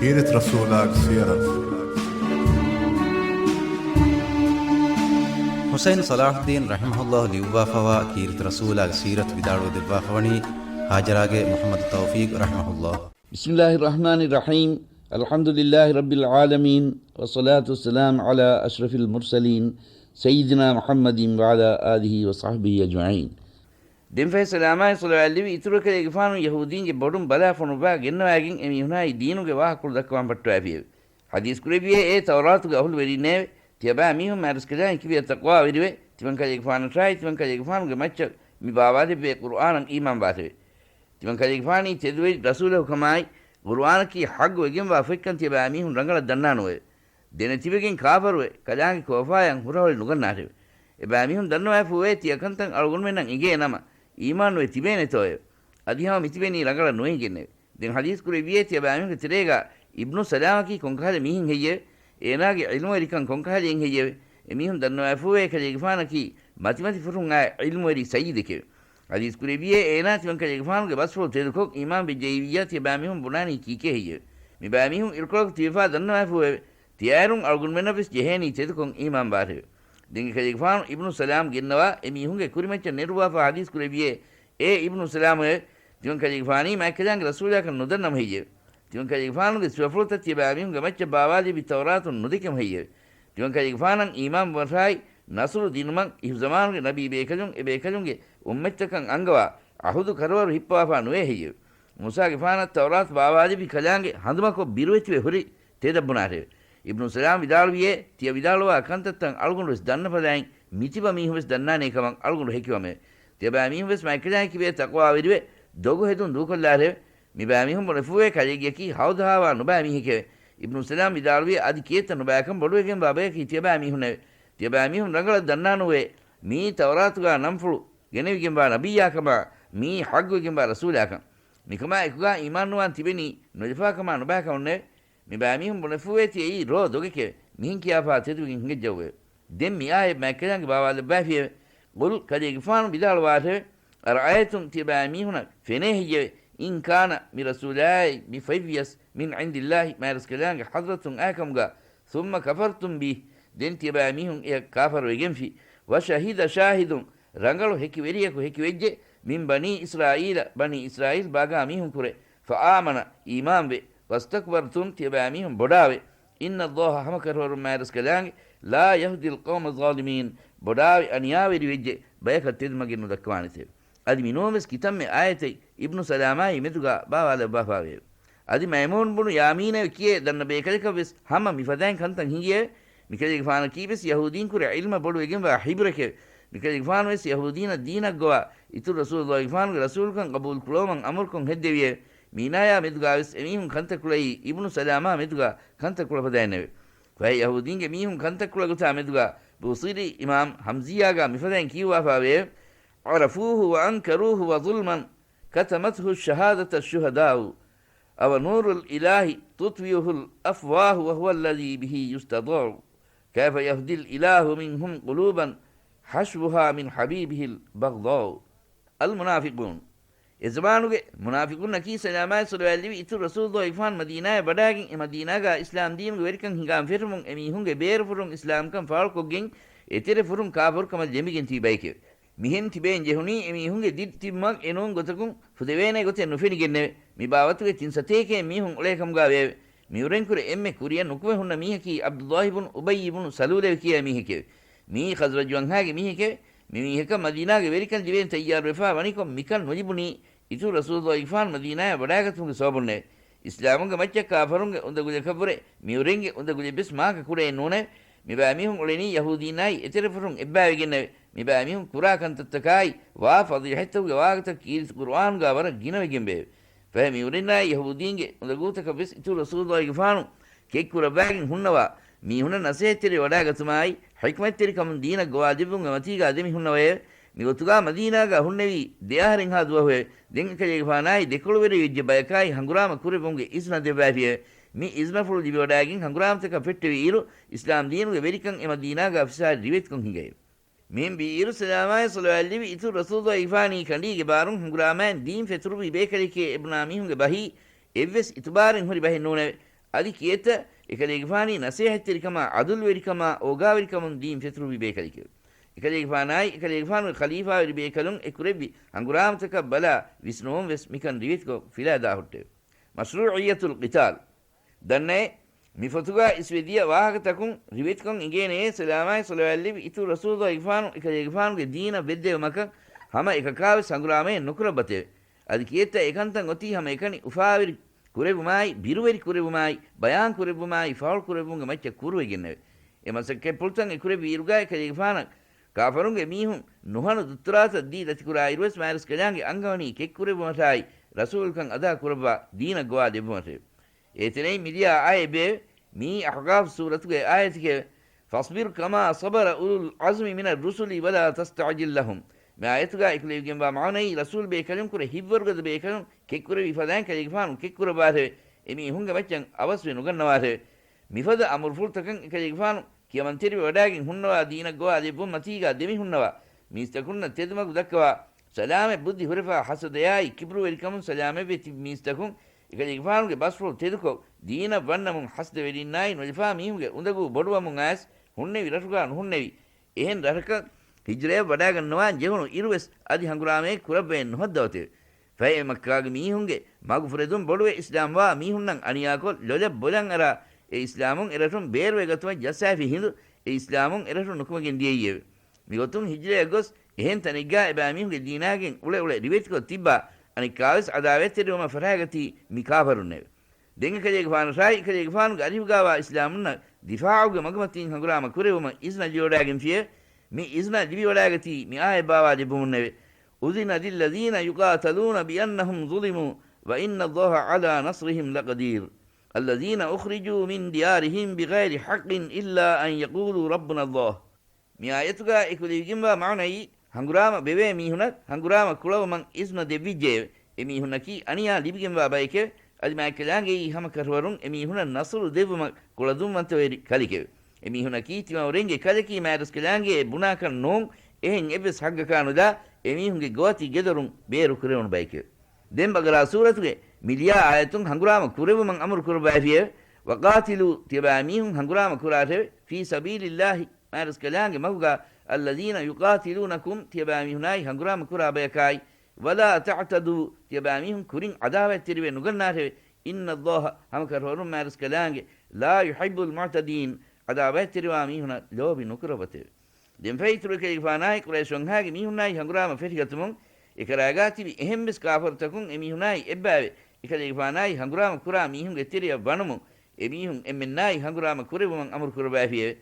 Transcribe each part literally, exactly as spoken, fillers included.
ސީރަތު ރަސޫލާގެ ސީރަތު. ޙުސައިން ޞަލާޙުއްދީން ރަޙިމަހުﷲ ލިޔުއްވާފަވާ ކީރިތި ރަސޫލާގެ ސީރަތު ވިދާޅުވެ ދެއްވާފަވަނީ ހާޖަރާގެ މުޙައްމަދު ތައުފީޤް ރަޙިމަހުﷲ. بسم الله الرحمن الرحيم. الحمد لله رب العالمين، والصلاة والسلام على أشرف المرسلين، سيدنا محمد وعلى آله وصحبه أجمعين. ދެންފަހެ ސަލާމާއި ޞަލަވާތް ލިބި އިތުރު ކަލޭގެފާނު ޔަހޫދީންގެ ބޮޑުން ބަލާ ފޮނުއްވާ ގެންނަވާގެން އެމީހުނާއި ދީނުގެ ވާހަކަކޮޅު ދައްކަވާން ފައްޓަވައިފިއެވެ. ޙަދީޘް ކުރެއްވިއޭ އޭ ތައުރާތުގެ އަހުލުވެރީންނޭވެ! ތިޔަބައިމީހުން މާތްރަސްކަލާނގެ ކިބަޔަށް ތަޤްވާވެރިވެ، ތިމަންކަލޭގެފާނަށާއި ތިމަންކަލޭގެފާނުގެ މައްޗަށް މި ބާވާލެއްވޭ ޤުރުއާނަށް އީމާންވާށެވެ. ތިމަންކަލޭގެފާނީ ތެދުވެރި ރަސޫލަކު ކަމާއި، ޤުރުއާނަކީ ޙައްޤު ވެގެންވާ ފޮތްކަން ތިޔަބައިމީހުން ރަނގަޅަށް ދަންނާނުއެވެ. ދެނެތިވެގެން ކާފަރުވެ، ކަލާނގެ ކޯފާޔަށް ހުރަހޮޅި ނުގަންނާށެވެ. އެބައިމީހުން ދަންނަވާފޫއެވެ. ތިޔަ ކަންތައް އަޅުގަނޑުމެންނަށް އެނގޭ ނަމަ، އީމާންވެ ތިބޭނެތޯއެވެ؟ އަދި ހަމަ މިތިބެނީ ރަނގަޅަށް ނުއެނގެންނެވެ. ދެން ޙަދީޘް ކުރެއްވިއޭ ތިޔަބައިމީހުންގެ ތެރޭގާ އިބްނު ސަލާމަކީ ކޮންކަހަލަ މީހެއް ހެއްޔެވެ؟ އޭނާގެ ޢިލްމުވެރިކަން ކޮންކަހަލައެއް ހެއްޔެވެ؟ އެމީހުން ދަންނަވާފޫއެވެ. ކަލޭގެފާނަކީ މަތިމަތި ފުރުން އާ ޢިލްމުވެރި ސައްޔިދެކެވެ. ޙަދީޘް ކުރެއްވިއޭ އޭނާ ތިމަންކަލޭގެފާނުގެ ބަސްފުޅު ތެދުކޮށް އީމާން ވެއްޖައީވިއްޔާ ތިޔަބައިމީހުން ބުނާނީ ކީކޭ ހެއްޔެވެ؟ މިބައިމީހުން އިރުކޮޅަކު ތިބެފާ ދަންނަވާފޫއެވެ. ތިޔައިރުން އަޅުގަނޑުމެންނަށްވެސް ޖެހޭނީ ތެދުކޮށް އީމާން ވާށެވެ. ދެން އެކަލޭގެފާނު އިބްނު ސަލާމް ގެންނަވާ އެމީހުންގެ ކުރިމައްޗަށް ނެރުއްވާފާ ޙަދީޘް ކުރެއްވިއޭ އޭ އިބްނު ސަލާމުއެވެ! ތިމަންކަލޭގެފާނީ މާތްކަލާނގެ ރަސޫލާކަން ނުދަންނަމު ހެއްޔެވެ؟ ތިމަންކަލޭގެފާނުގެ ސިފަފުޅުތައް ތިޔަބައިމީހުންގެ މައްޗަށް ބާވާލެއްވި ތައުރާތުން ނުދެކެމު ހެއްޔެވެ؟ ތިމަންކަލޭގެފާނަށް އީމާންވުމަށާއި، ނަޞްރު ދިނުމަށް އިހުޒަމާނުގެ ނަބީ ބޭކަލުން އެބޭކަލުންގެ އުއްމަތްތަކަށް އަންގަވާ ޢަހުދު ކަރުވަރު ހިއްޕަވާފާ ނުވޭ ހެއްޔެވެ؟ މޫސާގެފާނަށް ތައުރާތު ބާވާލެއްވި ކަލާނގެ ހަނދުމަކޮށް ބިރުވެތިވެ ހުރި ތެދަށް ބުނާށެވެ. އިބްނު ސަލާމް ވިދާޅުވިއޭ، ތިޔަ ވިދާޅުވާ ކަންތައްތައް އަޅުގަނޑުވެސް ދަންނަ ފަދައިން، މިތިބަ މީހުންވެސް ދަންނާނޭ ކަމަށް އަޅުގަނޑު ހެކިވަމެވެ. ތިޔަބައިމީހުންވެސް މާތްކަލާނގެ ކިބަޔަށް ތަޤްވާވެރިވެ، ދޮގު ހެދުން ދޫކޮށްލާށެވެ. މިބައިމީހުން ބުނެފޫއެވެ. ކަލޭގެއަކީ ހައުދަހާވާ ނުބައި މީހެކެވެ. އިބްނު ސަލާމް ވިދާޅުވިއޭ، އަދި ކިއެއްތަ ނުބައިކަން ބޮޑުވެގެންވާ ބަޔަކީ ތިޔަބައިމީހުންނެވެ. ތިޔަބައިމީހުން ރަނގަޅަށް ދަންނާނުވޭ، މިއީ ތައުރާތުގާ ނަންފުޅު ގެނެވިގެންވާ ނަބިއްޔާ ކަމާ، މިއީ ޙައްޤުވެގެންވާ ރަސޫލާކަން. މިކަމާ އެކުގާ އީމާންނުވާން ތިބެނީ ނުލަފާ ކަމާ ނުބައިކަމުންނެވެ. މިބައިމީހުން ބުނެފޫއޭ ތިޔައީ ރޯ ދޮގެކެވެ. މިހެން ކިޔާފާ ތެދުވެގެން ހިނގައްޖައުއެވެ. ދެން މިއާޔަތް މާތްކަލާނގެ ބާވާލައްވައިފިއެވެ. قل، ކަލޭގެފާނު ވިދާޅުވާށެވެ. أرأيتم، ތިޔަބައިމީހުނަށް ފެނޭ ހެއްޔެވެ؟ إن كان، މި ރަސޫލާއޭ މި ފޮތްވިޔަސް، من عند الله، މާތްރަސްކަލާނގެ ޙަޟްރަތުން އާކަމުގާ، ثم كفرتم به، ދެން ތިޔަބައިމީހުން އެޔަށް ކާފަރުވެގެންފި، وشهد شاهد، ރަނގަޅު ހެކިވެރިޔަކު ހެކިވެއްޖެ، من بني إسرائيل، ބަނީ އިސްރާއީލް ބާގާ މީހުން ކުރެ، فآمن، އީމާންވެ، واستكبرتم، ތިޔަބައިމީހުން ބޮޑާވެ، إن الله، ހަމަކަށަވަރުން މާތްރަސްކަލާނގެ، لا يهدي القوم الظالمين، ބޮޑާވެ އަނިޔާވެރިވެއްޖެ ބަޔަކަށް ތެދުމަގެއް ނުދައްކަވާނެތެވެ. އަދި މިނޫންވެސް ކިތަންމެ އާޔަތެއް އިބްނު ސަލާމާއި މެދުގާ ބާވާލައްވާފާވެއެވެ. އަދި މައިމޫން ބުނު ޔާމީނެވެ. ކިޔޭ ދަންނަ ބޭކަލަކަށްވެސް ހަމަ މިފަދައިން ކަންތައް ހިނގިއެވެ. މިކަލޭގެފާނަކީވެސް ޔަހޫދީންކުރެ ޢިލްމަށް ބޮޑުވެގެންވާ ހިބްރެކެވެ. މިކަލޭގެފާނުވެސް ޔަހޫދީންނަށް ދީނަށްގޮވާ، އިތުރު ރަސޫލުއްލާހިގެފާނުގެ ރަސޫލުކަން ޤަބޫލުކުރައްވުމަށް އަމުރުކޮށް ހެއްދެވިއެވެ. މީނާޔާ މެދުގާވެސް އެމީހުން ކަންތައް ކުޅައީ އިބްނު ސަލާމާ މެދުގާ ކަންތައް ކުޅަފަދައިންނެވެ. ފަހެ ޔަހޫދީންގެ މީހުން ކަންތައް ކުޅަ ގޮތާ މެދުގާ ބޫޞީރީ އިމާމް ހަމްޒިއްޔާގާ މިފަދައިން ކިޔުއްވާފާވެއެވެ. عرفوه وأنكروه وظلما كتمته الشهادة الشهداء أونور الإله تطويه الأفواه وهو الذي به يستطاع كيف يهدي الإله منهم قلوبا حشوها من حبيبه البغضاء. المنافقون. އެޒަމާނުގެ މުނާފިޤުންނަކީ ސަލާމާއި ޞަލަވާތް ލިބި އިތުރު ރަސޫލުއްލާހިގެފާނު މަދީނާޔަށް ވަޑާގެން އެ މަދީނާގާ އިސްލާމްދީނުގެ ވެރިކަން ހިނގާން ފެށުމުން އެމީހުންގެ ބޭރުފުރުން އިސްލާމްކަން ފާޅުކޮށްގެން އެތެރެ ފުރުން ކާފަރުކަމަށް ލެނބިގެން ތިބި ބައެކެވެ. މިހެން ތިބެއިން ޖެހުނީ އެމީހުންގެ ދިރިތިބުމަށް އެނޫން ގޮތަކުން ފުދެވޭނެ ގޮތެއް ނުފެނިގެންނެވެ. މި ބާވަތުގެ ތިން ސަތޭކައެއް މީހުން އުޅޭ ކަމުގާވެއެވެ. މިއުރެންކުރެ އެންމެ ކުރިއަށް ނުކުމެ ހުންނަ މީހަކީ ޢަބްދުއްލާހި ބުނު އުބައްޔި ބުނު ސަލޫލެވެ ކިޔާ މީހެކެވެ. މިއީ ޚަޒްރަޖު އަންހާގެ މީހެކެވެ. މި މީހަކަށް މަދީނާގެ ވެރިކަން ލިބޭން ތައްޔާރުވެފާ ވަނިކޮށް މިކަން ނުލިބުނީ އިތުރު ރަސޫލުއްލާހިގެފާނު މަދީނާޔަށް ވަޑާގަތުމުގެ ސަބަބުންނެވެ. އިސްލާމުގެ މައްޗަށް ކާފަރުންގެ އުނދަގުލަކަށްވުރެ މިއުރެންގެ އުނދަގުލެއްވެސް މާކަ ކުޑައެއް ނޫނެވެ. މިބައިމީހުން އުޅެނީ ޔަހޫދީންނާއި އެތެރެފުރުން އެއްބައިވެގެންނެވެ. މިބައިމީހުން ކުރާ ކަންތައްތަކާއި ވާ ފަޟީޙަތްތަކުގެ ވާހަކަތައް ކީރިތި ޤުރުއާނުގާ ވަރަށް ގިނަވެގެންވެއެވެ. ފަހެ މިއުރެންނާއި ޔަހޫދީންގެ އުނދަގޫތަކަށްވެސް އިތުރު ރަސޫލުއްލާހިގެފާނު ކެތްކުރައްވާގެން ހުންނަވާ މީހުނަށް ނަޞޭޙަތްތެރި ވަޑާގަތުމާއި، ޙިކްމަތްތެރިކަމުން ދީނަށް ގޮވާލެއްވުމުގެ މަތީގާ ދެމި ހުންނަވައެވެ. މިގޮތުގާ މަދީނާގާ ހުންނެވީ ދެ އަހަރެއްހާ ދުވަހުއެވެ. ދެން އެކަލޭގެފާނާއި ދެކޮޅުވެރިވެއްޖެ ބަޔަކާއި ހަނގުރާމަ ކުރެއްވުމުގެ އިޒުނަ ދެއްވައިފިއެވެ. މި އިޒުނަފުޅު ލިބިވަޑާގެން ހަނގުރާމަތަކަށް ފެއްޓެވި އިރު، އިސްލާމްދީނުގެ ވެރިކަން އެ މަދީނާގާ ފިސާރި ރިވެތިކޮށް ހިނގައެވެ. މިހެން ވީއިރު ސަލާމާއި ޞަލަވާތް ލިބި އިތުރު ރަސޫލުއްލާހިގެފާނީ ކަނޑީގެ ބާރުން ހަނގުރާމައިން ދީން ފެތުރުވި ބޭކަލެކޭ އެބުނާ މީހުންގެ ބަހީ އެއްވެސް އިތުބާރެއް ހުރި ބަހެއް ނޫނެވެ. އަދި ކިއެއްތަ އެކަލޭގެފާނީ ނަސޭހަތްތެރިކަމާ، ޢަދުލުވެރިކަމާ، އޯގާވެރިކަމުން ދީން ފެތުރުވި ބޭކަލެކެވެ. އެކަލޭގެފާނާއި އެކަލޭގެފާނުގެ ޚަލީފާވެރި ބޭކަލުން އެ ކުރެއްވި ހަނގުރާމަތަކަށް ބަލާ ވިސްނުވުން ވެސް މިކަން ރިވެތިކޮށް ފިލާ ދާ ހުއްޓެވެ. މަޝްރޫޢިއްޔަތުލް ޤިތާލް. ދަންނައޭ، މި ފޮތުގާ އިސްވެ ދިޔަ ވާހަކަތަކުން ރިވެތިކޮށް އިނގޭނެޔޭ، ސަލާމާއި ޞަލަވާތް ލެއްވި އިތުރު ރަސޫލުއްލާހިގެފާނު އެކަލޭގެފާނުގެ ދީނަށް ވެއްދެވުމަކަށް ހަމަ އެކަކާވެސް ހަނގުރާމައެއް ނުކުރައްވަތެވެ. އަދި ކިއެއްތަ އެކަންތައް އޮތީ ހަމައެކަނި އުފާވެރި ކުރެވުމާއި، ބިރުވެރި ކުރެވުމާއި، ބަޔާން ކުރެއްވުމާއި، ފާޅު ކުރެއްވުމުގެ މައްޗަށް ކުރުވެގެންނެވެ. އެ މަސައްކަތްޕުޅުތައް އެ ކުރެއްވި އިރުގާ އެކަލޭގެފާނަށް ކާފަރުންގެ މީހުން ނުހަނު ދުއްތުރާތައް ދީ ދަތިކުރާ އިރުވެސް މާރަސްކަލާނގެ އަންގަވަނީ ކެއްކުރެއްވުމަށާއި، ރަސޫލުކަން އަދާ ކުރައްވާ ދީނަށް ގޮވާ ދެއްވުމަށެވެ. އޭތެރެއިން މިދިޔަ އާޔަތް ބޭއެވެ. މިއީ އަޙްޤާފް ސޫރަތުގެ އާޔަތެކެވެ. فَاصْبِرْ كَمَا صَبَرَ أُولُو الْعَزْمِ مِنَ الرُّسُلِ وَلَا تَسْتَعْجِل لَّهُمْ. މި އާޔަތުގާ އެކުލެވިގެންވާ މާނައީ، ރަސޫލް ބޭކަލުން ކުރެ ހިތްވަރުގަދަ ބޭކަލުން ކެއްކުރެއްވި ފަދައިން ކަލޭގެފާނު ކެއްކުރައްވާށެވެ. އެމީހުންގެ މައްޗަށް އަވަސްވެ ނުގަންނަވާށެވެ. މިފަދަ އަމުރުފުޅުތަކަށް އެކަލޭގެފާނު ކިޔަމަންތެރިވެވަޑައިގެން ހުންނަވާ ދީނަށް ގޮވާ ދެއްވުން މަތީގާ ދެމިހުންނަވާ، މީސްތަކުންނަށް ތެދުމަގު ދައްކަވާ، ސަލާމަތް ބުއްދި ހުރެފާ ހަސަދަޔާއި ކިބްރުވެރިކަމުން ސަލާމަތްވެ ތިބި މީސްތަކުން އެކަލޭގެފާނުގެ ބަސްފުޅު ތެދުކޮށް، ދީނަށް ވަންނަމުން ހަސަދަވެރީންނާއި ނުލަފާ މީހުންގެ އުނދަގޫ ބޮޑުވަމުން އައިސް، ހުންނެވި ރަށުގާ ނުހުންނެވި، އެހެން ރަށަކަށް ހިޖްރަޔަށް ވަޑާގަންނަވާން ޖެހުނު އިރުވެސް އަދި ހަނގުރާމައެއް ކުރައްވައެއް ނުހައްދަވަތެވެ. ފަހެ މައްކާގެ މީހުންގެ މަގުފުރެދުން ބޮޑުވެ އިސްލާމްވާ މީހުންނަށް އަނިޔާކޮށް، ލޮލަށް ބޮލަށް އަރާ، އެ އިސްލާމުން އެރަށުން ބޭރުވެގަތުމަށް ޖައްސާފި ހިނދު، އެ އިސްލާމުން އެރަށުން ނުކުމެގެން ދިޔައީއެވެ. މިގޮތުން ހިޖްރަޔަށް ގޮސް، އެހެން ތަނެއްގާ އެބައިމީހުންގެ ދީނާގެން އުޅެ އުޅެ ރިވެތިކޮށް ތިއްބާ، އަނެއްކާވެސް އަދާވަތްތެރިވުމަށް ފަށާގަތީ މި ކާފަރުންނެވެ. ދެން އެކަލޭގެފާނަށާއި އެކަލޭގެފާނުގެ އަރިހުގާވާ އިސްލާމުންނަށް ދިފާޢުގެ މަގުމަތީން ހަނގުރާމަ ކުރެވުމަށް އިޒްނަ ލިޔަވަޑައިގެންފިއެވެ. މި އިޒްނަ ލިބިވަޑައިގަތީ މި އާޔަތް ބާވާ ދެއްވުމުންނެވެ. أُذِنَ لِلَّذِينَ يُقَاتَلُونَ بِأَنَّهُمْ ظُلِمُوا وَإِنَّ اللَّهَ عَلَىٰ نَصْرِهِمْ لَقَدِيرٌ. الَّذِينَ أُخْرِجُوا مِنْ دِيَارِهِمْ بِغَيْرِ حَقٍّ إِلَّا أَنْ يَقُولُوا رَبُّنَا اللَّهُ. މި އާޔަތުގާ އެކުލެވިގެންވާ މާނައީ، ހަނގުރާމަ ބެވޭ މީހުނަށް ހަނގުރާމަ ކުޅަވުމަށް އިޒްނަ ދެއްވިއްޖެއެވެ. އެމީހުންނަކީ އަނިޔާ ލިބިގެންވާ ބައެކެވެ. އަދި މާތްކަލާނގެއީ ހަމަ ކަށަވަރުން އެމީހުނަށް ނަޞްރު ދެއްވުމަށް ކުޅަދުންވަންތަވެރި ކަލެކެވެ. އެމީހުންނަކީ ތިމަވަރެންގެ ކަލަކީ މާތްރަސްކަލާނގެ ބުނާކަށް ނޫން، އެހެން އެއްވެސް ހައްގަކާ ނުލާ އެމީހުންގެ ގޯތި ގެދޮރުން ބޭރު ކުރެވުނު ބައެކެވެ. ދެން ބަގަރާ ސޫރަތުގެ މި ލިޔާ އާޔަތުން ހަނގުރާމަ ކުރެވުމަށް އަމުރު ކުރައްވައިފިއެވެ. وَقَاتِلُوا، ތިޔަބައިމީހުން ހަނގުރާމަ ކުރާށެވެ. فِي سَبِيلِ اللَّهِ، މާތްރަސްކަލާނގެ މަގުގާ، الَّذِينَ يُقَاتِلُونَكُمْ، ތިޔަބައިމީހުނާއި ހަނގުރާމަ ކުރާ ބަޔަކާއި، وَلَا تَعْتَدُوا، ތިޔަބައިމީހުން ކުރިން އަދާވަތްތެރިވެ ނުގަންނާށެވެ. إِنَّ اللَّهَ، ހަމަކަށަވަރުން މާތްރަސްކަލާނގެ، لَا يُحِبُّ الْمُعْتَدِينَ، އަދާވަތްތެރިވާ މީހުނަށް ލޯބި ނުކުރައްވަތެވެ. ދެންފަހެ އިތުރު އެކަލޭގެފާނާއި ޤުރައިޝް ވަންހާގެ މީހުންނާއި ހަނގުރާމަ ފެށިގަތުމުން، އެކަރާގާ ތިބި އެހެންވެސް ކާފަރުތަކުން އެމީހުނާއި އެއްބައިވެ، އެކަލޭގެފާނާއި ހަނގުރާމަ ކުރާ މީހުންގެ ތެރެއަށް ވަނުމުން، އެމީހުން އެންމެންނާއި ހަނގުރާމަ ކުރެއްވުމަށް އަމުރު ކުރައްވައިފިއެވެ.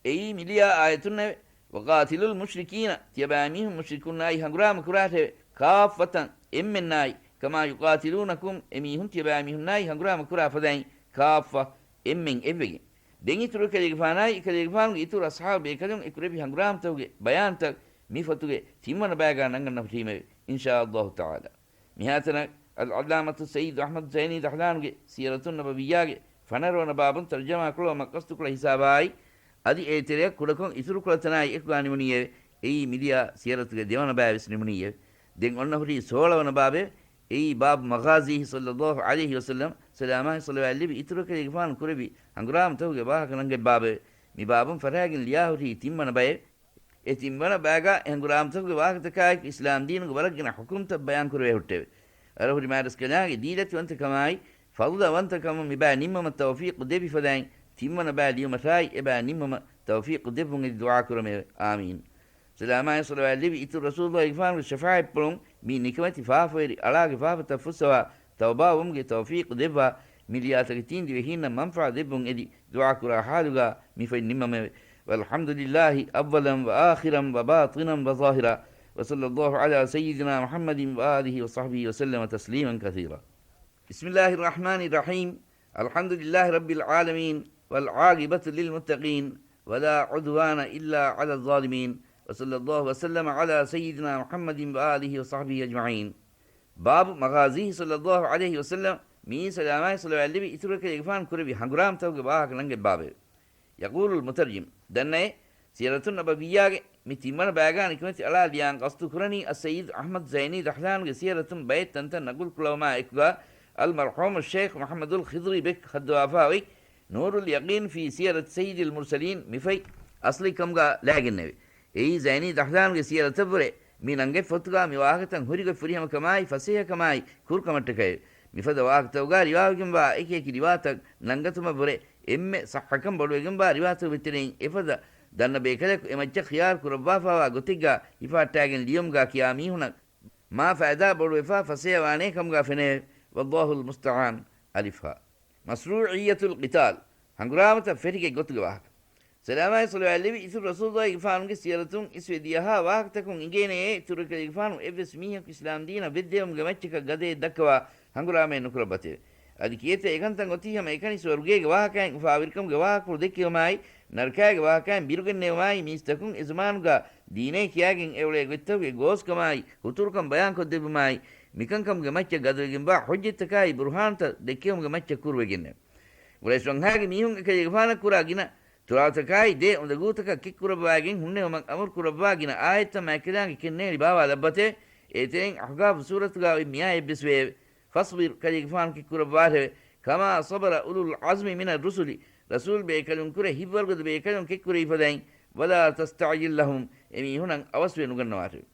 އެއީ މިލިޔާ އާޔަތުންނެވެ. وَقَاتِلُوا الْمُشْرِكِينَ، ތިޔަބައިމީހުން މުޝްރިކުންނާއި ހަނގުރާމަ ކުރާށެވެ. كَافَّةً، އެންމެންނާއި، كَمَا يُقَاتِلُونَكُمْ، އެމީހުން ތިޔަބައިމީހުންނާއި ހަނގުރާމަ ކުރާ ފަދައިން، كَافَّةً، އެންމެން އެއްވެގެން. ދެން އިތުރު އެކަލޭގެފާނާއި އެކަލޭގެފާނުގެ އިތުރު އަޞްޙާބު ބޭކަލުން އެކުރެއްވި ހަނގުރާމަތަކުގެ ބަޔާންތައް މި ފޮތުގެ ތިންވަނަ ބަޔަކާ ނަންގަންނަ ހުށީމެވެ. އިންޝާﷲ ތަޢާލާ. މިހާތަނަށް އަލްޢައްލާމަތު ސައްޔިދު އަޙްމަދު ޒައިނީ ދަޙްލާނުގެ ސީރަތުއް ނަބަވިއްޔާގެ ފަނަރަވަނަ ބާބުން ތަރުޖަމާކުޅަވަން މަޤްޞަދުކުޅަ ހިސާބާއި، އަދި އޭތެރެއަށް ކުޑަކޮށް އިތުރުކޮޅަތަނާއި އެކުގާ ނިމުނީއެވެ. އެއީ މިލިޔާ ސިޔަރަތުގެ ދެވަނަ ބައިވެސް ނިމުނީއެވެ. ދެން އޮންނަ ހުރީ ސޯޅަވަނަ ބާބެވެ. އެއީ ބާބު މަޣާޒީހި ޞައްލަﷲ ޢަލައިހި ވަސައްލަމް، ސަލާމާއި ޞަލަވާތް ލިބި އިތުރު އެކަލޭގެފާނު ކުރެއްވި ހަނގުރާމަތަކުގެ ވާހަކަ ނަންގަތް ބާބެވެ. މި ބާބުން ފަށާގެން ލިޔާ ހުރީ ތިންވަނަ ބައެވެ. އެ ތިންވަނަ ބައިގާ އެ ހަނގުރާމަތަކުގެ ވާހަކަތަކާއެކު އިސްލާމް ދީނުގެ ވަރަށްގިނަ ޙުކުމްތައް ބަޔާންކުރެވޭ ހުއްޓެވެ. އަރަހުރި މާރަސްކަލާނގެ ދީލަތިވަންތަކަމާއި، ފަޟުލަވަންތަކަމުން މިބައި ނިންމަމަށް ތައުފީޤު ދެއްވި ފަދައިން، ތިންވަނަ ބައި ލިޔުމަށާއި އެބައި ނިންމަމަށް ތައުފީޤު ދެއްވުން އެދި ދުޢާ ކުރަމެވެ. އާމީން. ސަލާމާއި ޞަލަވާތް ލިބި އިތުރު ރަސޫލުﷲ ގެފާނުގެ ޝަފާޢަތްޕުޅުން މި ނިކަމެތި ފާފަވެރި އަޅާގެ ފާފަތައް ފުއްސަވާ، ތައުބާވުމުގެ ތައުފީޤު ދެއްވާ، މި ލިޔާ ތަކެތީން ދިވެހީންނަށް މަންފާ ދެއްވުން އެދި ދުޢާ ކުރާ ޙާލުގާ މި ފޮތް ނިންމަމެވެ. وَالْحَمْدُ لِلَّهِ أَوَّلًا وَآخِرًا وَبَاطِنًا وَظَاهِرًا، وَصَلَّى اللَّهُ عَلَى سَيِّدِنَا مُحَمَّدٍ وَآلِهِ وَصَحْبِهِ وَسَلَّمَ تَسْلِيمًا كَثِيرًا. بِسْمِ اللَّهِ الرَّحْمَٰنِ الرَّحِيمِ. الْحَمْدُ لِلَّهِ رَبِّ الْعَالَمِينَ، وَالْعَاقِبَةُ لِلْمُتَّقِينَ، وَلَا عُدْوَانَ إِلَّا عَلَى الظَّالِمِينَ، وَصَلَّى اللَّهُ وَسَلَّمَ عَلَى سَيِّدِنَا مُحَمَّدٍ وَآلِهِ وَصَحْبِهِ أَجْمَعِينَ. ބާބު މަޣާޒީހި ޞައްލަﷲ ޢަލައިހި ވަސައްލަމް، މިއީ ސަލާމާއި ޞަލަވާތް ލިބި އިތުރު އެކަލޭގެފާނު ކުރެއްވި ހަނގުރާމަތަކުގެ ވާހަކަ ނަންގަތް ބާބެވެ. يَقُولُ الْمُتَرْجِمُ، ދަންނައޭ، ސިޔަރަތުއް ނަބަވިއްޔާގެ މި ތިންވަނަ ބައިގާ ނިކަމެތި އަޅާ ލިޔާން ޤަޞްދު ކުރަނީ އައްސައްޔިދު އަޙްމަދު ޒައިނީ ދަޙްލާނުގެ ސިޔަރަތުން ބައެއް ތަންތަން ނަގުލް ކުޅަވުމާ އެކުގާ، އަލްމަރްޙޫމު ޝޭޚް މުޙައްމަދުލް ޚިޟްރީ ބެކް ހައްދަވާފާ އޮތް ނޫރުލް ޔަޤީން ފީ ސިޔަރަތި ސައްޔިދިލް މުރްސަލީން މިފަތް އަސްލީ ކަމުގަ ލާގެންނެވި. އެއީ ޒައިނީ ދަހްލާންގެ ސިޔަރަތަށްވުރެ މި ނަންގަތް ފޮތުގަ މި ވާހަކަތައް ހުރިގޮތް ފުރިހަމަކަމާއި ފަސޭހަކަމާއި ކުރުކަމަށްޓަކައެވެ. މިފަދަ ވާހަކަތަކުގަ ރިވާވެގެންވާ އެކިއެކި ރިވާތައް ނަންގަތުމަށްވުރެ އެންމެ ޞައްޙަކަން ބޮޑުވެގެންވާ ރިވާތަކުގެ ތެރެއިން އެފަދަ ދަންނަ ބޭކަލަކު އެމައްޗަށް ޚިޔާރު ކުރައްވާފާވާ ގޮތެއްގަ ހިފަހައްޓާގެން ލިޔުމުގަ ކިޔާ މީހުނަށް މާ ފައިދާ ބޮޑުވެފާ ފަސޭހަވާނޭ ކަމުގަ ފެނެވެ. ވައްލާހުލް މުސްތަޢާން. އަލިފް ހާ. މަޝްރޫޢިއްޔަތުލް ޤިތާލް، ހަނގުރާމަތައް ފެށިގެ ގޮތުގެ ވާހަކަ. ސަލާމާއި ޞަލަވާތް ލެއްވި އިތުރު ރަސޫލުއްލާހިގެފާނުގެ ސިޔަރަތުން އިސްވެ ދިޔަހާ ވާހަކަތަކުން އިނގޭނެޔޭ، އިތުރު އެކަލޭގެފާނު އެއްވެސް މީހަކު އިސްލާމް ދީނަށް ވެއްދެވުމުގެ މައްޗަކަށް ގަދައެއް ދައްކަވާ ހަނގުރާމައެއް ނުކުރައްވަތެވެ. އަދި ކިއެއްތަ އެކަންތައް އޮތީ ހަމަ އެކަނި ސުވަރުގޭގެ ވާހަކައިން އުފާވެރިކަމުގެ ވާހަކަފުޅު ދެއްކެވުމާއި، ނަރަކާގެ ވާހަކައިން ބިރުގެންނެވުމާއި، މީސްތަކުން އެޒަމާނުގަ ދީނޭ ކިޔާގެން އެއުޅޭ ގޮތްތަކުގެ ގޯސްކަމާއި، ހުތުރުކަން ބަޔާންކޮށްދެއްވުމާއި، މިކަންކަމުގެ މައްޗަށް ގަދަވެގެންވާ ޙުއްޖަތްތަކާއި ބުރުހާންތައް ދެއްކެވުމުގެ މައްޗަށް ކުރުވެގެންނެވެ. ޤުރައިޝް ވަންހާގެ މީހުން އެކަލޭގެފާނަށް ކުރާ ގިނަ ތުރާތަކާއި ދޭ އުނދަގޫތަކަށް ކެއްކުރައްވާގެން ހުންނެވުމަށް އަމުރު ކުރައްވާ ގިނަ އާޔަތްތައް މާތްކަލާނގެ ކެންނޭޅި ބާވާލައްވަތެވެ. އޭތެރެއިން އަޙްޤާފު ސޫރަތުގަ އޮތް މިއާޔަތްވެސް ވެއެވެ. ފަޞްބިރް، ކަލޭގެފާނު ކެއްކުރައްވާށެވެ. ކަމާ ޞަބަރަ އުލުލް ޢަޒްމި މިނައް ރުސުލި، ރަސޫލް ބޭކަލުން ކުރެ ހިތްވަރުގަދަ ބޭކަލުން ކެއްކުރެވިފަދައިން، ވަލާ ތަސްތަޢްޖިލް ލަހުމް، އެމީހުނަށް އަވަސްވެ ނުގަންނަވާށެވެ.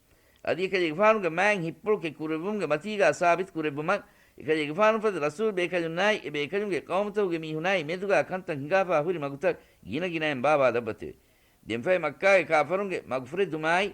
އަދި އެކަލޭގެފާނުގެ މާތް ހިތްޕުޅު ކެއްކުރެއްވުމުގެ މަތީގަ ސާބިތު ކުރެއްވުމަށް، އެކަލޭގެފާނު ފަދަ ރަސޫލް ބޭކަލުންނާއި، އެ ބޭކަލުންގެ ޤައުމުތަކުގެ މީހުނާއި މެދުގަ ކަންތައް ހިނގާފާ ހުރި މަގުތައް ގިނަގިނައިން ބާވާލައްވަތެވެ. ދެންފައި މައްކާގެ ކާފަރުންގެ މަގުފުރެދުމާއި،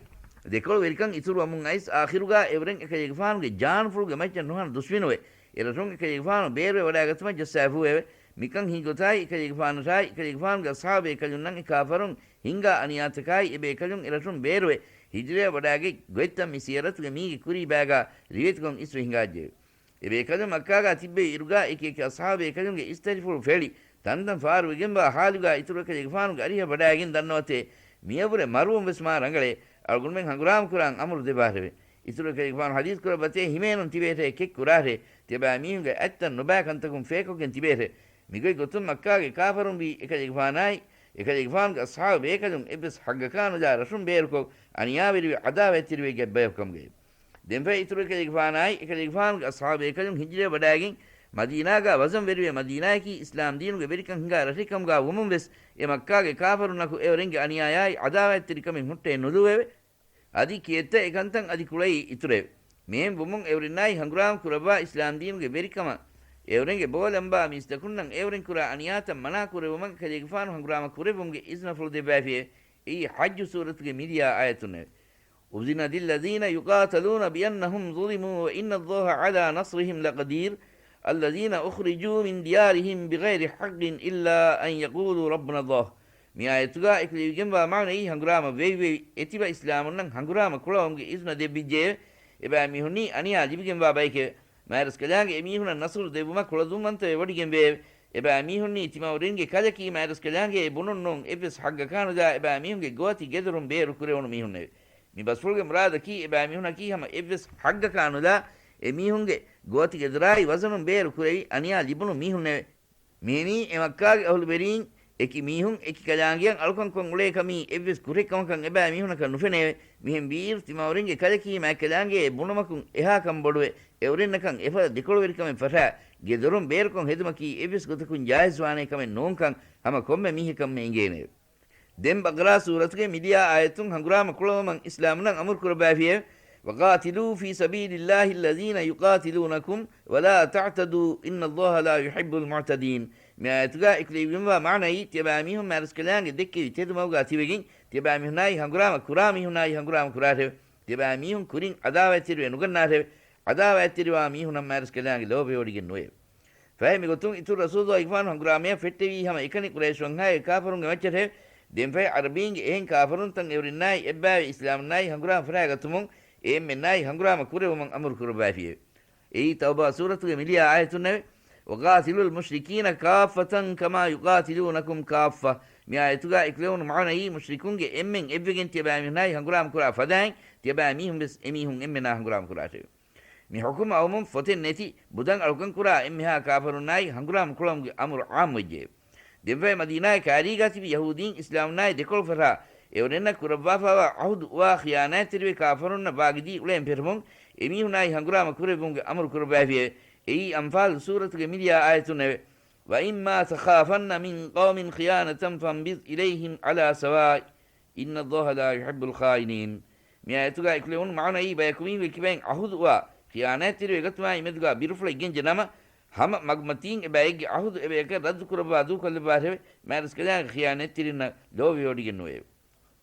ދެކޮޅުވެރިކަން އިތުރުވަމުން އައިސް، އާޚިރުގަ އެއުރެން އެކަލޭގެފާނުގެ ޖާނުފުޅުގެ މައްޗަށް ނުހަނު ދުސްވިނުވެ، އެރަށުން އެކަލޭގެފާނު ބޭރުވެ ވަޑާގަތުމަށް ޖައްސާފޫއެވެ. މިކަން ހީގޮތާއި، އެކަލޭގެފާނަށާއި، އެކަލޭގެފާނުގެ އަޞްޙާބު ބޭކަލުންނަށް އެ ކާފަރުން ހިންގާ އަނިޔާތަކާއި، އެ ބޭކަލުން އެރަށުން ބޭރުވެ، ހިޖުރަޔަށް ވަޑާގަތް ގޮތްތައް މި ސިޔަރަތުގެ މީގެ ކުރީ ބައިގަ ރިވެތިކޮށް އިސްވެ ހިނގާއްޖެއެވެ. އެ ބޭކަލުން މައްކާގަ ތިއްބެވި އިރުގަ އެކި އެކި އަޞްޙާބު ބޭކަލުންގެ އިސްތަށިފުޅު ފެޅި، ތަންތަން ފާރުވެގެންވާ ހާލުގަ އިތުރު އެކަލޭގެފާނުގެ އަރިހަށް ވަޑާގެން ދަންނަވަތޭ، މިޔަށްވުރެ މަރުވުން ވެސް މާ ރަނގަޅޭ. އަޅުގަނޑުމެން ހަނގުރާމަ ކުރާން އަމުރު ދެއްވާށެވެ. އިތުރު އެކަލޭގެފާނު ޙަދީޘް ކުރައްވަތޭ، ހިމޭނުން ތިބޭށޭ ކެއް ކުރާށޭ. ތިޔަބައިމީހުންގެ އަތްތައް ނުބައި ކަންތަކުން ފޭކޮށްގެން ތިބޭށޭ. މިގޮތް ގޮތުން މައްކާގެ ކާފަރުން ވީ އެކަލޭގެފާނާއި، އެކަލޭގެފާނުގެ އަޞްޙާބު ބޭކަލުން އެއްވެސް ޙައްޤަކާ ނުލާ ރަށުން ބޭރުކޮށް، އަނިޔާވެރިވެ ޢަދާވާތްތެރިވެ ގެއްބަޔަކު ކަމުގައެވެ. ދެންފައި އިތުރު އެކަލޭގެފާނާއި، އެކަލޭގެފާނުގެ އަޞްޙާބު ބޭކަލުން ހިޖުރަޔަށް ވަޑާގެން، މަދީނާގަ ވަޒަންވެރިވެ، މަދީނާޔަކީ އިސްލާމް ދީނުގެ ވެރިކަން ހިނގާ ރަށެއް ކަމުގަ ވުމުން ވެސް، އެ މައްކާގެ ކާފަރުންނަކު އެއުރެންގެ އަނިޔާޔާއި ޢަދާވާތްތެރިކަމެއް ހުއްޓައެއް ނުލުއެވެ. އަދި ކިއެއްތަ އެކަންތައް އަދި ކުޅައީ އިތުރެވެ. މިހެން ވުމުން އެއުރެންނާއި ހަނގުރާމަ ކުރައްވާ އިސްލާމް ދީނުގެ ވެރިކަމަށް އެއުރެންގެ ބޯލަނބާ މީސްތަކުންނަށް އެއުރެން ކުރާ އަނިޔާތައް މަނާ ކުރެއްވުމަށް އެކަލޭގެފާނު ހަނގުރާމަ ކުރެއްވުމުގެ އިޒުނަފުޅު ދެއްވައިފިއެވެ. އެއީ ޙައްޖު ސޫރަތުގެ މިދިޔަ އާޔަތުންނެވެ. أذن للذين يقاتلون بأنهم ظلموا وإن الله على نصرهم لقدير. الذين أخرجوا من ديارهم بغير حق إلا أن يقولوا ربنا الله. މި އާޔަތުގަ އެކުލެވިގެންވާ މާނައީ ހަނގުރާމަ ވެވި ވެވި އެތިބަ އިސްލާމުންނަށް ހަނގުރާމަ ކުޅަވުމުގެ އިޒުނަ ދެއްވިއްޖެއެވެ. އެބައިމީހުންނީ އަނިޔާ ލިބިގެންވާ ބައެކެވެ. މާތްރަސްކަލާނގެ އެމީހުނަށް ނަޞްރު ދެއްވުމަށް ކުޅަދުންވަންތަވެ ވޮޑިގެންވެއެވެ. އެބައިމީހުންނީ ތިމައުރިންގެ ކަލަކީ މާތްރަސްކަލާނގެ ބުނުން ނޫން އެއްވެސް ޙައްޤަކާ ނުލާ އެބައިމީހުންގެ ގޯތި ގެދޮރުން ބޭރު ކުރެވުނު މީހުންނެވެ. މި ބަސްފުޅުގެ މުރާދަކީ އެބައިމީހުނަކީ ހަމަ އެއްވެސް ޙައްޤަކާ ނުލާ އެމީހުންގެ ގޯތި ގެދޮރާއި ވަޒަނުން ބޭރު ކުރެވި އަނިޔާ ލިބުނު މީހުންނެވެ. މިހެނީ އެ މައްކާގެ އަހުލުވެރީން އެކި މީހުން އެކި ކަލާނގެއަށް އަޅުކަން ކޮށް އުޅޭ ކަމީ އެއްވެސް ކުށެއް ކަމަކަށް އެބައިމީހުނަކަށް ނުފެނެއެވެ. މިހެން ވީއިރު ތިމައުރިންގެ ކަލަކީ މާތްކަލާނގެ ބުނުމަކުން އެހާ ކަންބޮޑުވެ، އެއުރެންނަކަށް އެފަދަ ދެކޮޅުވެރިކަމެއް ފަށާ، ގެދޮރުން ބޭރުކޮށް ހެދުމަކީ އެއްވެސް ގޮތަކުން ޖާއިޒްވާނޭ ކަމެއް ނޫންކަން ހަމަ ކޮންމެ މީހަކަށްމެ އެނގޭނެއެވެ. ދެން ބަޤަރާ ސޫރަތުގެ މިދިޔަ އާޔަތުން ހަނގުރާމަ ކުޅަވުމަށް އިސްލާމުންނަށް އަމުރު ކުރައްވައިފިއެވެ. وقاتلوا في سبيل الله الذين يقاتلونكم ولا تعتدوا إن الله لا يحب المعتدين. މި އާޔަތުގަ އެކުލެވިގެންވާ މާނައީ، ތިޔަބައިމީހުން މާތްރަސްކަލާނގެ ދެއްކެވި ތެދު މަގުގަ ތިބެގެން، ތިޔަބައިމީހުންނާއި ހަނގުރާމަ ކުރާ މީހުންނާއި ހަނގުރާމަ ކުރާށެވެ. ތިޔަބައިމީހުން ކުރިން ޢަދާވާތްތެރިވެ ނުގަންނާށެވެ. ޢަދާވާތްތެރިވާ މީހުނަށް މާތްރަސްކަލާނގެ ލޯބިވޮޑިގެން ނުވެއެވެ. ފަހެ މިގޮތުން އިތުރު ރަސޫލުއްލާހިގެފާނު ހަނގުރާމަޔަށް ފެއްޓެވީ ހަމަ އެކަނި ޤުރައިޝް ވަންހާގެ ކާފަރުންގެ މައްޗަށެވެ. ދެންފަހެ ޢަރަބީންގެ އެހެން ކާފަރުންތައް އެއުރެންނާއި އެއްބައިވެ އިސްލާމުންނާއި ހަނގުރާމަ ފަށާގަތުމުން އެ އެންމެންނާއި ހަނގުރާމަ ކުރެވުމަށް އަމުރު ކުރައްވައިފިއެވެ. އެއީ ތައުބާ ސޫރަތުގެ މިދިޔަ އާޔަތުންނެވެ. وقاتلوا المشركين كافة كما يقاتلونكم كافة. މި އާޔަތުގަ އެކުލެވުނު މާނައީ މުޝްރިކުންގެ އެންމެން އެއްވެގެން ތިޔަބައިމީހުންނާއި ހަނގުރާމަ ކުރާ ފަދައިން ތިޔަބައިމީހުން ވެސް އެމީހުން އެންމެނާ ހަނގުރާމަ ކުރާށެވެ. މި ޙުކުމް އައުމުން ފޮތެއް ނެތި ބުދަން އަޅުކަން ކުރާ އެންމެހާ ކާފަރުންނާއި ހަނގުރާމަ ކުޅަމުގެ އަމުރު ޢާއްމުވެއްޖެއެވެ. ދެންފަހެ މަދީނާގެ ކާރީގާ ތިބި ޔަހޫދީން އިސްލާމުންނާއި ދެކޮޅު ފަށާ އެއުރެންނަށް ކުރައްވާފާވާ ޢަހުދު އުވާ ޚިޔާނާތްތެރިވެ ކާފަރުންނަށް ވާގިދީ އުޅޭން ފެށުމުން އެމީހުނާއި ހަނގުރާމަ ކުރެއްވުމުގެ އަމުރު ކުރައްވައިފިއެވެ. އެއީ އަންފާލު ސޫރަތުގެ މިދިޔަ އާޔަތުންނެވެ. وَإِمَّا تَخَافَنَّ مِنْ قَوْمٍ خِيَانَةً فَانْبِذْ إِلَيْهِمْ عَلَى سَوَاءٍ إِنَّ اللَّهَ لَا يُحِبُّ الْخَائِنِينَ. މި އާޔަތުގައި އެކުލެވުނު މާނައީ ބަޔަކު މީހުންގެ ކިބައިން އަހުދު އޮވާ ޚިޔާނާތްތެރިވެ ގަތުމާއި މެދުގަ ބިރުފުޅެއް ގެންޖެ ނަމަ، ހަމަ މަގުމަތީން އެބައެއްގެ އަހުދު އެބަޔަކަށް ރައްދު ކުރައްވާ ދޫކޮށްލައްވާށެވެ. މާތްރަސްކަލާނގެ ޚިޔާނާތްތެރިންނަށް ލޯބިވެވޮޑިގެން ނުވެއެވެ.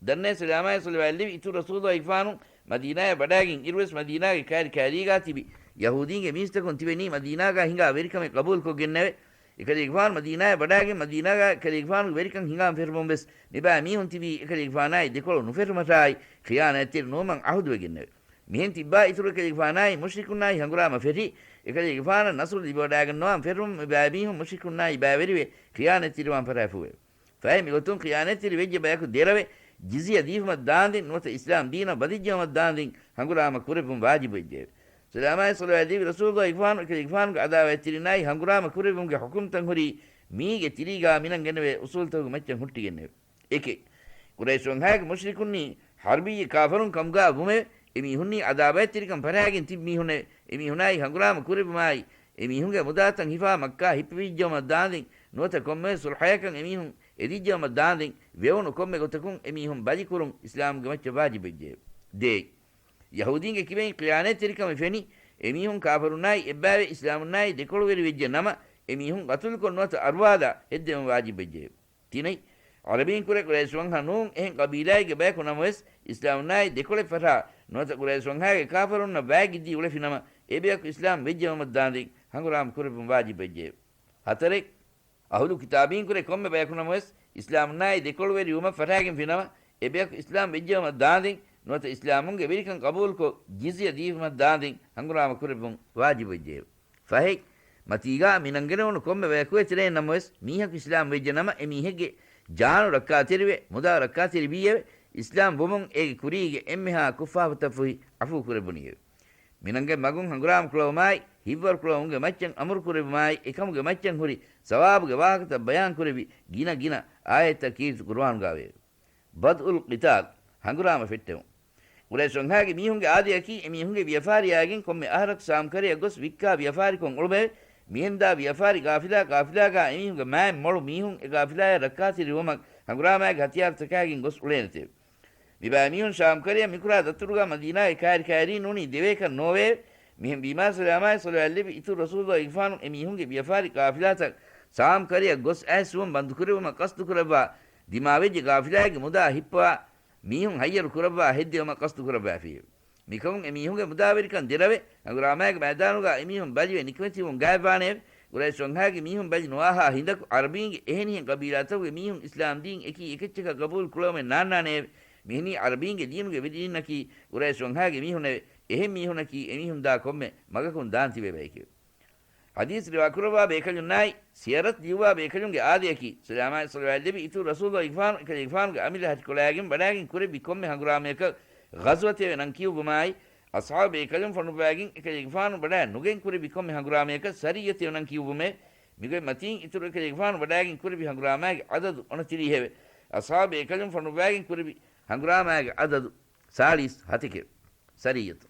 ދަންނައި ސަލާމާއި ސޮލަވާތްލެވި އިތުރު ރަސޫލު އިގްފާނު މަދީނާޔަށް ވަޑާގެން އިރުވެސް މަދީނާގެ ކާރި ކާރީގާ ތިބި ޔަހޫދީންގެ މީސްތަކުން ތިބެނީ މަދީނާގާ ހިނގާ ވެރިކަމެއް ޤަބޫލުކޮށްގެންނެވެ. އެކަލޭގެފާނު މަދީނާޔަށް ވަޑާގެން މަދީނާގާ އެކަލޭގެފާނުގެ ވެރިކަން ހިނގާން ފެށުމުން ވެސް މިބާ މީހުން ތިބީ އެކަލޭގެފާނާއި ދެކޮޅު ނުފެށުމަށާއި ޚިޔާނާތްތެރި ނުވުމަށް އަހުދުވެގެންނެވެ. މިހެން ތިއްބާ އިތުރު އެކަލޭގެފާނާއި މުޝްރިކުންނާއި ހަނގުރާމަ ފެށި، އެކަލޭގެފާނަށް ނަޞްރު ލިބިވަޑާގަންނަވާން ފެށުމުން މިބާ މީހުން މުޝްރިކުންނާއި ބައިވެރިވެ ޚިޔާނާތްތެރިވާން ފަށާފުއެވެ. ފަހެ މިގޮތުން ޚިޔާނާތްތެރި ވެއްޖެ ބަޔަކު ދެރަވެ، ޖިޒްޔަ ދީފުމަށް ދާންދެން ނުވަތަ އިސްލާމް ދީނަށް ވަދެއްޖައުމަށް ދާންދެން ހަނގުރާމަ ކުރެއްވުން ވާޖިބުވެއްޖެއެވެ. ސަލާމާއި ސޮލަވާތް ލެއްވި ރަސޫލު އިގްފާނު އެކަލޭގެފާނުގެ އަދާވާތްތެރިންނާއި ހަނގުރާމަ ކުރެއްވުމުގެ ޙުކުމްތައް ހުރީ މީގެ ތިރީގާ މިނަންގެނެވޭ އުސޫލުތަކުގެ މައްޗަށް ހުއްޓިގެންނެވެ. އެކެއް، ޤުރައިޝް ވަންހާގެ މުޝްރިކުންނީ ޙަރްބީ ކާފަރުން ކަމުގާ ވުމެވެ. އެމީހުންނީ އަދާވާތްތެރިކަން ފަށާގެން ތިބި މީހުންނެވެ. އެމީހުނާއި ހަނގުރާމަ ކުރެއްވުމާއި، އެމީހުންގެ މުދާތައް ހިފާ މައްކާ ހިއްޕެވިއްޖައުމަށް ދާންދެން ނުވަތަ ކޮންމެވެސް ޞުލްޙަޔަކަށް އެމީހުން އެދިއްޖައުމަށް ދާންދެން ވެވުނު ކޮންމެ ގޮތަކުން އެމީހުން ބަލިކުރުން އިސްލާމްގެ މައްޗަށް ވާޖިބުވެއްޖެއެވެ. ދޭއް، ޔަހޫދީންގެ ކިބައިން ޚިޔާނާތްތެރިކަމެއް ފެނި، އެމީހުން ކާފަރުންނާއި އެއްބައިވެ އިސްލާމުންނާއި ދެކޮޅުވެރިވެއްޖެ ނަމަ، އެމީހުން ޤަތުލުކޮށް ނުވަތަ އަރުވާލާ ހެއްދެވުން ވާޖިބުވެއްޖެއެވެ. ތިނެއް، ޢަރަބީން ކުރެ ޤުރައިޝް ވަންހަ ނޫން އެހެން ޤަބީލާއެއްގެ ބަޔަކު ނަމަވެސް، އިސްލާމުންނާއި ދެކޮޅެއް ފަށާ ނުވަތަ ޤުރައިޝް ވަންހާގެ ކާފަރުންނަށް ވާތް ގެއްލި އުޅެފި ނަމަ، އެ ބަޔަކު އިސްލާމް ވެއްޖައުމަށް ދާންދެން ހަނގުރާމަ ކުރެއްވުން ވާޖިބުވެއްޖެއެވެ. ހަތަރެއް، އަހުލު ކިތާބީން ކުރެ ކޮންމެ ބަޔަކު ނަމަވެސް، އިސްލާމުންނާއި ދެކޮޅުވެރިވުމަށް ފަށާގެންފި ނަމަ، އެ ބަޔަކު އިސްލާމް ވެއްޖައުމަށް ދާންދެން ނުވަތަ އިސްލާމުންގެ ވެރިކަން ޤަބޫލުކޮށް، ޖިޒްޔަ ދީފުމަށް ދާންދެން ހަނގުރާމަ ކުރެއްވުން ވާޖިބުވެއްޖެއެވެ. ފަހެއް، މަތީގާ މިނަންގެނެވުނު ކޮންމެ ބަޔަކު އެތެރެއިން ނަމަވެސް، މީހަކު އިސްލާމް ވެއްޖެ ނަމަ، އެ މީހެއްގެ ޖާނު ރައްކާތެރިވެ، މުދާ ރައްކާތެރިވީއެވެ. އިސްލާމް ވުމުން އޭގެ ކުރީގެ އެންމެހާ ކުށްފާފަތައް ފުހި ޢަފޫ ކުރެއްވުނީއެވެ. މިނަންގެ މަގުން ހަނގުރާމަ ކުޅަވުމާއި، ހިތްވަރު ކުޅަވުމުގެ މައްޗަށް އަމުރު ކުރެއްވުމާއި، އެކަމުގެ މައްޗަށް ހުރި ސަވާބުގެ ވާހަކަތައް ބަޔާން ކުރެއްވި ގިނަ ގިނަ އާޔަތްތައް ކީރިތި ޤުރުއާނުގާވެއެވެ. ބަދްއުލް ޤިތާލް، ހަނގުރާމަ ފެއްޓެވުން. ޤުރައިޝް ވަންހާގެ މީހުންގެ އާދަޔަކީ، އެމީހުންގެ ވިޔަފާރި އައިގެން ކޮންމެ އަހަރަކު ޝާމް ކަރަޔަށް ގޮސް ވިއްކާ ވިޔަފާރިކޮށް އުޅުމެވެ. މިހެންދާ ވިޔަފާރި ޤާފިލާ، ޤާފިލާގާ އެމީހުންގެ މާތް މޮޅު މީހުން އެ ޤާފިލާޔަށް ރައްކާތެރިވުމަށް ހަނގުރާމައިގެ ހަތިޔާރުތަކާގެން ގޮސް އުޅޭނެތެވެ. މިބައިމީހުން ޝާމް ކަރަޔަށް މިކުރާ ދަތުރުގާ މަދީނާގެ ކާރި ކާރީން ނޫނީ ދެވޭކަށް ނޯވެއެވެ. މިހެން ވީމާ ސަލާމާއި ޞަލަވާތް ލެއްވި އިތުރު ރަސޫލު އިގްފާނު އެމީހުންގެ ވިޔަފާރި ޤާފިލާތައް ޝާމް ކަރަޔަށް ގޮސް އައިސްވުން ބަންދުކުރެއްވުމަށް ޤަޞްދުކުރައްވާ، ދިމާވެއްޖެ ޤާފިލާއެއްގެ މުދާ ހިއްޕަވާ، މީހުން ހައްޔަރު ކުރައްވާ ހެއްދެވުމަށް ޤަޞްދުކުރައްވާފިއެވެ. މިކަމުން އެމީހުންގެ މުދާވެރިކަން ދެރަވެ، ހަނގުރާމާގެ މައިދާނުގާ އެމީހުން ބަލިވެ ނިކަމެތިވުން ގާތްވާނެއެވެ. ޤުރައިޝް ވަންހާގެ މީހުން ބަލި ނުވާހާ ހިނދަކު، ޢަރަބީންގެ އެހެނިހެން ޤަބީލާތަކުގެ މީހުން އިސްލާމް ދީން އެކީ އެކައްޗަކަށް ޤަބޫލު ކުޅައުމެއް ނާންނާނެއެވެ. މިހެނީ ޢަރަބީންގެ ދީނުގެ ވެރިންނަކީ ޤުރައިޝް ވަންހާގެ މީހުންނެވެ. އެހެން މީހުންނަކީ އެމީހުން ދާ ކޮންމެ މަގަކުން ދާން ތިބޭ ބަޔެކެވެ. ޙަދީޘް ރިވާކުރައްވާ ބޭކަލުންނާއި، ސިޔަރަތް ލިޔުއްވާ ބޭކަލުންގެ އާދަޔަކީ، ސަލާމާއި ޞަލަވާތް ލެއްވި އިތުރު ރަސޫލު އިގްފާނު އެކަލޭގެފާނުގެ އަމިއްލަ ހަށިކޮޅާގެން ވަޑާގެން ކުރެއްވި ކޮންމެ ހަނގުރާމަޔަކަށް ޣަޒްވަތެވެ ނަން ކިޔުއްވުމާއި، އަޞްޙާބު ބޭކަލުން ފޮނުއްވާގެން އެކަލޭގެފާނު ވަޑާ ނުގެން ކުރެއްވި ކޮންމެ ހަނގުރާމަޔަކަށް ސަރިއްޔަތެވެ ނަން ކިޔުއްވުމެވެ. މިގޮތް މަތީން އިތުރު އެކަލޭގެފާނު ވަޑާގެން ކުރެއްވި ހަނގުރާމާގެ އަދަދު އޮނަތިރީހެވެ. އަޞްޙާބު ބޭކަލުން ފޮނުއްވާގެން ކުރެއްވި ހަނގުރާމާގެ އަދަދު ސާޅީސް ހަތެކެވެ. ސަރިއްޔަތު.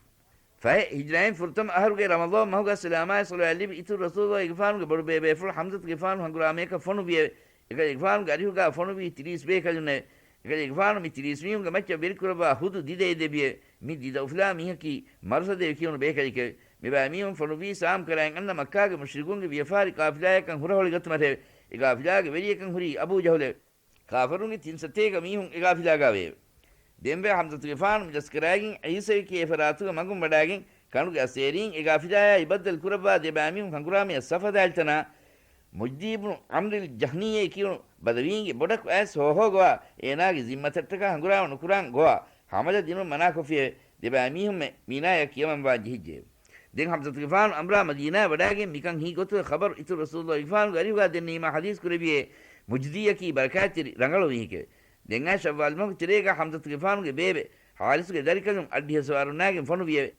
ފަހެ، ހިޖްރާއިން ފުރަތަމަ އަހަރުގެ ރަމަޟާން މަހުގަ ސަލާމާއި ޞަލަވާތް ލެއްވި އިތުރު ރަސޫލު އިގްފާނުގެ ބޮޑުބޭބޭފުޅު ޙަމްޒަތުގެފާނު ހަނގުރާމަޔަކަށް ފޮނުއްވިއެވެ. އެކަލޭގެފާނުގެ އަރިހުގާ ފޮނުއްވީ ތިރީސް ބޭކަލުންނެވެ. އެކަލޭގެފާނު މި ތިރީސް މީހުންގެ މައްޗަށް ވެރިކުރައްވާ ހުދު ދިދަ އެދެއްވިއެވެ. މި ދިދަ އުފުލާ މީހަކީ މަރުޞަދެވެ ކިޔުނު ބޭކަލެކެވެ. މިބައިމީހުން ފޮނުއްވީ ޝާމް ކަރައިން އަންނަ މައްކާގެ މުޝްރިކުންގެ ވިޔަފާރި ޤާފިލާޔަކަށް ހުރަހޮޅިގަތުމަށެވެ. އެ ޤާފިލާގެ ވެރިޔަކަށް ހުރީ އަބޫ ޖަހުލެވެ. ކާފަރުންގެ ތިން ސަތޭކަ މީހުން އެ ޤާފިލާގާ ވެއެވެ. ދެންވެ ޙަމްޒަތުގެފާނު މި ލަސްކަރާގެން ޢީސަވި ކިޔޭ ފަރާތުގެ މަގުން ވަޑާގެން ކަނޑުގެ އަސޭރީން އެ ޤާފިލާޔާއި ބައްދަލު ކުރައްވާ ދެބައިމީހުން ހަނގުރާމަޔަށް ޞަފަށް ދާލިތަނާ މުޖްދީ ބުނު ޢަމްރިލް ޖަހްނީ ކިޔުނު ބަދަވީންގެ ބޮޑަކު އައިސް ހޯހޯ ގޮވާ އޭނާގެ ޒިންމަތަށްޓަކާ ހަނގުރާމަ ނުކުރާން ގޮވާ ހަމަލަ ދިނުން މަނާކޮށްފިއެވެ. ދެބައިމީހުންމެ މީނާޔަށް ކިޔަމަންވާން ޖެހިއްޖެއެވެ. ދެން ޙަމްޒަތުގެފާނު އަނބުރާ މަދީނާއަށް ވަޑާގެން މިކަން ހީ ގޮތުގެ ޚަބަރު އިތުރު ރަސޫލު އިގްފާނުގެ އަރިހުގާ ދެންނެވީމާ ޙަދީޘް ކުރެއްވިއޭ، މުޖްދީއަކީ ބަރަކާތްތެރި ރަނގަޅު މީހެކެވެ. ދެން އާ ޝައްވާލް މަހުގެ ތެރޭގާ ޙަމްޒަތުގެފާނުގެ ބޭބެ ޙާރިސުގެ ދަރިކަލުން އައްޑިހަ ސަވާރުންނާގެން ފޮނުވިއެވެ.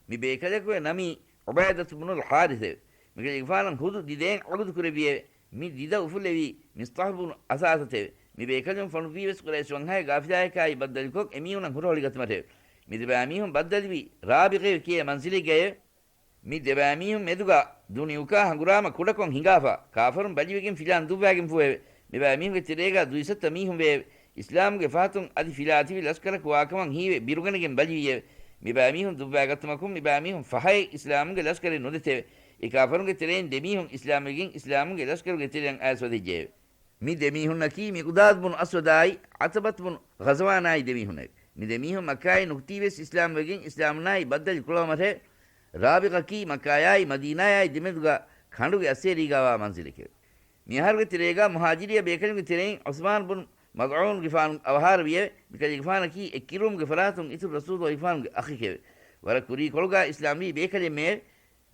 މި ބޭކަލަކުގެ ނަމީ ޢުބައިދަތު ބުނުލް ޙާރިސެވެ. މިކަލޭގެފާނަށް ހުދު ދިދައެއް ޢަގުދު ކުރެއްވިއެވެ. މި ދިދަ އުފުލެވީ މިސްޠާޙު ބުނު އަސާސަތެވެ. މި ބޭކަލުން ފޮނުއްވީވެސް ޤުރައިޝް ވަންހާގެ ޤާފިލާޔަކާއި ބައްދަލުކޮށް އެމީހުނަށް ހުރަހޮޅިގަތުމަށެވެ. މި ދެބައިމީހުން ބައްދަލުވީ ރާބިޣަތެވެ ކިޔޭ މަންޒިލެއްގައެވެ. މި ދެބައިމީހުން މެދުގަ ދުނި އުކާ ހަނގުރާމަ ކުޑަކޮށް ހިނގާފަ، ކާފަރުން ބަލިވެގެން ފިލާން ދުއްވާގެންފޫއެވެ. މިބައިމީހުންގެ ތެރޭގާ ދުއިސައްތަ މީހުން ވެއެވެ. އިސްލާމުގެ ފަހަތުން އަދި ފިލާތިބި ލަސްކަރަކު ވާކަމަށް ހީވެ ބިރުގަނެގެން ބަލިވީއެވެ. މިބައިމީހުން ދުއްވާގަތުމަކުން މިބައިމީހުން ފަހައެއް އިސްލާމުގެ ލަސްކަރެއް ނުދެތެވެ. އެ ކާފަރުންގެ ތެރެއިން ދެމީހުން އިސްލާމްވެގެން އިސްލާމުގެ ލަސްކަރުގެ ތެރެއަށް އައިސް ވަދެއްޖެއެވެ. މި ދެމީހުންނަކީ މިޤްދާދު ބުނު އަސްވަދާއި، ޢަތަބަތު ބުނު ޣަޒަވާނާއި ދެމީހުންނެވެ. މި ދެމީހުން މައްކާއިން ނުކުތީވެސް އިސްލާމްވެގެން އިސްލާމުންނާއި ބައްދަލު ކުޅަވަމަށެވެ. ރާބިޣަކީ މައްކާޔާއި މަދީނާޔާއި ދެމެދުގަ ކަނޑުގެ އައްސޭރީގާވާ މަންޒިލެކެވެ. މި އަހަރުގެ ތެރޭގާ މުހާޖިރިއްޔާ ބޭކަލުންގެ ތެރެއިން ޢުސްމާން ބުނު މަޒްޢޫންގެފާނު އަވަހާރަވިއެވެ. މިކަލޭގެފާނަކީ އެއްކިރުވުމުގެ ފަރާތުން އިތުރު ރަސޫލުގެފާނުގެ އަޚެކެވެ. ވަރަށް ކުރީކޮޅުގާ އިސްލާމްވީ ބޭކަލެއްމެއެވެ.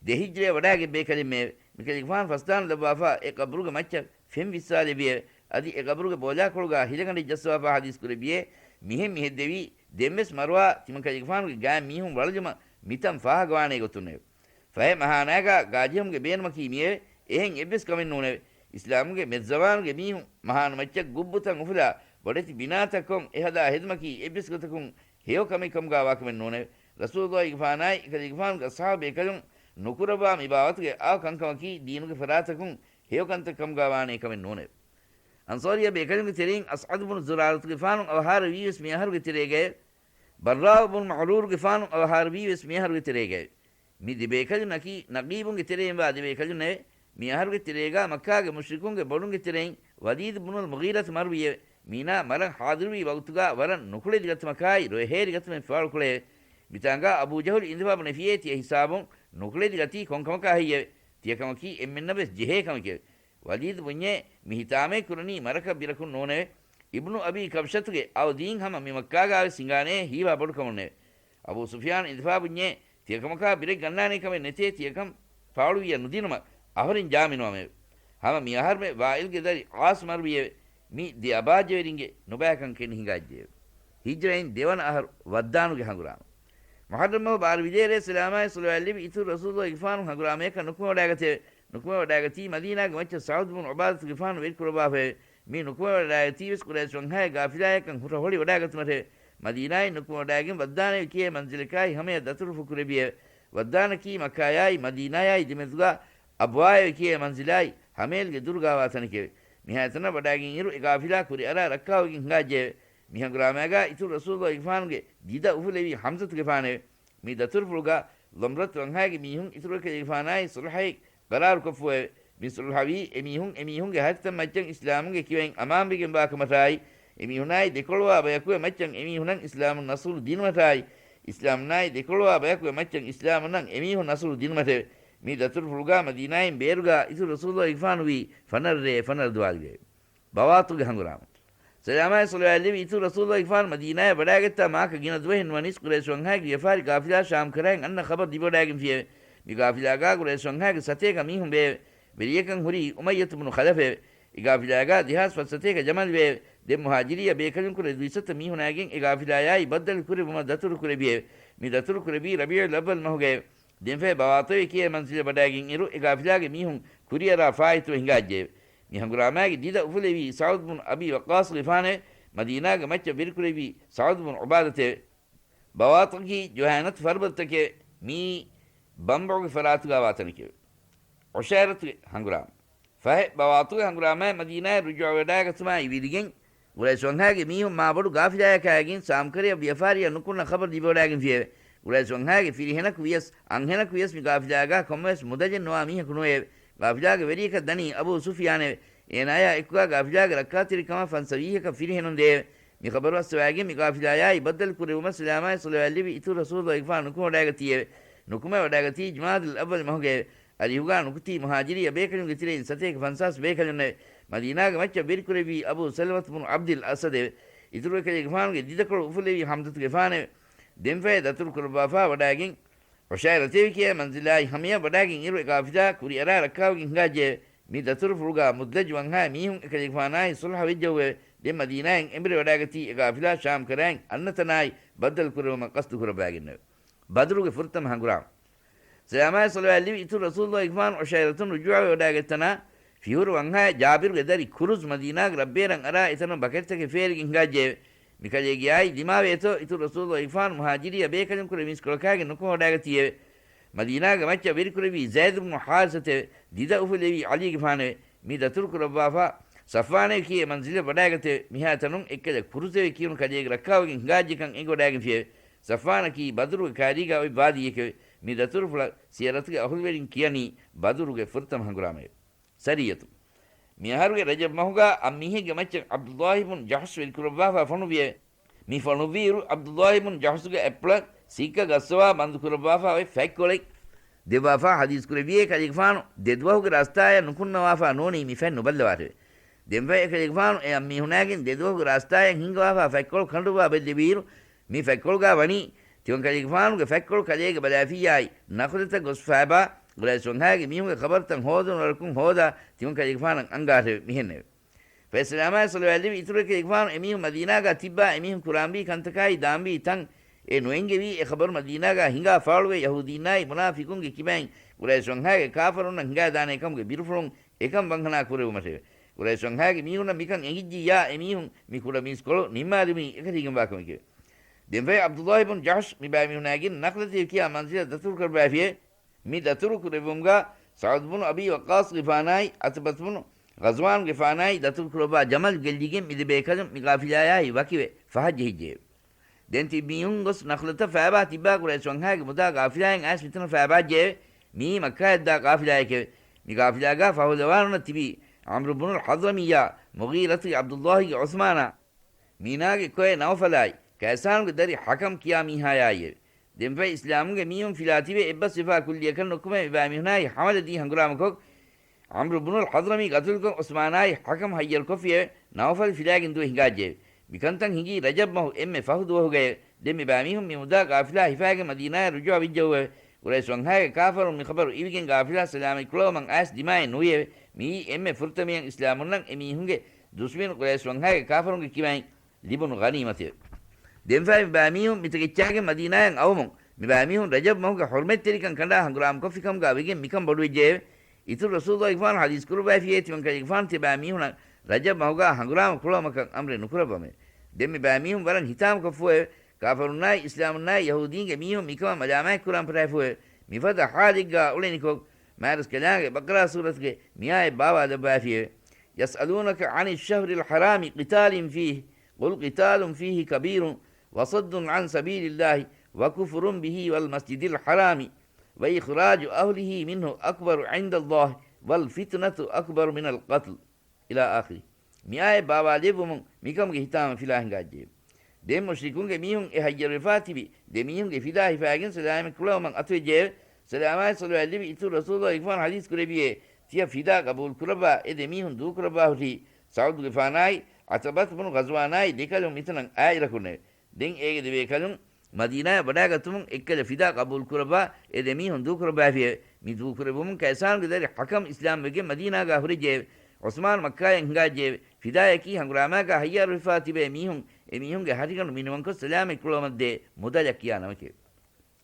ދެ ހިޖްރަޔަށް ވަޑާގެން ބޭކަލެއްމެއެވެ. މިކަލޭގެފާނު ފަސްދާނު ލައްވާފަ އެ ޤަބްރުގެ މައްޗަށް ފެން ވިއްސާލެއްވިއެވެ. އަދި އެ ޤަބްރުގެ ބޯލާކޮޅުގާ ހިލަގަނޑެއް ޖައްސަވާފަ ޙަދީޘް ކުރެއްވިއޭ، މިހެން މިހެއްދެވީ، ދެންވެސް މަރުވާ ތިމަންކަލޭގެފާނުގެ ގާތް މީހުން ވަޅުލުމަށް މިތަން ފާހަގަވާނޭ ގޮތުންނެވެ. ފަހެ މަހާނާގާ ގާޖެހުމުގެ ބޭނުމަކީ މިއެވެ. އެހެން އެއްވެސް ކަމެއް ނޫނެވެ. އިސްލާމުގެ މެދުޒަމާނުގެ މީހުން މަހާނު މައްޗަށް ގުއްބުތައް އުފުލާ، ބޮޑެތި ބިނާތައް ކޮށް އެ ހަދާ ހެދުމަކީ އެއްވެސް ގޮތަކުން ހެޔޮ ކަމެއް ކަމުގާ ވާކަމެއް ނޫނެވެ. ރަސޫލުގެފާނާއި އެކަލޭގެފާނުގެ އަޞްޙާބު ބޭކަލުން ނުކުރައްވާ މި ބާވަތުގެ އާ ކަންކަމަކީ ދީނުގެ ފަރާތަކުން ހެޔޮ ކަންތައް ކަމުގާ ވާނޭ ކަމެއް ނޫނެވެ. އަންޞާރިއްޔާ ބޭކަލުންގެ ތެރެއިން އަސްޢަދު ބުނު ޒުރާރަތުގެފާނު އަވަހާރަވީވެސް މި އަހަރުގެ ތެރޭގައެވެ. ބައްރާއު ބުނު މަޢުރޫރުގެފާނު އަވަހާރަވީވެސް މި އަހަރުގެ ތެރޭގައެވެ. މި ދެބޭކަލުންނަކީ ނަޤީބުންގެ ތެރެއިން ވާ ދެބޭކަލުންނެވެ. މި އަހަރުގެ ތެރޭގާ މައްކާގެ މުޝްރިކުންގެ ބޮޑުންގެ ތެރެއިން ވަލީދު ބުނުލް މުޣީރަތު މަރުވިއެވެ. މީނާ މަރަން ޙާޟިރުވީ ވަގުތުގާ ވަރަށް ނުކުޅެދިގަތުމަކާއި ރޮއެހޭރިގަތުމެއް ފާޅުކުޅެވެ. މިތާނގާ އަބޫ ޖަހުލު އިނދެފާ ބުނެފިއޭ ތިޔަ ހިސާބުން ނުކުޅެދިގަތީ ކޮންކަމަކާ ހެއްޔެވެ؟ ތިޔަކަމަކީ އެންމެންނަށްވެސް ޖެހޭ ކަމެކެވެ. ވަލީދު ބުންޏޭ، މި ހިތާމައެއް ކުރަނީ މަރަކަށް ބިރަކުން ނޫނެވެ. އިބްނު އަބީ ކަބްޝަތުގެ އައު ދީން ހަމަ މި މައްކާގާވެސް ހިނގާނޭ ހީވާ ބޮޑުކަމުންނެވެ. އަބޫ ސުފްޔާން އިނދެފާ ބުންޏޭ، ތިޔަކަމަކާ ބިރެއް ގަންނާނޭ ކަމެއް ނެތޭ ތިޔަކަން ފާޅުވިއްޔަށް ނުދިނުމަށް އަހުރެން ޖާމިނުވަމެވެ. ހަމަ މި އަހަރުމެ ވާއިލްގެ ދަރި ޢާޞް މަރުވިއެވެ. މި ދެ އަބާއްޖަވެރިންގެ ނުބައިކަން ކެނޑި ހިނގާއްޖެއެވެ. ހިޖްރައިން ދެވަނަ އަހަރު ވައްދާނުގެ ހަނގުރާމަ. މުޙައްރަމް މަހު ބާރު ވިދޭރޭ ސަލާމާއި ޞަލަވާތް ލިބި އިތުރު ރަސޫލުގެފާނު ހަނގުރާމަޔަކަށް ނުކުމެވަޑާގަތެވެ. ނުކުމެވަޑާގަތީ މަދީނާގެ މައްޗަށް ސަޢުދު ބުނު ޢުބާދަތުގެފާނު ވެރިކުރައްވާފައެވެ. މި ނުކުމެވަޑާގަތީވެސް ޤުރައިޝް ވަންހާގެ ޤާފިލާޔަކަށް ހުރަ ހޮޅިވަޑާގަތުމަށެވެ. މަދީނާއިން ނުކުމެވަޑާގެން ވައްދާނެވެ ކިޔޭ މަންޒިލަކާއި ހަމަޔަށް ދަތުރުފުޅު ކުރެއްވިއެވެ. ވައްދާނަކީ މައްކާޔާއި މަދީނާޔާއި ދެމެދުގާ އަބްވާއެވެ ކިޔޭ މަންޒިލާއި ހަމައެލްގެ ދުރުގާވާ ތަނެކެވެ. މިހާތަނަށް ވަޑާގެންއިރު އެ ޤާފިލާ ކުރިއަރާ ރައްކާވެގެން ހިނގާއްޖެއެވެ. މި ހަނގުރާމާގާ އިތުރު ރަސޫލުގެފާނުގެ ދިދަ އުފުލެވީ ޙަމްޒަތުގެފާނެވެ. މި ދަތުރުފުޅުގާ ޟަމްރަތު ވަންހާގެ މީހުން އިތުރު އެކަލޭގެފާނާއި ޞުލްޙައެއް ޤަރާރުކޮށްފުއެވެ. މި ޞުލްޙަވީ އެމީހުން އެމީހުންގެ ހަތިތައް މައްޗަށް އިސްލާމުގެ ކިބައިން އަމާންވެގެންވާކަމަށާއި، އެމީހުނާއި ދެކޮޅުވާ ބަޔަކުގެ މައްޗަށް އެމީހުނަށް އިސްލާމުން ނަޞްރު ދިނުމަށާއި، އިސްލާމުންނާއި ދެކޮޅުވާ ބަޔަކުގެ މައްޗަށް އިސްލާމުންނަށް އެމީހުން ނަޞްރު ދިނުމަށެވެ. މި ދަތުރުފުޅުގާ މަދީނާއިން ބޭރުގާ އިތުރު ރަސޫލުގެފާނުވީ ފަނަރަ ރޭ ފަނަރަ ދުވާލުގައެވެ. ބަވާޠުގެ ހަނގުރާމަ. ސަލާމާއި ޞަލަވާތް ލިބި އިތުރު ރަސޫލުގެފާނު މަދީނާޔަށް ވަޑާގަތްތާ މާކަ ގިނަ ދުވަހެއް ނުވަނީސް ޤުރައިޝް ވަންހާގެ ވިޔަފާރި ޤާފިލާ ޝާމް ކަރައިން އަންނަ ޚަބަރު ލިބިވަޑާގެންފިއެވެ. މި ޤާފިލާގާ ޤުރައިޝް ވަންހާގެ ސަތޭކަ މީހުން ވެއެވެ. ވެރިޔަކަށް ހުރީ އުމައްޔަތު ބުނު ޚަލަފެވެ. އެ ޤާފިލާގާ ދެހާސް ފަސްސަތޭކަ ޖަމަލު ވެއެވެ. ދެން މުހާޖިރިއްޔާ ބޭކަލުންކުރެ ދުއިސައްތަ މީހުނާގެން އެ ޤާފިލާޔާއި ބައްދަލު ކުރެއްވުމަށް ދަތުރު ކުރެއްވިއެވެ. މި ދަތުރު ކުރެއްވީ ރަބީޢުލް އައްވަލް މަހުގައެވެ. ދެންފަހެ ބަވާޠުވެ ކިޔޭ މަންޒިލަށް ވަޑާގެން އިރު، އެ ޤާފިލާގެ މީހުން ކުރިއަރާ ފާއިތުވެ ހިނގާއްޖެއެވެ. މި ހަނގުރާމާގެ ދިދަ އުފުލެވީ ސަޢުދު ބުނު އަބީ ވައްޤާޞްގެފާނެވެ. މަދީނާގެ މައްޗަށް ވެރިކުރެއްވީ ސަޢުދު ބުނު ޢުބާދަތެވެ. ބަވާޠަކީ ޖުހައިނަތު ފަރުބަދަތަކެވެ. މިއީ ބަންބަޢުގެ ފަރާތުގާ ވާތަނެކެވެ. ޢުޝައިރަތުގެ ހަނގުރާމަ. ފަހެ ބަވާޠުގެ ހަނގުރާމާއި މަދީނާޔަށް ރުޖޫޢަވެވަޑާގަތުމާއި ވިދިގެން، ޤުރައިޝް ވަންހާގެ މީހުން މާބޮޑު ޤާފިލާޔަކާއިގެން ޝާމްކަރަޔަށް ވިޔަފާރިއަށް ނުކުންނަ ޚަބަރު ލިބިވަޑާގެންފިއެވެ. ޤުރައިޝް ވަންހާގެ ފިރިހެނަކު ވިޔަސް، އަންހެނަކު ވިޔަސް މި ޤާފިލާގާ ކޮންމެވެސް މުދަލެއް ނުވާ މީހަކު ނުވެއެވެ. ޤާފިލާގެ ވެރިޔަކަށް ދަނީ އަބޫ ސުފްޔާނެވެ. އޭނާޔާ އެކުގާ ޤާފިލާގެ ރައްކާތެރިކަމަށް ފަންސަވީހަކަށް ފިރިހެނުން ދެއެވެ. މި ޚަބަރު އައްސަވާގެން މި ޤާފިލާޔާއި ބައްދަލު ކުރެއްވުމަށް ސަލާމާއި ޞަލަވާތް ލިބި އިތުރު ރަސޫލުގެފާނު ނުކުމެވަޑާގަތީއެވެ. ނުކުމެވަޑާގަތީ ޖުމާދަލް އައްވަލް މަހުގައެވެ. އަރިހުގާ ނުކުތީ މުހާޖިރިއްޔާ ބޭކަލުންގެ ތެރެއިން ސަތޭކަ ފަންސާސް ބޭކަލުންނެވެ. މަދީނާގެ މައްޗަށް ވެރިކުރެއްވީ އަބޫ ސަލަމަތު ބުނު ޢަބްދިލް އަސަދެވެ. އިތުރު އެކަލޭގެފާނުގެ ދިދަކޮޅު އުފުލެވީ ޙަމްޒަތުގެފާނެވެ. ދެންފަހެ ދަތުރު ކުރައްވާފާ ވަޑާގެން ޢުޝައިރަތެވެ ކިޔޭ މަންޒިލާއި ހަމަޔަށް ވަޑާގެން އިރު އެ ޤާފިލާ ކުރިއަރާ ރައްކާވެގެން ހިނގާއްޖެއެވެ. މި ދަތުރުފުޅުގާ މުދްލަޖު ވަންހާ މީހުން އެކަލޭގެފާނާއި ޞުލްޙަ ވެއްޖެއެވެ. ދެން މަދީނާއިން އެނބުރި ވަޑާގަތީ އެ ޤާފިލާ ޝާމް ކަރައިން އަންނަ ތަނާއި ބައްދަލު ކުރެއްވުމަށް ޤަޞްދު ކުރައްވާގެންނެވެ. ބަދުރުގެ ފުރަތަމަ ހަނގުރާމަ. ސަލާމާއި ޞަލަވާތް ލިބި އިތުރު ރަސޫލުގެފާނު ޢުޝައިރަތުން ރުޖޫޢަވެވަޑާގަތްތަނާ ފިހުރު ވަންހާ ޖާބިރުގެ ދަރި ކުރުޒް މަދީނާގެ ރަށްބޭރަށް އަރާ އެތަނުން ބަކަރިތަކެއް ފޭރިގެން ހިނގާއްޖެއެވެ. މިކަލޭގެއާއި ދިމާވޭތޯ އިތުރު ރަސޫލުގެފާނު މުހާޖިރިއްޔާ ބޭކަލުންކުރެ މީސްކޮޅަކާގެން ނުކުމެވަޑާގަތީއެވެ. މަދީނާގެ މައްޗަށް ވެރިކުރެއްވީ ޒައިދު ބުނު ޙާރިސަތެވެ. ދިދަ އުފުލެވީ ޢަލީގެފާނެވެ. މި ދަތުރުކުރައްވާފާ ޞަފްވާނޭ ކިޔޭ މަންޒިލަށް ވަޑާގަތެވެ. މިހާތަނުން އެއްކަލަ ކުރުޒެވެ ކިޔުނު ކަލޭގެ ރައްކާވެގެން ހިނގާއްޖެކަން އެނގިވަޑާގެންފިއެވެ. ޞަފްވާނަކީ ބަދުރުގެ ކާރީގާ އޮތް ވާދީއެކެވެ. މި ދަތުރުފުޅަށް ސިޔަރަތުގެ އަހުލުވެރިން ކިޔަނީ ބަދުރުގެ ފުރަތަމަ ހަނގުރާމައެވެ. ސަރިއްޔަތު. މިއަހަރުގެ ރަޖަބް މަހުގާ އަށް މީހެއްގެ މައްޗަށް ޢަބްދުﷲ ބުން ޖަޙްޝް ވެރިކުރައްވާފާ ފޮނުވިއެވެ. މި ފޮނުއްވިއިރު، ޢަބްދުﷲ ބުން ޖަޙްޝުގެ އަތްޕުޅަށް ސިއްކަ ގައްސަވާ ބަންދުކުރައްވާފާ އޮތް ފަތްކޮޅެއް ދެއްވާފާ ޙަދީޘް ކުރެއްވިއޭ ކަލޭގެފާނު ދެދުވަހުގެ ރާސްތާޔަށް ނުކުންނަވާފާ ނޫނީ މި ފަތް ނުބައްލަވާށެވެ. ދެންފަހެ އެކަލޭގެފާނު އެ އަންމީހުނާގެން ދެދުވަހުގެ ރާސްތާޔަށް ހިންގަވާފާ ފަތްކޮޅު ކަނޑުއްވާ ބެއްލެވިއިރު، މި ފަތްކޮޅުގާ ވަނީ ތިމަންކަލޭގެފާނުގެ ފަތްކޮޅު ކަލޭގެ ބަލާފިއްޔާއި، ނަޚުލަތަށް ގޮސް ފައިބާ، ގުރައިޝް ވަންހާގެ މީހުންގެ ޚަބަރުތައް ހޯދުނު ވަރަކުން ހޯދާ، ތިމަންކަލޭގެފާނަށް އަންގާށެވެ. މިހެންނެވެ. ފައިސަލާމާއި ޞަލަވާތްލެވި އިތުރު ކަލޭގެފާނު އެމީހުން މަދީނާގާ ތިއްބާ އެމީހުން ކުރާންވީ ކަންތަކާއި ދާންވީ ތަން އެ ނުއެންގެވީ އެ ޚަބަރު މަދީނާގާ ހިނގާ ފާޅުވެ ޔަހޫދީންނާއި މުނާފިޤުންގެ ކިބައިން ގުރައިޝް ވަންހާގެ ކާފަރުންނަށް ހިނގާދާނޭ ކަމުގެ ބިރުފުޅުން އެކަން ވަންހަނާ ކުރެވުމަށެވެ. ގުރައިޝް ވަންހާގެ މީހުންނަށް މިކަން އެނގިއްޖިއްޔާ އެމީހުން މި ކުޑަ މީސްކޮޅު ނިންމާލުމީ އެކަށީގެންވާ ކަމެކެވެ. ދެންފަހެ ޢަބްދުﷲ ބުން ޖަޙްޝް މިބައިމީހުނާގެން ނަޚްލަތޭ ކިޔާ މަންޒިލަށް ދަތުރުކުރައްވާފިއެވެ. މި ދަތުރު ކުރެއްވުމުގާ ސަޢުދު ބުނު އަބީ ވައްޤާޞްގެފާނާއި، ޢުތުބަތު ބުނު ޣަޒްވާންގެފާނާއި ދަތުރު ކުރައްވާ ޖަމަލް ގެއްލިގެން މި ދެބޭކަލުން މި ޤާފިލާޔާއި ވަކިވެ ފަހަށް ޖެހިއްޖެއެވެ. ދެން ތިބި މީހުން ގޮސް ނަޚްލަތަށް ފައިބާ ތިއްބާ ގުރައިޝް ވަންހާގެ މުދާ ޤާފިލާއިން އައިސް މިތަނަށް ފައިބާއްޖެއެވެ. މިއީ މައްކާއަށްދާ ޤާފިލާއެކެވެ. މި ޤާފިލާގާ ފަހުލަވާނުންނަށް ތިބީ ޢަމްރު ބުނުލް ޙަޟްރަމީއާ، މުޣީރަތުގެ ޢަބްދުﷲގެ ޢުސްމާނާ، މީނާގެ ކޮއެ ނައުފަލާއި، ކައިސާނުގެ ދަރި ޙަކަމް ކިޔާ މީހާޔާއިއެވެ. ދެންފަހެ އިސްލާމުންގެ މީހުން ފިލާތިވެ އެއްބަސްވެފާ ކުއްލިއަކަށް ނުކުމެ މިބައިމީހުނާއި ހަމަލަދީ ހަނގުރާމަކޮށް، ޢަމްރު ބުނުލް ޙަޟްރަމީ ގަތުލުކޮށް ޢުސްމާނާއި ޙަކަމް ހައްޔަރުކޮށްފިއެވެ. ނައުފަލް ފިލާގެން ދުވެ ހިނގާއްޖެއެވެ. މިކަންތައް ހިނގީ ރަޖަބް މަހު އެންމެ ފަހު ދުވަހުގައެވެ. ދެން މިބައިމީހުން މި މުދާ ޤާފިލާ ހިފާގެން މަދީނާޔަށް ރުޖޫޢަ ވެއްޖައުއެވެ. ގުރައިޝް ވަންހާގެ ކާފަރުން މި ޚަބަރު އިވިގެން ޤާފިލާ ސަލާމަތް ކުޅަވަމަން އައިސް ދިމާއެއް ނުވިއެވެ. މިއީ އެންމެ ފުރަތަމަޔަށް އިސްލާމުންނަށް އެމީހުންގެ ދުޝްމަނު ގުރައިޝް ވަންހާގެ ކާފަރުންގެ ކިބައިން ލިބުނު ޣަނީމަތެވެ. ދެންފަހެ މިބައިމީހުން މިތަކެއްޗާގެން މަދީނާޔަށް އައުމުން، މިބައިމީހުން ރަޖަބް މަހުގެ ޙުރުމަތްތެރިކަން ކަނޑާ ހަނގުރާމަކޮށްފިކަމުގާ ވެގެން މިކަން ބޮޑުވެއްޖެއެވެ. އިތުރު ރަސޫލުﷲ ގެފާނު ޙަދީޘް ކުރައްވައިފިއޭ ތިމަންކަލޭގެފާނު ތިބާމީހުނަށް ރަޖަބް މަހުގާ ހަނގުރާމަ ކުޅަވަމަކަށް އަމްރެއް ނުކުރައްވަމެވެ. ދެން މިބައިމީހުން ވަރަށް ހިތާމަކޮށްފުއެވެ. ކާފަރުންނާއި އިސްލާމުންނާއި ޔަހޫދީންގެ މީހުން މިކަމަށް މަލާމާތްކުރާން ފަށާފުއެވެ. މިފަދަ ޙާލެއްގާ އުޅެނިކޮށް، މާތްރަސްކަލާނގެ ބަޤަރާ ސޫރަތުގެ މިއާޔަތް ބާވާލައްވައިފިއެވެ. يسألونك عن الشهر الحرام قتال فيه قل قتال فيه كبير وصد عن سبيل الله وكفر به والمسجد الحرام وإخراج أهله منه أكبر عند الله والفتنة أكبر من القتل إلى آخره. މިއާޔަތް ބާވާލެއްވުމުން މިކަމުގެ ހިތާމަ ފިލާ ހިނގާއްޖެއެވެ. ދެން މުޝްރިކުންގެ މީހުން އެ ހައްޔަރުވެފާ ތިބި ދެ މީހުންގެ ފިދާ ހިފާގެން ސަލާމަތް ކުޅަވަމަން އަތުވެއްޖެއެވެ. ސަލާމާއި ޞަލަވާތް ލިބި އިތުރު ރަސޫލުﷲ ގެފާނު ޙަދީޘް ކުރެއްވިއޭ، ތިޔަ ފިދާ ޤަބޫލު ކުރައްވާ އެ ދެ މީހުން ދޫކުރައްވާ ހުށީ، ސަޢުދުގެފާނާއި ޢުތުބަތު ބުނު ޣަޒްވާނާއި ދެކަލުން މިތަނަށް އާއިރަކުންނެވެ. ދެން އޭގެ ދެބޭކަލުން މަދީނާޔަށް ވަޑާގަތުމުން އެއްކަލަ ފިދާ ޤަބޫލު ކުރައްވާ އެ ދެ މީހުން ދޫކުރައްވާފިއެވެ. މި ދޫކުރެއްވުމުން ކައިސާނުގެ ދަރި ޙަކަމް އިސްލާމްވެގެން މަދީނާގާ ހުރެއްޖެއެވެ. ޢުސްމާން މައްކާޔަށް ހިނގާއްޖެއެވެ. ފިދާޔަކީ ހަނގުރާމާގާ ހައްޔާރުވެފާ ތިބޭ މީހުން އެ މީހުންގެ ހަށިގަނޑު މިނިވަންކޮށް ސަލާމަތް ކުޅަވަމަށްދޭ މުދަލަށް ކިޔާ ނަމެކެވެ.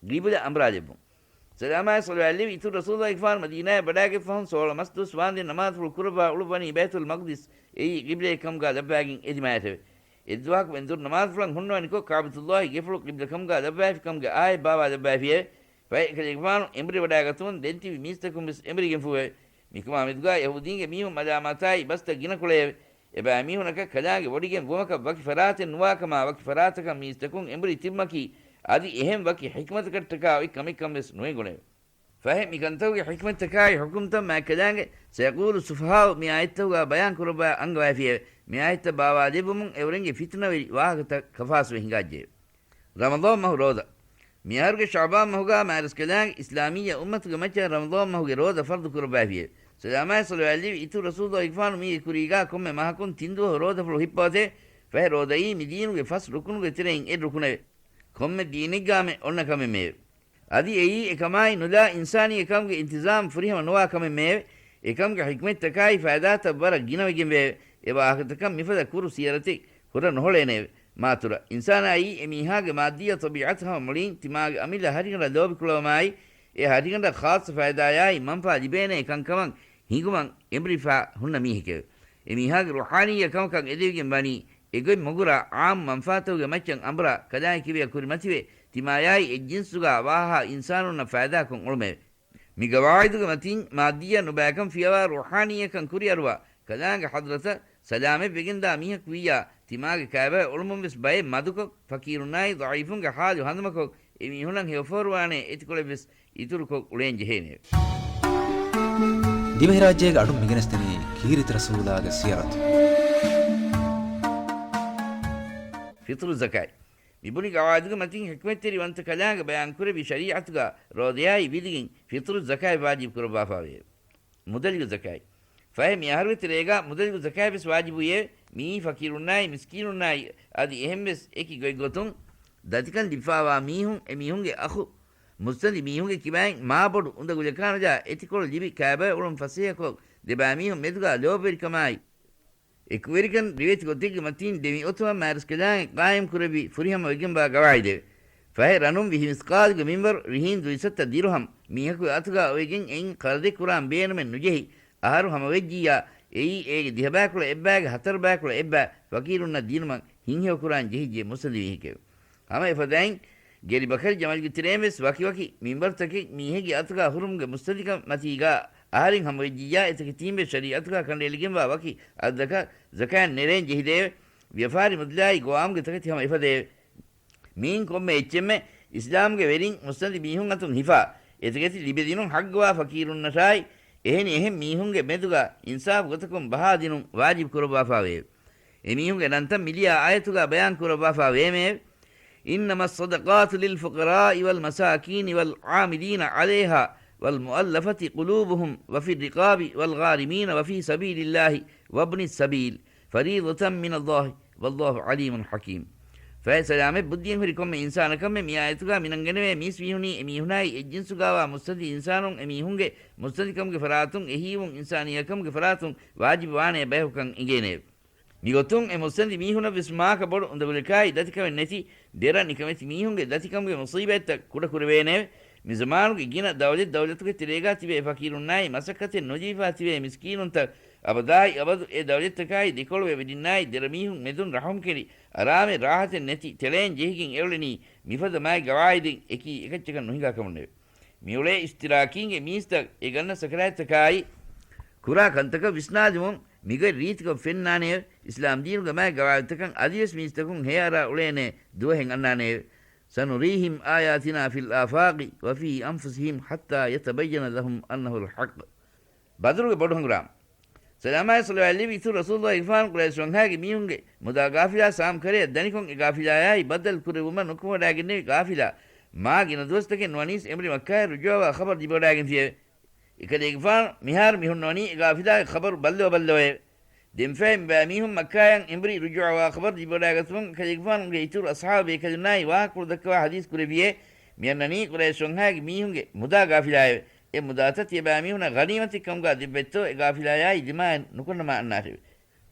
ގިބުލަ އަނބުރާލެއްވުން. ސަލާމާއި ޞަލަވާތް ލެވި އިތުރު ރަސޫލުﷲ ގެފާނު މަދީނާޔަށް ވަޑާގަތްފަހުން ސޯޅަ މަސް ދުވަސް ވާންދެން ނަމާދުފުޅު ކުރައްވާ އުޅުއްވަނީ ބައިތުލް މަޤްދިސް އެއީ ގިބްލައެއް ކަމުގާ ލައްވާގެން އެދިމާޔަށެވެ. އެއްދުވަހަކު ވެންދުރު ނަމާދުފުޅަށް ހުންނަވަނިކޮށް، ކަޢުބަތުﷲގެ ގެފުޅު ޤިބްލަ ކަމުގާ ލައްވައިފި ކަމުގެ އާޔަތް ބާވާލައްވައިފިއެވެ. ފަހެ އެކަލޭގެފާނު އެނބުރިވަޑާގަތުމުން ދެންތިބި މީސްތަކުން ވެސް އެނބުރިގެންފުއެވެ. މިކަމާ މެދުގާ ޔަހޫދީންގެ މީހުން މަލާމާތާއި ބަސްތައް ގިނަ ކުޅެއެވެ. އެބައިމީހުނަކަށް ކަލާނގެ ވޮޑިގެން ވުމަކަށް ވަކި ފަރާތެއް ނުވާކަމާ، ވަކި ފަރާތަކަށް މީސްތަކުން އެނބުރި ތިބުމަކީ އަދި އެހެން ވަކި ޙިކްމަތަކަށްޓަކާ އޮތް ކަމެއްކަން ވެސް ނުއެނގުނެވެ. ފަހެ މިކަންތަކުގެ ޙިކްމަތްތަކާއި ޙުކުމްތައް މާތްކަލާނގެ سيقول السفهاء މި އާޔަތްތަކުގާ ބަޔާން ކުރައްވާ އަންގަވައިފިއެވެ. މި އާޔަތްތައް ބާވާލެއްވުމުން އެއުރެންގެ ފިތުނަވެރި ވާހަކަތައް ކަފާސްވެ ހިނގާއްޖެއެވެ. ރަމަޟާން މަހު ރޯދަ. މިއަހަރުގެ ޝަޢުބާން މަހުގާ މާތްރަސްކަލާނގެ އިސްލާމިއްޔަ އުއްމަތުގެ މައްޗަށް ރަމަޟާން މަހުގެ ރޯދަ ފަރުޟު ކުރައްވައިފިއެވެ. ސަލާމާއި ޞަލަވާތް ލެވި އިތުރު ރަސޫލުﷲ ގެފާނު މީގެ ކުރީގާ ކޮންމެ މަހަކުން ތިން ދުވަހު ރޯދަފުޅު ހިއްޕަވަތެވެ. ފަހެ ރޯދައީ މި ދީނުގެ ފަސް ރުކުނުގެ ތެރެއިން އެއް ރުކުނެވެ. ކޮންމެ ދީނެއްގާމެ އޮންނަ ކަމެއްމެއެވެ. އަދި އެއީ އެކަމާއި ނުލާ އިންސާނީ އެކަމުގެ އިންތިޒާމް ފުރިހަމަ ނުވާ ކަމެއްމެއެވެ. އެކަމުގެ ޙިކްމަތްތަކާއި ފައިދާތައް ވަރަށް ގިނަވެގެންވެއެވެ. އެ ވާހަކަތަކަށް މިފަދަ ކުރު ސިޔަރަތެއް ހުރަ ނުހޮޅޭނެއެވެ. މާތުރަ އިންސާނާއީ އެ މީހާގެ މާއްދިއްޔަ ޠަބީޢަތު ހަމަ މުޅީން ތިމާގެ އަމިއްލަ ހަށިގަނޑަށް ލޯބިކުޅަވުމާއި، އެ ހަށިގަނޑަށް ޚާއްޞަ ފައިދާޔާއި މަންފާ ލިބޭނޭ ކަންކަމަށް ހިނގުމަށް އެނބުރިފާ ހުންނަ މީހެކެވެ. އެ މީހާގެ ރޫޙާނީއްޔަ ކަމަކަށް އެދެވިގެން ވަނީ، އެ ގޮތް މުގުރާ ޢާއްމު މަންފާތަކުގެ މައްޗަށް އަނބުރާ ކަލާނގެ ކިބަޔަށް ކުރިމަތިވެ، ތިމާޔާއި އެއްޖިންސުގަ ވާހާ އިންސާނުންނަށް ފައިދާކޮށް އުޅުމެވެ. މި ގަވާއިދުގެ މަތީން މާއްދިއްޔަ ނުބައިކަން ފިޔަވާ ރޫޙާނީއަކަން ކުރިއަރުވާ ކަލާނގެ ޙަޟްރަތަށް ސަލާމެއް ވެގެންދާ މީހަކު ވިއްޔާ، ތިމާގެ ކައިބައި އުޅުމުން ވެސް ބައެއް މަދުކޮށް، ފަޤީރުންނާއި ޟަޢީފުންގެ ޙާލު ހަނދުމަކޮށް، އެމީހުނަށް ހެޔޮފޯރުވާނޭ އެތިކޮޅެއް ވެސް އިތުރުކޮށް އުޅޭން ޖެހޭނެ. ދިވެހިރާއްޖޭގެ އަޑުން މިގެނެސްދެނީ ކީރިތި ރަސޫލާގެ ސިޔަރަތު. ފިޠުރު ޒަކާތް. މި ބުނި ގަވާއިދުގެ މަތިން ޙިކްމަތްތެރިވަންތަ ކަލާނގެ ބަޔާންކުރެއްވި ޝަރީޢަތުގަ ރޯދަޔާއި ވިލިގެން ފިޠުރު ޒަކާތް ވާޖިބު ކުރައްވާފާވެއެވެ. މުދަލިގު ޒަކާތް. ފަހެ މި އަހަރުގެ ތެރޭގަ މުދަލިގު ޒަކާތް ވެސް ވާޖިބުވިއެވެ. މިއީ ފަޤީރުންނާއި މިސްކީނުންނާއި އަދި އެހެން ވެސް އެކި ގޮތްގޮތުން ދަތިކަން ލިބިފާވާ މީހުން އެމީހުންގެ އަޚު މުއްސަނދި މީހުންގެ ކިބައިން މާބޮޑު އުނދަގުލަކާނުޖާ އެތިކޮޅު ލިބި ކައިބައި އުޅުން ފަސޭހަކޮށް ދެބައިމީހުން މެދުގަ ލޯބިވެރިކަމާއި އެކުވެރިކަން ރިވެތި ގޮތެއްގެ މަތީން ދެމިއޮތުމަށް މާރަސްކަލާނގެ ޤާއިމް ކުރެއްވި ފުރިހަމަ ވެގެންވާ ގަވާއިދެވެ. ފަހެ ރަނުން ވިހި މިސްޤާލުގެ މިންވަރު ރިހީން ދުއިސައްތަ ދިރުހަމް މީހަކުގެ އަތުގަ އޮވެގެން އެއިން ޤަރަޟެއް ކުރާން ބޭނުމެއް ނުޖެހި، އަހަރު ހަމަވެއްޖިއްޔާ، އެއީ އޭގެ ދިހަބައިކުޅަ އެއްބައިގެ ހަތަރު ބައިކުޅަ އެއްބައި ފަޤީރުންނަށް ދިނުމަށް ހިތްހެޔޮކުރާން ޖެހިއްޖެ މުއްސަނދި މީހެކެވެ. ހަމަ އެފަދައިން، ގެރި ބަކަރި ޖަމަލްގެ ތެރޭން ވެސް ވަކިވަކި މިންވަރުތަކެއް މީހެއްގެ އަތުގަ ހުރުމުގެ މުއްސަނދިކަން މަތީގަ އަހަރެން ހަމަވެއްޖިއްޔާ އެތަކެތީން ވެސް ޝަރީޢަތުގަ ކަނޑައެޅިގެންވާ ވަކި އަދަދަކަށް ޒަކާތް ނެރޭން ޖެހިދެއެވެ. ވިޔަފާރި މުދަލާއި ގޮވާމުގެ ތަކެތި ހަމަ އެފަދައެވެ. މިއިން ކޮންމެ އެއްޗެއްމެ އިސްލާމްގެ ވެރިން މުއްސަނދި މީހުން އަތުން ހިފާ، އެތަކެތި ލިބިދިނުން ޙައްޤުވާ ފަޤީރުންނަށާއި އެހެނި އެހެން މީހުންގެ މެދުގަ އިންސާފު ގޮތަކުން ބަހާދިނުން ވާޖިބު ކުރައްވާފާވެއެވެ. އެމީހުންގެ ނަންތައް މިލިޔާ އާޔަތުގަ ބަޔާން ކުރައްވާފާ ވޭމެއެވެ. إنما الصدقات للفقراء والمساكين والعاملين عليها والمؤلفة قلوبهم وفي الرقاب والغارمين وفي سبيل الله وابن السبيل فريضة من الله والله عليم حكيم. ފަހެ ސަލާމަތް ބުއްދިއެއް ހުރި ކޮންމެ އިންސާނަކަށްމެ މި އާޔަތުގަ މިނަންގަނެވޭ މީސް މީހުނީ އެމީހުނާއި އެއްޖިންސުގަވާ މުއްސަނދި އިންސާނުން އެމީހުންގެ މުއްސަނދިކަމުގެ ފަރާތުން އެހީވުން އިންސާނިއްޔަތްކަމުގެ ފަރާތުން ވާޖިބު ވާނޭ ބަޔަކުކަން އެނގޭނެއެވެ. މިގޮތުން އެ މުއްސަނދި މީހުނަށްވެސް މާކަ ބޮޑު އުނދަގުލަކާއި ދަތިކަމެއް ނެތި، ދެރަ ނިކަމެތި މީހުންގެ ދަތިކަމުގެ މުޞީބަތްތައް ކުޑަކުރެވޭނެއެވެ. މި ޒަމާނުގެ ގިނަ ދައުލަތް ދައުލަތުގެ ތެރޭގަ ތިބޭ ފަޤީރުންނާއި މަސައްކަތެއް ނުލިބިފާ ތިބޭ މިސްކީނުންތައް އަބަދާއި އަބަދު އެ ދައުލަތްތަކާއި ދެކޮޅުވެ ވެރިންނާއި ދެރަމީހުން މެދުން ރަޙުމްކެނޑި އަރާމެއް ރާޙަތެއް ނެތި ތެޅޭން ޖެހިގެން އެއުޅެނީ މިފަދަ މާތް ގަވާއިދެއް އެކީ އެކައްޗަކަށް ނުހިނގާ ކަމުންނެވެ. މިއުޅޭ އިޝްތިރާކީންގެ މީސްތައް އެ ގަންނަ ސަކަރާތްތަކާއި ކުރާ ކަންތަކަށް ވިސްނާލުމުން މިގޮތް ރީތިކޮށް ފެންނާނެއެވެ. އިސްލާމް ދީނުގެ މާތް ގަވާއިދުތަކަށް އަދިވެސް މީސްތަކުން ހޭއަރާ އުޅޭނެ ދުވަހެއް އަންނާނެއެވެ. سنريهم آياتنا في الآفاق وفي أنفسهم حتى يتبين لهم أنه الحق. ބަދުރުގެ ބޮޑު ހަނގުރާމަ. ސަލާމާއި ޞަލަވާތް ލެއްވި އިތުރު ރަސޫލުއްލާހި ގެފާނު ޤުރައިޝް ވަންހާގެ މީހުންގެ މުދާ ގާފިލާ ސާމްކަރަޔަށް ދަނިކޮށް އެ ގާފިލާޔާއި ބައްދަލު ކުރެއްވުމަށް ނުކުމެވަޑައިގެންނެވި ގާފިލާ މާ ގިނަ ދުވަސްތަކެއް ނުވަނީސް އެނބުރި މައްކާއަށް ރުޖޫޢަވާ ޚަބަރު ލިބިވަޑައިގެންފިއެވެ. އެކަލޭގެފާނު މިހާރު މި ހުންނަވަނީ އެ ގާފިލާގެ ޚަބަރު ބައްލަވަ ބައްލަވައެވެ. ދެންފަހެ މިބައިމީހުން މައްކާއަށް އެނބުރި ރުޖޫޢަވާ ޚަބަރު ލިބިވަޑައިގަތުމުން އެކަލޭގެފާނުގެ އިތުރު އަޞްޙާބު ބޭކަލުންނާއި ވާހަކަފުޅު ދައްކަވާ ޙަދީޘް ކުރެއްވިއޭ، މި އަންނަނީ ޤުރައިޝް ވަންހާގެ މީހުންގެ މުދާ ގާފިލާއެވެ. އެ މުދާތައް ތިޔަބައިމީހުނަށް ޣަނީމަތެއް ކަމުގަ ދެއްވެއްތޯ އެ ގާފިލާޔާއި ދިމާއެއް ނުކުންނަމާ އަންނާށެވެ.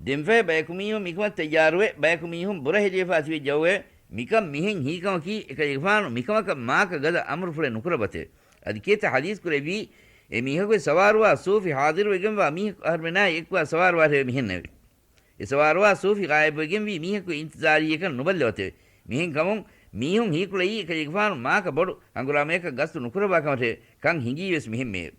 ދެންފަހެ ބަޔަކު މީހުން މިކަމަށް ތައްޔާރުވެ، ބަޔަކު މީހުން ބުރަހެލިވެފާ ތިބެއްޖައުވެ. މިކަން މިހެން ހީކަމަކީ، އެކަލޭގެފާނު މިކަމަކަށް މާކަ ގަދަ އަމުރުފުޅެއް ނުކުރައްވަތެވެ. އަދި ކިއެތަ ޙަދީޘް ކުރެއްވީ، އެ މީހަކު އެ ސަވާރުވާ ސޫފި ޙާޟިރުވެގެންވާ މީހަކު އަހަރުމެނާއި އެކުވާ ސަވާރުވާށެވެ މިހެންނެވެ. އެ ސަވާރުވާ ސޫފި ޣާއިބުވެގެންވީ މީހަކު އިންތިޒާރީއަކަށް ނުބައްލަވަތެވެ. މިހެން ކަމުން މީހުން ހީކުޅައީ އެކަލޭގެފާނު މާކަ ބޮޑު ހަނގުރާމަޔަކަށް ގަސްތު ނުކުރައްވާ ކަމަށެވެ. ކަން ހިނގީ ވެސް މިހެންމެއެވެ.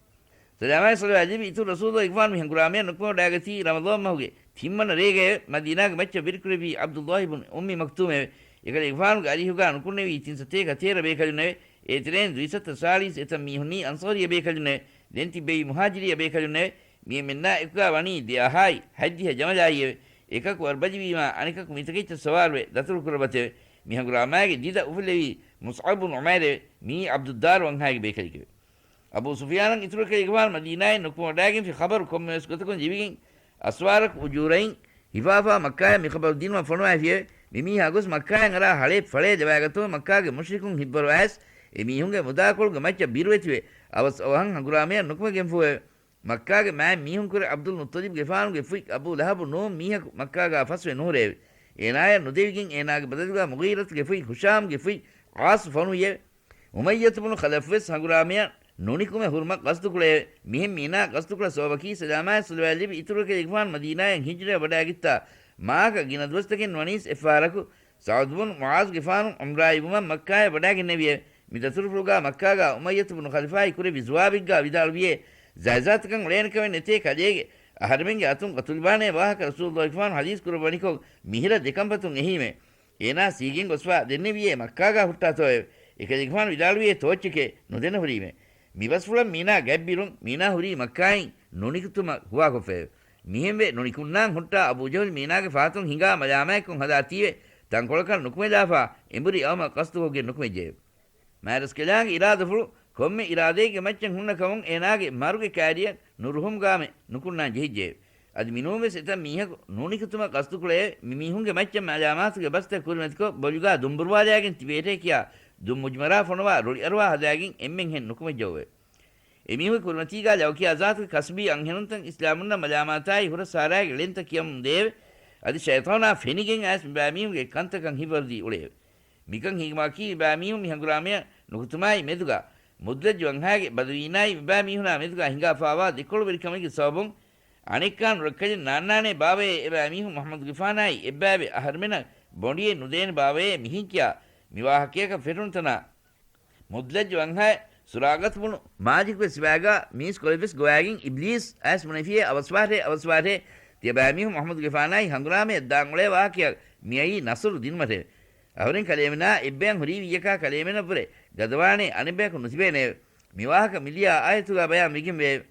ސަލާމާއި ޞަލަވާތް ލިބި އިތުރު ރަސޫލުގެފާނު މި ހަނގުރާމަޔަށް ނުކުމެވަޑައިގަތީ ރަމަޟާން މަހުގެ ތިންވަނަ ރޭގައެވެ. މަދީނާގެ މައްޗަށް ވެރިކުރެއްވީ ޢަބްދުﷲ އިބްނު އުއްމި މަކްތޫމެވެ. އެކަލޭގެފާނުގެ އަރިހުގާ ނުކުންނެވީ ތިންސަތޭކަ ތޭރަ ބޭކަލުންނެވެ. އޭތެރެއިން ދުއިސައްތަ ސާޅީސް އެތައް މީހުންނީ އަންޞާރީ ބޭކަލުންނެވެ. ދެން ތިއްބެވީ މުހާޖިރީ ބޭކަލުންނެވެ. މި އެންމެންނާ އެކުގާ ވަނީ ދެއަހާއި ހަތްދިހަ ޖަމަލާއިއެވެ. އެކަކު އަރުބަލިވީމާ އަނެކަކު މިތަކެއްޗަށް ސަވާރުވެ ދަތުރުކުރައްވަތެވެ. މި ހަނގުރާމާގެ ދިދަ އުފުލެވީ މުޞްޢަބު ބުނު ޢުމައިރެވެ. މިއީ ޢަބްދުއްދާރު ވަންހާގެ ބޭކަލެކެވެ. އަބޫ ސުފިޔާނަށް އިތުރު ކަލޭގެފާނު މަދީނާއިން ނުކުމެވަޑައިގެންފި ޚަބަރު ކޮންމެވެސް ގޮތަކުން ލިބިގެން، އަސްވާރަކު އުޖޫރައިން ހިފާފާ މައްކާޔަށް މި ޚަބަރު ދިނުމަށް ފޮނުވައިފިއެވެ. މި މީހާ ގޮސް މައްކާޔަށް އަރާ ހަޅޭ ފަޅޭ ލަވައިގަތުމަށް މައްކާގެ މުޝްރިކުން ހިއްވަރު އައިސް، އެ މީހުންގެ މުދާކޮޅުގެ މައްޗަށް ބިރުވެތިވެ، އަވަސް އަވަހަށް ހަނގުރާމަޔަށް ނުކުމެގެންފޫއެވެ. މައްކާގެ މާތް މީހުންކުރެ ޢަބްދުލް މުއްޠަލިބްގެފާނުގެ ފުތް އަބޫ ލަހަބު ނޫން މީހަކު މައްކާގާ ފަސްވެ ނުހުރެއެވެ. އޭނާޔަށް ނުދެވިގެން އޭނާގެ ބަދަލުގާ މުޣީރަތުގެ ފުތް ހުޝާމްގެ ފުތް ޢާޞް ފޮނުވިއެވެ. އުމައްޔަތު ބުނު ޚަލަފްވެސް ހަނގުރާމަޔަށް ނުނިކުމެ ހުރުމަށް ގަސްދުކުޅެއެވެ. މިހެން މީނާ ގަސްދުކުޅަ ސަބަބަކީ ސަލާމާއި ޞަލަވާތް ލިބި އިތުރު ކަލޭގެފާނު މަދީނާޔަށް ހިޖްރަވެ ވަޑައިގަތްތާ މާކަ ގިނަ ދުވަސްތަކެއް ނުވަނީސް އެއްފަހަރަކު ސަޢުދު ބުނު މުޢާޛުގެފާނު ޢުމްރާއި ވުމަށް މައްކާއަށް ވަޑާގެންނެވިއެވެ. މި ދަތުރުފުޅުގާ މައްކާގާ އުމައްޔަތު ބުނު ޚަލިފާއި ކުރެއްވި ޒުވާބެއްގާ ވިދާޅުވިއޭ، ޖައިޒާތަކަށް އުޅޭނެކަމެއް ނެތޭ ކަލޭގެ އަހަރެމެންގެ އަތުން ގަތުލިބާނޭ ވާހަކަ ރަސޫލުއްލާހިގެފާނު ޙަދީޘް ކުރައްވަނިކޮށް، މިހިރަ ދެކަންފަތުން އެހީމޭ. އޭނާ ސީގެން ގޮސްފާ ދެންނެވިއޭ މައްކާގާ ހުއްޓާތޯއެވެ. އެކަލޭގެފާނު ވިދާޅުވިއޭ ތޯއްޗެކޭ، ނުދެނަ ހުރީމޭ. މިބަސްފުޅަށް މީނާ ގަތްބިރުން މީނާ ހުރީ މައްކާއިން ނުނިކުތުމަށް ހުވާކޮށްފައެވެ. މިހެންވެ ނުނިކުންނާން ހުއްޓާ އަބޫ ޖަހުލް މީނާގެ ފަހަތުން ހިނގާ މަލާމާތްކޮށް ހަދާތީވެ ތަންކޮޅަކަށް ނުކުމެލާފާ އެނބުރި އައުމަށް ޤަސްދުކޮށްގެން ނުކުމެއްޖެއެވެ. މާތްރަސްކަލާނގެ އިރާދަފުޅު ކޮންމެ އިރާދައެއްގެ މައްޗަށް ހުންނަ ކަމުން އޭނާގެ މަރުގެ ކައިރިއަށް ނުރުހުމުގާމެ ނުކުންނާން ޖެހިއްޖެއެވެ. އަދި މިނޫންވެސް އެތައް މީހަކު ނޫނިކުތުމަށް ޤަސްދުކުޅެއެވެ. މި މީހުންގެ މައްޗަށް މަލާމާތުގެ ބަސްތައް ކުރިމަތިކޮށް ބޮލުގާ ދުނބުރުވާލާގެން ތިބޭޓޭ ކިޔާ ދުން މުޖުމަރާ ފޮނުވާ ރުޅިއަރުވާ ހަދާގެން އެންމެންހެން ނުކުމެއްޖެއެވެ. އެމީހުންގެ ކުރިމަތީގާ ލަވަކިޔާ ޒާތުގެ ކަސްބީ އަންހެނުންތައް އިސްލާމުންނަށް މަލާމާތާއި ހުރަސްހާރާގެ ޅެންތައް ކިޔަމުން ދޭވެ. އަދި ޝައިޠާނާ ފެނިގެން އައިސް މިބައިމީހުންގެ ކަންތަކަށް ހިތްވަރުދީ އުޅެއެވެ. މިކަން ހިނގުމަކީ މިބައިމީހުން މި ހަނގުރާމަޔަށް ނުކުތުމާއި މެދުގާ މުދްލަޖް ވަންހާގެ ބަދުވީނާއި މިބައިމީހުނާ މެދުގާ ހިނގާފާވާ ދެކޮޅުވެރިކަމެއްގެ ސަބަބުން އަނެއްކާ ނުރައްކަލެއް ނާންނާނޭ ބާވައޭ އެބައިމީހުން މުޙައްމަދުގެފާނާއި އެއްބައިވެ އަހަރުމެނަށް ބޮނޑިއެއް ނުދޭނެ ބާވައޭ މިހެން ކިޔާ މި ވާހަކަޔަކަށް ފެށުނުތަނާ މުދްލަޖް ވަންހައި ސުރާގަތު ބުނު މާލިކުގެ ސިބާގާ މީސްކޮޅެއްވެސް ގޮވާގެން އިބްލީސް އައިސް ބުނެފިއޭ އަވަސްވާށޭ އަވަސްވާށޭ ތިޔަބައިމީހުން މުޙައްމަދުގެފާނާއި ހަނގުރާމަޔަށް ދާން އުޅޭ ވާހަކަޔަށް މިއައީ ނަޞްރު ދިނުމަށެވެ. އަހުރެން ކަލޭމެނާ އެއްބަޔަށް ހުރީ ވިއްޔަކާ ކަލޭމެނަށްވުރެ ގަދަވާނޭ އަނެއްބަޔަކު ނުތިބޭނެއެވެ. މިވާހަކަ މިލިޔާ އާޔަތުގާ ބަޔާން ވެގެންވެއެވެ.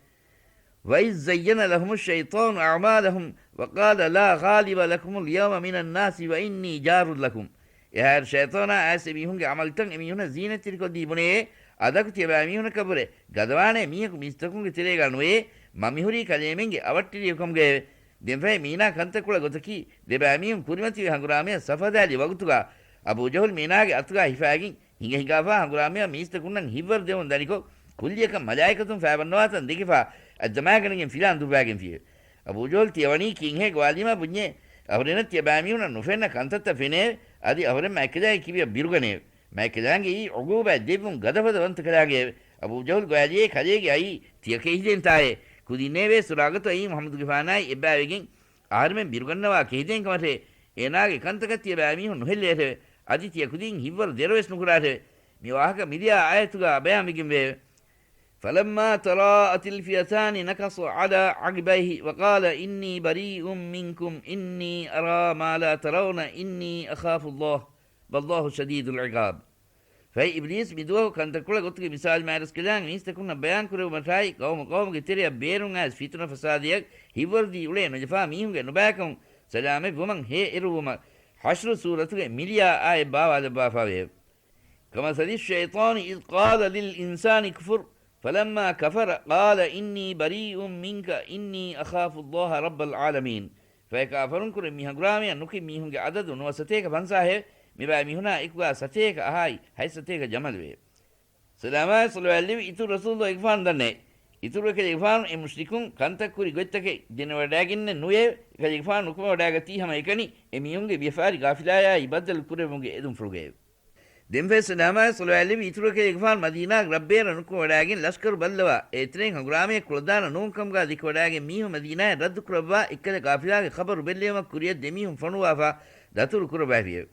وَإِذْ زَيَّنَ لَهُمُ الشَّيْطَانُ أَعْمَالَهُمْ وَقَالَ لَا غَالِبَ لَكُمُ الْيَوْمَ مِنَ النَّاسِ وَإِنِّي جَارٌ لَكُمْ. އެހާއިރު ޝައިޠާނާ އައިސް އެމީހުންގެ ޢަމަލުތައް އެމީހުނަށް ޒީނަތްތެރިކޮށްދީ ބުނެޔޭ، އަދަކު ތިޔަބައިމީހުނަކަށްވުރެ ގަދަވާނޭ މީހަކު މީސްތަކުންގެ ތެރޭގާ ނުވެޔޭ، މަ މިހުރީ ކަލޭމެންގެ އަވަށްޓެރިޔަކު ކަމުގައެވެ. ދެންފަހެ މީނާ ކަންތައްކުޅަ ގޮތަކީ، ދެބައިމީހުން ކުރިމަތިވެ ހަނގުރާމަޔަށް ސަފުހަދާލި ވަގުތުގާ، އަބޫ ޖަހުލް މީނާގެ އަތުގާ ހިފާގެން، ހިނގަ ހިނގާފާ ހަނގުރާމަޔަށް މީސްތަކުންނަށް ހިތްވަރު ދެވުން ދަނިކޮށް، ކުއްލިއަކަށް މަލާއިކަތުން ފައިބަންނަވާތަން ދެކެފާ، އަތްދަމާގަނެގެން ފިލާން ދުއްވާގެންފިއެވެ. އަބޫ ޖަހުލް ތިޔަވަނީ ކީއްހޭ ގޮވާލީމާ ބުންޏޭ؟ އަހުރެންނަށް ތިޔަބައިމީހުނަށް ނުފެންނަ ކަންތައްތައް ފެނެއެވެ. އަދި އަހުރެން މާތްކަލާނގެ ކިބިއަށް ބިރުގަނެއެވެ. މާތްކަލާނގެއީ ޢުގޫބާތް ދެއްވުން ގަދަފަދަ ވަންތަކަލާނގެއެވެ. އަބޫ ޖަހުލް ގޮވާލިއޭ ކަލޭގެ އައީ ތިޔަ ކެހިލޭންތާއޭ. ކުދިންނޭވޭ ސުރާގަތު އައީ މުޙައްމަދުގެފާނާއި އެއްބައިވެގެން އަހަރެމެން ބިރުގަންނަވާ ކެހިލޭން ކަމަށޭ. އޭނާގެ ކަންތަކަށް ތިޔަބައިމީހުން ނުހެއްލޭށެވެ. އަދި ތިޔަ ކުދިން ހިތްވަރު ދެރަވެސް ނުކުރާށެވެ. މި ވާހަކަ މިލިޔާ އާޔަތުގާ ބަޔާންވެގެންވެއެވެ. فَلَمَّا تَرَاءَتِ الْفِئَتَانِ نَكَصَ عَلَىٰ عَقِبَيْهِ وَقَالَ إِنِّي بَرِيءٌ مِّنكُمْ إِنِّي أَرَىٰ مَا لَا تَرَوْنَ إِنِّي أَخَافُ اللَّهَ وَاللَّهُ شَدِيدُ الْعِقَابِ. ފަހެ އިބްލީސް މިދުވަހު ކަންތައްކޮޅެއް ގޮތުގެ މިސާލު މާތްރަސްކަލާނގެ މީސްތަކުންނަށް ބަޔާންކުރެއްވުމަށާއި، ޤައުމު ޤައުމުގެ ތެރެއަށް ބޭރުން އައިސް ފިތުނަ ފަސާދަޔަށް ހިތްވަރުދީ އުޅޭ ނުލަފާ މީހުންގެ ނުބައިކަމުން ސަލާމަތްވުމަށް ހޭ އެރުއްވުމަށް ޙަޝްރު ސޫރަތުގެ މިލިޔާ އާޔަތް ބާވާލައްވާފައިވެއެވެ. كَمَثَلِ الشَّيْطَانِ إِذْ قَالَ لِلْإِنسَانِ اكْفُرْ فَلَمَّا كَفَرَ قَالَ إِنِّي بَرِيءٌ مِّنكَ إِنِّي أَخَافُ اللَّهَ رَبَّ الْعَالَمِينَ. ފަހެ ކާފަރުންކުރެ މި ހަނގުރާމަޔަށް ނުކި މީހުންގެ ޢަދަދު ނުވަ ސަތޭކަ ފަންސާހެވެ. މިބައިމީހުނާ އެކުގާ ސަތޭކަ އަހާއި ހަތް ސަތޭކަ ޖަމަލުވެއެވެ. ސަލާމާއި ޞަލަވާތްލެއްވި އިތުރު ރަސޫލު އެކަފާނު ދަންނައެވެ. އިތުރު އެކަލޭގެފާނު އެ މުޝްރިކުން ކަންތައް ކުރި ގޮތްތަކެއް ދެނެވަޑައިގެންނެއް ނުވެއެވެ. އެކަލޭގެފާނު ނުކުމެވަޑައިގަތީ ހަމައެކަނި އެ މީހުންގެ ވިޔަފާރި ޣާފިލާޔާއި ބައްދަލު ކުރެއްވުމުގެ އެދުންފުޅުގައެވެ. ދެންފަހެ ސަލާމާއި ޞަލަވާތްލެއްވި އިތުރު އެކަލޭގެފާނު މަދީނާގެ ރަށްބޭރަށް ނުކުމެވަޑައިގެން ލަޝްކަރު ބައްލަވާ، އޭތެރެއިން ހަނގުރާމަޔަށް ކުޅަދާނަ ނޫން ކަމުގާ ދެކެވަޑައިގެން މީހުން މަދީނާއަށް ރައްދު ކުރައްވާ އެއްކަލަ ޤާފިލާގެ ޚަބަރު ބެއްލެވުމަށް ކުރިއަށް ދެމީހުން ފޮނުވާފާ ދަތުރު ކުރައްވައިފިއެވެ.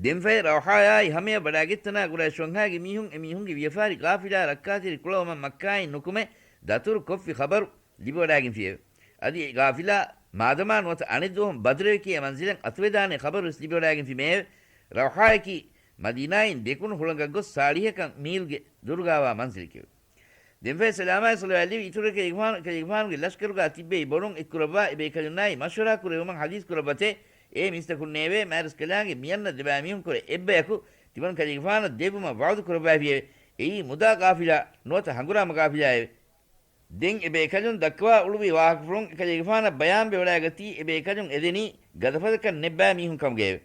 ދެންފަހެ ރައުޙާޔާއި ހަމަޔަށް ވަޑައިގަތްތަނާ ގުރައިޝް ވަންހާގެ މީހުން އެމީހުންގެ ވިޔަފާރި ޤާފިލާ ރައްކާތެރި ކުޅަވުމަށް މައްކާއިން ނުކުމެ ދަތުރު ކޮށްފި ޚަބަރު ލިބިވަޑައިގެންފިއެވެ. އަދި އެ ޤާފިލާ މާދަމާ ނުވަތަ އަނެއްދުވަހުން ބަދުރެވެ ކިޔޭ މަންޒިލަށް އަތުވެދާނެ ޚަބަރުވެސް ލިބިވަޑައިގެންފީމެއެވެ. ރައުޙާޔަކީ މަދީނާއިން ދެކުނު ހުޅަނގަށް ގޮސް ސާޅީހަކަށް މީލްގެ ދުރުގާވާ މަންޒިލެކެވެ. ދެންފަހެ ސަލާމާއި ޞަލަވާތްލެއްވި އިތުރު އެކަލޭގެފާނު، އެކަލޭގެފާނުގެ ލަޝްކަރުގާ ތިއްބެވި ބޮޑުން އެއްކުރައްވާ އެބޭކަލުންނާއި މަޝްވަރާ ކުރެއްވުމަށް ޙަދީޘް ކުރައްވަތޭ، އޭ މީސްތަކުންނޭވެ! މާތްރަސްކަލާނގެ މިއަންނަ ދެބައިމީހުންކުރެ އެއްބަޔަކު ތިމަން ކަލޭގެފާނަށް ދެއްވުމަށް ވަޢުދު ކުރައްވައިފިއެވެ. އެއީ މުދާ ޤާފިލާ ނުވަތަ ހަނގުރާމަ ޤާފިލާއެވެ. ދެން އެބޭކަލުން ދައްކަވާ އުޅުއްވި ވާހަކަފުޅުން އެކަލޭގެފާނަށް ބަޔާންވެވަޑައިގަތީ، އެބޭކަލުން އެދެނީ ގަދަފަދަކަށް ނެއްބާ މީހުން ކަމުގައެވެ.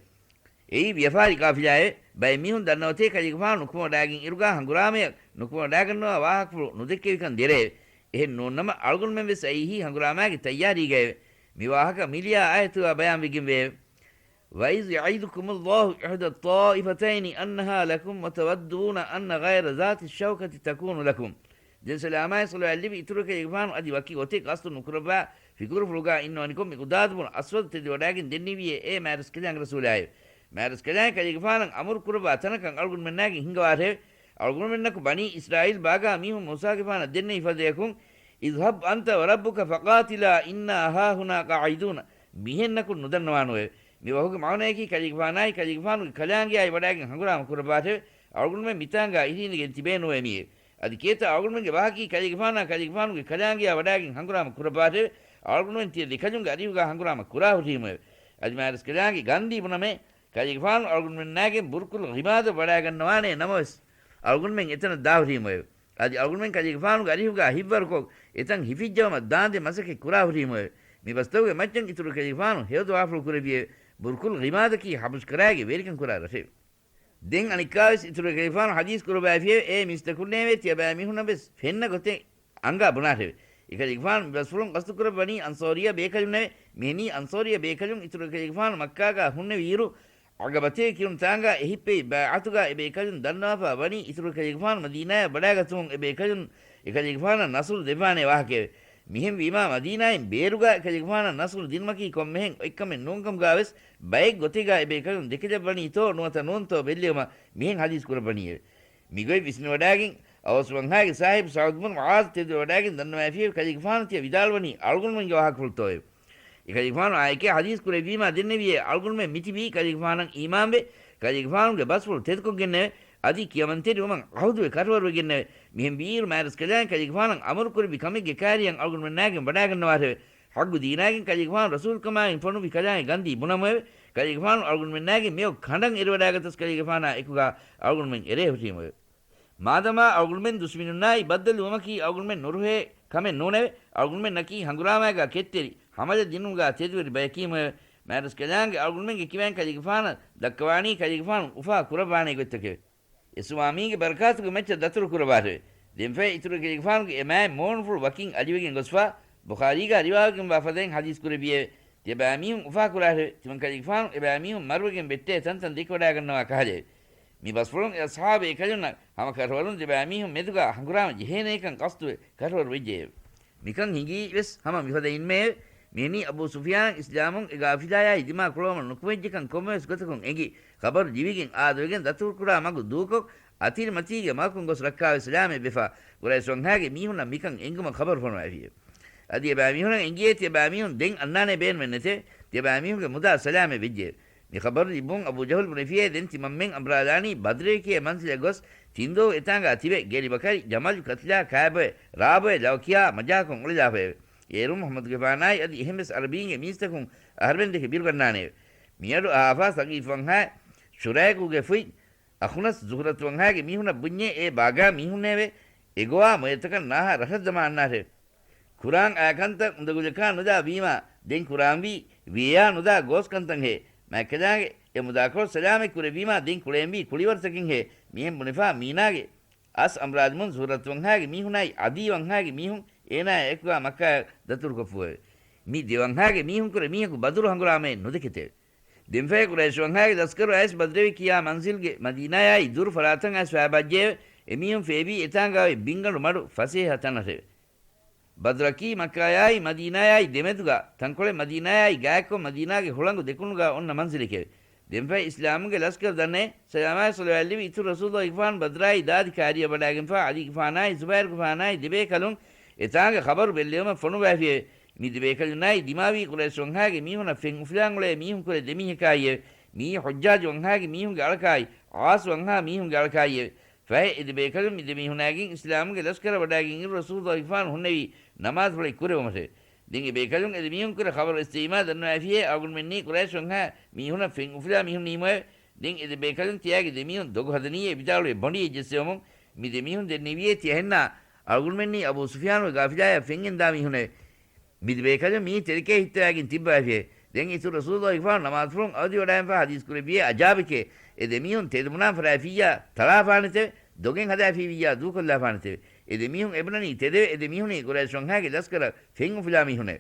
އެއީ ވިޔަފާރި ޤާފިލާއެވެ. ބައެއް މީހުން ދަންނަވަތޭ ކަލޭގެފާނު ނުކުމެވަޑައިގެން އިރުގާ ހަނގުރާމަޔަށް ނުކުމެވަޑައިގަންނަވާ ވާހަކަފުޅު ނުދެއްކެވިކަން ދެރައެވެ. އެހެން ނޫންނަމަ އަޅުގަނޑުމެން ވެސް އައީހީ ހަނގުރާމާގެ ތައްޔާރީގައެވެ. މި ވާހަކަ މިލިޔާ އާޔަތުގާ ބަޔާންވެގެންވެއެވެ. وَإِذْ يَعِدُكُمُ اللَّهُ إِحْدَى الطَّائِفَتَيْنِ أَنَّهَا لَكُمْ وَتَوَدُّونَ أَنَّ غَيْرَ ذَاتِ الشَّوْكَةِ تَكُونُ لَكُمْ. ދެން ސަލާމާއި ޞަލަވާތްލެއްވި އިތުރު އެކަލޭގެފާނު އަދި ވަކި ގޮތެއް ޤަޞްދު ނުކުރައްވާ ފިކުރުފުޅުގާ އިންނަވަނިކޮށް މިޤުދާދު ބުނު އަސްވަދު ތެދުވަޑައިގެން ދެންނެވިއޭ އޭ މާތްރަސްކަލާނގެ ރަސޫލާއެވެ. މާތްރަސްކަލާނގެ ކަލޭގެފާނަށް އަމުރު ކުރައްވާ ތަނަކަށް އަޅުގަނޑުމެންނާގެން ހިންގަވާށެވެ. އަޅުގަނޑުމެންނަކު ބަނީ އިސްރާއީލް ބާގާ މީހުން މޫސާގެފާނަށް ދެންނެވި ފަދަޔަކުން، اذهب أنت وربك فقاتلا إنا هاهنا قاعدون. މިހެން ނަކުން ނުދަންނަވާނުއެވެ. މި ވަހުގެ މާނަޔަކީ ކަލޭގެފާނާއި ކަލޭގެފާނުގެ ކަލާނގެއާއި ވަޑާގެން ހަނގުރާމަ ކުރައްވާށެވެ. އަޅުގަނޑުމެން މިތާނގާ އިށީނދެގެން ތިބޭނުއެވެ މިއެވެ. އަދި ކޭތަ އަޅުގަނޑުމެންގެ ވާހަކީ ކަލޭގެފާނާ ކަލޭގެފާނުގެ ކަލާނގެއާ ވަޑާގެން ހަނގުރާމަ ކުރައްވާށެވެ. އަޅުގަނޑުމެން ތިޔަ ދެކަލުންގެ އަރިހުގާ ހަނގުރާމަ ކުރާ ހުރީމުއެވެ. އަދި މާތްރަސްކަލާނގެ ގަންދީ ބުނަމޭ، ކަލޭގެފާނު އަޅުގަނޑުމެންނާގެން ބުރުކުލް ޣިމާދަށް ވަޑާގަންނަވާނޭ ނަމަވެސް، އަޅުގަނޑުމެން އެތަނަށް ދާހުރީމުއެވެ. އަދި އަޅުގަނޑުމެން ކަލޭގެފާނުގެ އަރިހުގާ ހިތްވަރުކޮށް، އެތަން ހިފިއްޖައުމަށް ދާންދެން މަސައްކަތް ކުރާ ހުރީމުއެވެ. މި ބަސްތަކުގެ މައްޗަށް އިތުރު ކަލޭގެފާނު ހެޔޮ ދުވާފުޅު ކުރެއްވިއެވެ. ބުރުކުލް ޣިމާދަކީ ޙަބަޝްކަރާގެ ވެރިކަން ކުރާ ރަށެވެ. ދެން އަނެއްކާވެސް އިތުރު ކަލޭގެފާނު ޙަދީޘް ކުރައްވައިފިއެވެ. އޭ މީސްތަކުންނޭވެ! ތިޔަބައިމީހުންނަށް ވެސް ފެންނަ ގޮތެއް އަނގާ ބުނާށެވެ. އެކަލޭގެފާނު މި ބަސްފުޅުން ޤަޞްދުކުރައްވަނީ އަންޞާރިއްޔާ ބޭކަލުންނެވެ. މިހެނީ އަންޞާރިއްޔާ ބޭކަލުން އިތުރު ކަލޭގެފާނު މައްކާގާ ހުންނެވިއިރު، ޢަޤަބަތޭ ކިޔުނު ތާނގާ އެހިއްޕެވި ބައިޢަތުގާ އެބޭކަލުން ދަންނަވާފާ ވަނީ އިތުރު ކަލޭގެފާނު މަދީނާޔަށް ވަޑާގަތުމުން އެބޭކަލުން އެކަލޭގެފާނަށް ނަޞްރު ދެއްވާނޭ ވާހަކައެވެ. މިހެންވީމާ މަދީނާއިން ބޭރުގާ އެކަލޭގެފާނަށް ނަޞްރު ދިނުމަކީ ކޮންމެހެން އޮތްކަމެއް ނޫންކަމުގާވެސް ބައެއް ގޮތެއްގާ އެބޭކަލުން ދެކިލައްވަނީތޯ ނުވަތަ ނޫންތޯ ބެއްލެވުމަށް މިހެން ޙަދީޘް ކުރައްވަނީއެވެ. މިގޮތް ވިސްނިވަޑާގެން، އައުސް ވަންހާގެ ސާހިބު ސަޢުދު ބުނު މުޢާޛު ތެދުވެވަޑާގެން ދަންނަވައިފިއެވެ. ކަލޭގެފާނު ތިޔަ ވިދާޅުވަނީ އަޅުގަނޑުމެންގެ ވާހަކަފުޅުތޯއެވެ؟ އެކަލޭގެފާނު އާއެކޭ ޙަދީޘް ކުރެއްވީމާ ދެންނެވިއޭ، އަޅުގަނޑުމެން މިތިބީ ކަލޭގެފާނަށް އީމާންވެ، ކަލޭގެފާނުގެ ބަސްފުޅު ތެދުކޮށްގެންނެވެ. އަދި ކިޔަމަންތެރިވުމަށް ޢަހުދުވެ ކަށަވަރުވެގެންނެވެ. މިހެން ވީއިރު މާތްރަސްކަލާނގެ ކަލޭގެފާނަށް އަމުރު ކުރެއްވި ކަމެއްގެ ކާރިޔަށް އަޅުގަނޑުމެންނާގެން ވަޑާގަންނަވާށެވެ. ޙައްޤު ދީނާގެން ކަލޭގެފާނު ރަސޫލުކަމާއި ފޮނުވި ކަލާނގެ ގަންދީ ބުނަމުއެވެ. ކަލޭގެފާނު އަޅުގަނޑުމެންނާގެން މިއޮއް ކަނޑަށް އެރިވަޑާގަތަސް ކަލޭގެފާނާ އެކުގާ އަޅުގަނޑުމެން އެރޭ ހުށީމުއެވެ. މާދަމާ އަޅުގަނޑުމެން ދުޝްމިނުންނާއި ބައްދަލުވުމަކީ އަޅުގަނޑުމެން ނުރުހޭ ކަމެއް ނޫނެވެ. އަޅުގަނޑުމެންނަކީ ހަނގުރާމައިގާ ކެތްތެރި، ހަމަލަ ދިނުމުގާ ތެދުވެރި ބަޔަކީމުއެވެ. މާތްރަސްކަލާނގެ އަޅުގަނޑުމެންގެ ކިބައިން ކަލޭގެފާނަށް ދައްކަވާނީ ކަލޭގެފާނު އުފާ ކުރައްވާނެ ގޮތްތަކެވެ. އެ ސުވާމީގެ ބަރަކާތުގެ މައްޗަށް ދަތުރު ކުރައްވާށެވެ. ދެންފަހެ އިތުރު ކަލޭގެފާނުގެ އެ މާތް މޫނުފުޅު ވަކިން އަލިވެގެން ގޮސްފާ، ބުޚާރީގާ ރިވާވެގެންވާ ފަދައިން ޙަދީޘް ކުރެއްވިއެވެ. ތިޔަބައިމީހުން އުފާކުރާށެވެ. ތިމަން ކަލޭގެފާނު އެބައިމީހުން މަރުވެގެން ވެއްޓޭ ތަންތަން ދެކިވަޑާގަންނަވާ ކަހަލައެވެ. މި ބަސްފުޅުން އެ އަޞްޙާބު ބޭކަލުންނަށް ހަމަ ކަށަވަރުން ދެބައިމީހުން މެދުގާ ހަނގުރާމަ ޖެހޭނޭކަން ޤަޞްދުވެ ކަށަވަރު ވެއްޖެއެވެ. މިކަން ހިނގީ ވެސް ހަމަ މިފަދައިންމެއެވެ. މިހެނީ އަބޫ ސުފިޔާނަށް އިސްލާމުން އެ ގާފިލާޔާއި ދިމާ ކުޅަވަމުން ނުކުމެއްޖެކަން ކޮންމެވެސް ގޮތަކުން އެނގި، ޚަބަރު ލިބިގެން އާދަވެގެން ދަތުރުކުރާ މަގު ދޫކޮށް، އަތިރިމަތީގެ މަގަކުން ގޮސް ރައްކާވެ ސަލާމަތްވެފާ، ޤުރައިޝް ވަންހާގެ މީހުންނަށް މިކަން އެނގުމަށް ޚަބަރު ފޮނުވައިފިއެވެ. އަދި އެބައިމީހުންނަށް އެނގިއޭ ތިޔަބައިމީހުން ދެން އަންނާނެ ބޭނުމެއް ނެތެވެ. ތިޔަބައިމީހުންގެ މުދާ ސަލާމަތް ވެއްޖެއެވެ. މި ޚަބަރު ލިބުން އަބޫ ޖަހުލް ބުނެފިއޭ ދެން ތިމަންމެން އަނބުރާލާނީ ބަދްރެވި ކިޔޭ މަންޒިލަށް ގޮސް ތިންދުވަހު އެތާނގާ ތިބެ ގެ ލިބަކަރި ޖަމަލު ކަތިލާ ކާބޮއެ ރާބޮއެ ލަވަ ކިޔާ މަޖާކޮށް އުޅެލާފައެވެ. އޭރުން މުޙައްމަދުގެފާނާއި އަދި އެހެންވެސް ޢަރަބީންގެ މީސްތަކުން އަހަރުމެން ދެކެ ބިރުގަންނާނެއެވެ. މިއަޑު އަހާފާ ސަޤީފް ވަންހާ ޝުރައިޤުގެ ފުތް އަޚުނަސް ޒުހުރަތު ވަންހާގެ މީހުނަށް ބުންޏޭ އޭ ބާގާ މީހުންނޭވެ! އެގޮވާ މޮޔަތަކަށް ނާހާ ރަށަށް ދަމާ އަންނާށެވެ. ކުރާން އާ ކަންތައް އުނދަގުލަކާ ނުދާ ވީމާ، ދެން ކުރާންވީ ވިޔަޔާ ނުދާ ގޯސް ކަންތައް ހޭ. މާތްކަލާނގެ އެ މުދާކޮޅު ސަލާމަތް ކުރެއްވީމާ، ދެން ކުޅޭންވީ ކުޅިވަރުތަކެއް ހޭ. މިހެން ބުނެފާ މީނާގެ އަސް އަނބުރާލުމުން ޒުހުރަތު ވަންހާގެ މީހުނާއި އަދީ ވަންހާގެ މީހުން އޭނާއާ އެކުގާ މައްކާއަށް ދަތުރުކޮށްފޫއެވެ. މި ދެ ވަންހާގެ މީހުންކުރެ މީހަކު ބަދުރު ހަނގުރާމައެއް ނުދެކެތެވެ. ދެންފަހެ ޤުރައިޝް ވަންހާގެ ލަސްކަރު އައިސް ބަދްރެވި ކިޔާ މަންޒިލްގެ މަދީނާޔާއި ދުރު ފަރާތަށް އައިސް ފައިބައްޖެއެވެ. އެމީހުން ފޭބީ އެތާނގާ އޮތް ބިންގަނޑު މަޑު ފަސޭހަ ތަނަށެވެ. ބަދްރަކީ މައްކާޔާއި މަދީނާޔާއި ދެމެދުގާ، ތަންކޮޅެއް މަދީނާޔާއި ގާތްކޮށް މަދީނާގެ ހުޅަނގު ދެކުނުގާ އޮންނަ މަންޒިލެކެވެ. ދެންފަހެ އިސްލާމުގެ ލަސްކަރު ދަންނައޭ، ސަލާމާއި ޞަލަވާތް ލިބި އިތުރު ރަސޫލުއްލާހިގެފާނު ބަދްރާއި ދާދި ކާރިޔަށް ވަޑާގެންފާ ޢަލީގެފާނާއި ޒުބައިރުގެފާނާއި ދެބޭކަލުން އެތާނގަ ޚަބަރު ބެއްލެވުމަށް ފޮނުވައިފިއެވެ. މި ދެބޭކަލުންނާއި ދިމާވީ ޤުރައިޝް ވަންހާގެ މީހުނަށް ފެން އުފުލާން އުޅޭ މީހުންކުރެ ދެމީހަކާއިއެވެ. މިއީ ޙުއްޖާޖު ވަންހާގެ މީހުންގެ އަޅަކާއި، ޢާޞް ވަންހާ މީހުންގެ އަޅަކާއިއެވެ. ފަހެ އެ ދެބޭކަލުން މި ދެމީހުނާގެން އިސްލާމުގެ ލަސްކަރަށް ވަޑާގެން އިރު ރަސޫލުއްލާހިގެފާނު ހުންނެވީ ނަމާދު ފުޅެއް ކުރެވުމަށެވެ. ދެން އެ ބޭކަލުން އެ ދެމީހުންކުރެ ޚަބަރު އެއްސެވީމާ ދަންނަވައިފިއޭ އަޅުގަނޑުމެންނީ ޤުރައިޝް ވަންހާ މީހުނަށް ފެން އުފުލާ މީހުންނީމުއެވެ. ދެން އެ ދެބޭކަލުން ތިޔާގެ ދެމީހުން ދޮގު ހަދަނީއޭ ވިދާޅުވެ ބޮނޑިއެއް ޖެއްސެވުމުން މި ދެމީހުން ދެންނެވިއޭ ތިޔަހެންނާ އަޅުގަނޑުމެންނީ އަބޫ ސުފްޔާނުގެ ގާފިލާޔަށް ފެންގެންދާ މީހުނެވެ. މި ދެބޭކަލުން މިއީ ތެރެކޭ ހިއްތަވައިގެން ތިއްބަވައިފިއެވެ. ދެން އިތުރު ރަސޫލުއްލާހިގެފާނު ނަމާދުފުޅުން އަވަދިވަޑާގެންފާ ޙަދީޘް ކުރެއްވިއޭ އަޖާބެކޭ، އެ ދެމީހުން ތެދުބުނާން ފަރާފިއްޔާ ތަޅާފާނެތެވެ. ދޮގެއް ހަދާފީވިއްޔާ ދޫކޮށްލާފާނެތެވެ. އެ ދެމީހުން އެބުނަނީ ތެދެވެ. އެ ދެމީހުނީ ޤުރައިޝް ވަންހާގެ ލަސްކަރަށް ފެން އުފުލާ މީހުނެވެ.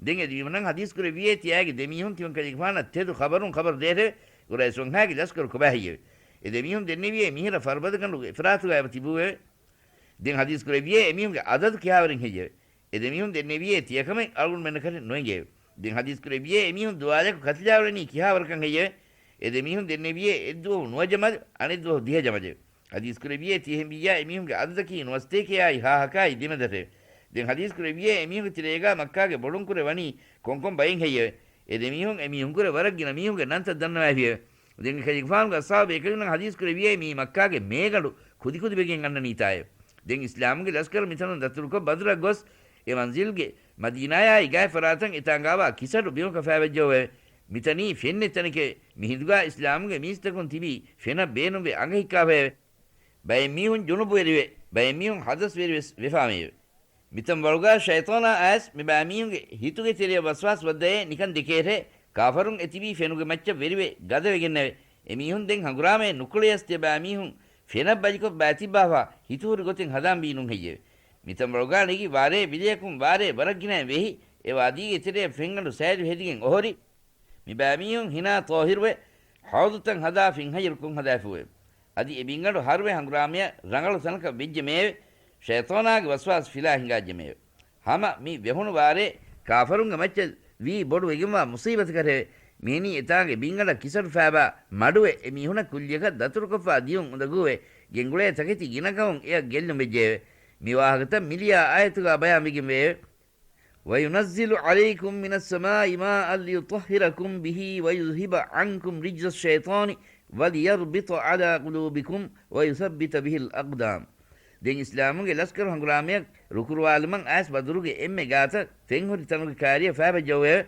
ދެން އެ ދެމީހުންނަށް ޙަދީޘް ކުރެއްވިއޭ ތިޔާގެ ދެމީހުން ތިމަން ކަލޭގެފާނަށް ތެދު ޚަބަރުން ޚަބަރު ދޭށެވެ. ޤުރައިޝް ވަންހާގެ ލަސްކަރު ކޮބާ ހެއްޔެވެ؟ އެ ދެމީހުން ދެންނެވިއޭ މިހިރަ ފަރުބަދަގަނޑުގެ އެފްރާތުގަ އެބަ ތިބޫއެވެ. ދެން ޙަދީޘް ކުރެއްވިއޭ އެމީހުންގެ އަދަދު ކިހާވަރެއް ހެއްޔެވެ؟ އެ ދެމީހުން ދެންނެވިއޭ ތިޔަކަމެއް އަޅުގަނޑުމެންނަކަށެއް ނުއެނގެއެވެ. ދެން ޙަދީޘް ކުރެއްވިއޭ އެމީހުން ދުވާލަކު ކަތިލާ އުޅެނީ ކިހާވަރަކަށް ހެއްޔެވެ؟ އެ ދެމީހުން ދެންނެވިޔޭ އެއްދުވަހު ނުވަ ޖަމަލު، އަނެއްދުވަހު ދިހަ ޖަމަލެވެ. ޙަދީޘް ކުރެވިޔޭ ތިހެން ވިއްޔާ އެމީހުންގެ އަދަދަކީ ނުވަސަތޭކަޔާއި ހާހަކާއި ދެމެދަށެވެ. ދެން ޙަދީޘް ކުރެވިޔޭ އެމީހުންގެ ތެރޭގާ މައްކާގެ ބޮޑުންކުރެ ވަނީ ކޮންކޮން ބައެއް ހެއްޔެވެ؟ އެ ދެމީހުން އެމީހުންކުރެ ވަރަށް ގިނަ މީހުންގެ ނަންތައް ދަންނަވައިފިއެވެ. ދެން އެކަލޭގެފާނުގެ އަޞްޙާބު ބޭކަލުންނަށް ޙަދީޘް ކުރެވިޔޭ މިއީ މައްކާގެ މޭގަނޑު ކުދިކުދިވެގެން އަންނަނީތާއެވެ. ދެން އިސްލާމުގެ ލަސްކަރު މިތަނުން ދަތުރުކޮށް ބަދުރަށް ގޮސް އެ މަންޒިލްގެ މަދީނާޔާއި ގާތް ފަރާތަށް އެތާނގާވާ ކިސަޑު ބިމަކަށް ފައިބައްޖައުއެވެ. މިތަނީ ފެންނެއް ތަނެކެވެ. މި ހިނދުގާ އިސްލާމުގެ މީސްތަކުން ތިބީ ފެނަށް ބޭނުންވެ އަނގަހިއްކާފައެވެ. ބައެއް މީހުން ޖުނުބުވެރިވެ، ބައެއް މީހުން ހަދަސްވެރިވެސް ވެފާމެއެވެ. މިތަން ވަޅުގާ ޝައިޠާނާ އައިސް މި ބައިމީހުންގެ ހިތުގެ ތެރެއަށް ވަސްވާސް ވައްދައޭ ނިކަން ދެކޭހޭ، ކާފަރުން އެތިބީ ފެނުގެ މައްޗަށް ވެރިވެ ގަދަވެގެންނެވެ. އެމީހުން ދެން ހަނގުރާމައެއް ނުކުޅެޔަސް ތިޔަބައިމީހުން ފެނަށް ބަލިކޮށް ބައިތިއްބާފާ ހިތުހުރި ގޮތެއް ހަދާން ބީނުން ހެއްޔެވެ؟ މިތަން ވަޅުގާ ނެގި ވާރޭ ވިލަޔަކުން ވާރޭ ވަރަށް ގިނައިން ވެހި، އެ ވާދީގެ ތެރެއަށް ފެންގަނޑު ސައިލު ހެދިގެން އޮހޮރި، މި ބައިމީހުން ހިނާ ޠާހިރުވެ، ޙައުޟުތައް ހަދާ ފެންހައްޔަރު ކޮށް ހަދާފުއެވެ. އަދި އެ ބިންގަނޑު ހަރުވެ ހަނގުރާމަޔަށް ރަނގަޅު ތަނަކަށް ވެއްޖެ މޭވެ، ޝައިޠާނާގެ ވަސްވާސް ފިލާ ހިނގާއްޖެ މޭވެ. ހަމަ މި ވެހުނު ވާރޭ ކާފަރުންގެ މައްޗަށް ވީ ބޮޑު ވެގެންވާ މުޞީބަތަކަށެވެ. މިހެނީ އެތާނގެ ބިންގަނޑަށް ކިސަޑު ފައިބާ މަޑުވެ، އެ މީހުނަށް ކުއްލިއަކަށް ދަތުރުކޮށްފާ ދިޔުން އުނދަގޫވެ، ގެންގުޅޭ ތަކެތި ގިނަކަމުން އެއަށް ގެއްލުން ވެއްޖެއެވެ. މި ވާހަކަތައް މިލިޔާ އާޔަތުގާ ބަޔާންވެގެންވެއެވެ. وَيُنَزِّلُ عَلَيْكُم مِّنَ السَّمَاءِ مَاءً لِّيُطَهِّرَكُم بِهِ وَيُذْهِبَ عَنكُمْ رِجْزَ الشَّيْطَانِ وَلِيَرْبِطَ عَلَىٰ قُلُوبِكُمْ وَيُثَبِّتَ بِهِ الْأَقْدَامَ. ދެން އިސްލާމުގެ ލަސްކަރު ހަނގުރާމަޔަށް ރުކުރުވާލުމަށް އައިސް ބަދުރުގެ އެންމެ ގާތަށް ފެންހުރި ތަނުގެ ކާރިއަށް ފައިބައްޖައުއެވެ.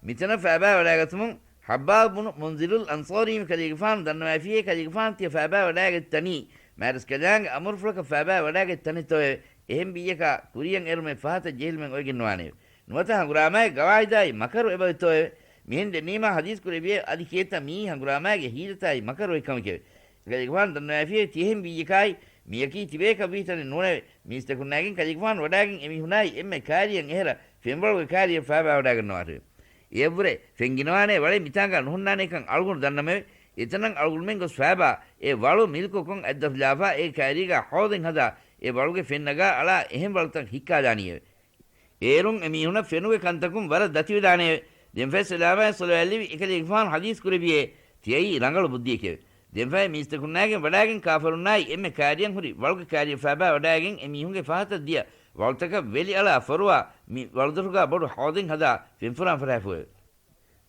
މިތަނަށް ފައިބާވަޑައިގަތުމުން ޙައްބާބު ބުނު މުންޒިރުލް އަންޞާރީ މި ކަލޭގެފާނު ދަންނަވައިފިއޭ، ކަލޭގެފާނު ތިޔަ ފައިބާވަޑައިގަތް ތަނީ، މާތްރަސް ކަލާނގެ އަމުރުފުޅަކަށް ފައިބާވަޑައިގަތް ތަނެއްތޯއެވެ؟ އެހެން ވިއްޔަކާ ކުރިޔަށް އެރުމެއް ފަހަތަށް ޖެހިލުމެއް އޮވެގެން ނުވާނެއެވެ. ނުވަތަ ހަނގުރާމާއެއް ގަވާއިދާއި މަކަރު އެބައޮތްތޯއެވެ؟ މިހެން ދެންނީމާ ޙަދީޘް ކުރެވިއެވެ. އަދި ކިއެއްތަ މިއީ ހަނގުރާމާގެ ހީލަތާއި މަކަރު އޮތް ކަމެކެވެ. ކަލޭގެފާނު ދަންނަވައިފިއެވެ. ތިއެހެން ވިއްޔަކާއި މިޔަކީ ތިބޭކަށްވީ ތަނެއް ނޫނެވެ. މީސްތަކުންނާގެން ކަލޭގެފާނު ވަޑާގެން އެމީހުނާއި އެންމެ ކާރިއަށް އެހެރަ ފެންވަޅުގެ ކާރިއަށް ފައިބާވަޑާގަންނަވާށެވެ. އެއަށްވުރެ ފެންގިނަވާނޭ ވަޅެއް މިތާނގާ ނުހުންނާނޭކަން އަޅުގަނޑު ދަންނަމެވެ. އެތަނަށް އަޅުގަނޑުމެން ގޮސް ފައިބާ އެ ވަޅު މިލްކުކޮށް އަތްދަށުލާފާ އޭގެ ކާރީގާ ޙައުޟެއް ހަދާ އެ ވަޅުގެ ފެން ނަގާ އަޅާ އެހެން ވަޅުތައް ހިއްކާލާނީއެވެ. އޭރުން އެމީހުނަށް ފެނުގެ ކަންތަކުން ވަރަށް ދަތިވެދާނެއެވެ. ދެންފައި ސަލާމާއި ޞަލަވާތްލެއްވި އެކަލޭގެފާނު ޙަދީޘް ކުރެއްވިއޭ ތިޔައީ ރަނގަޅު ބުއްދިއެކެވެ. ދެންފައި މީސްތަކުންނާގެން ވަޑާގެން ކާފަރުންނާއި އެންމެ ކާރިއަށް ހުރި ވަޅުގެ ކާރިއަށް ފައިބާ ވަޑާގެން އެމީހުންގެ ފަހަތަށް ދިޔަ ވަޅުތަކަށް ވެލި އަޅާ ފޮރުވާ މި ވަޅުދޮށުގާ ބޮޑު ޙައުޟެއް ހަދާ ފެންފުރާން ފަރާފުއެވެ.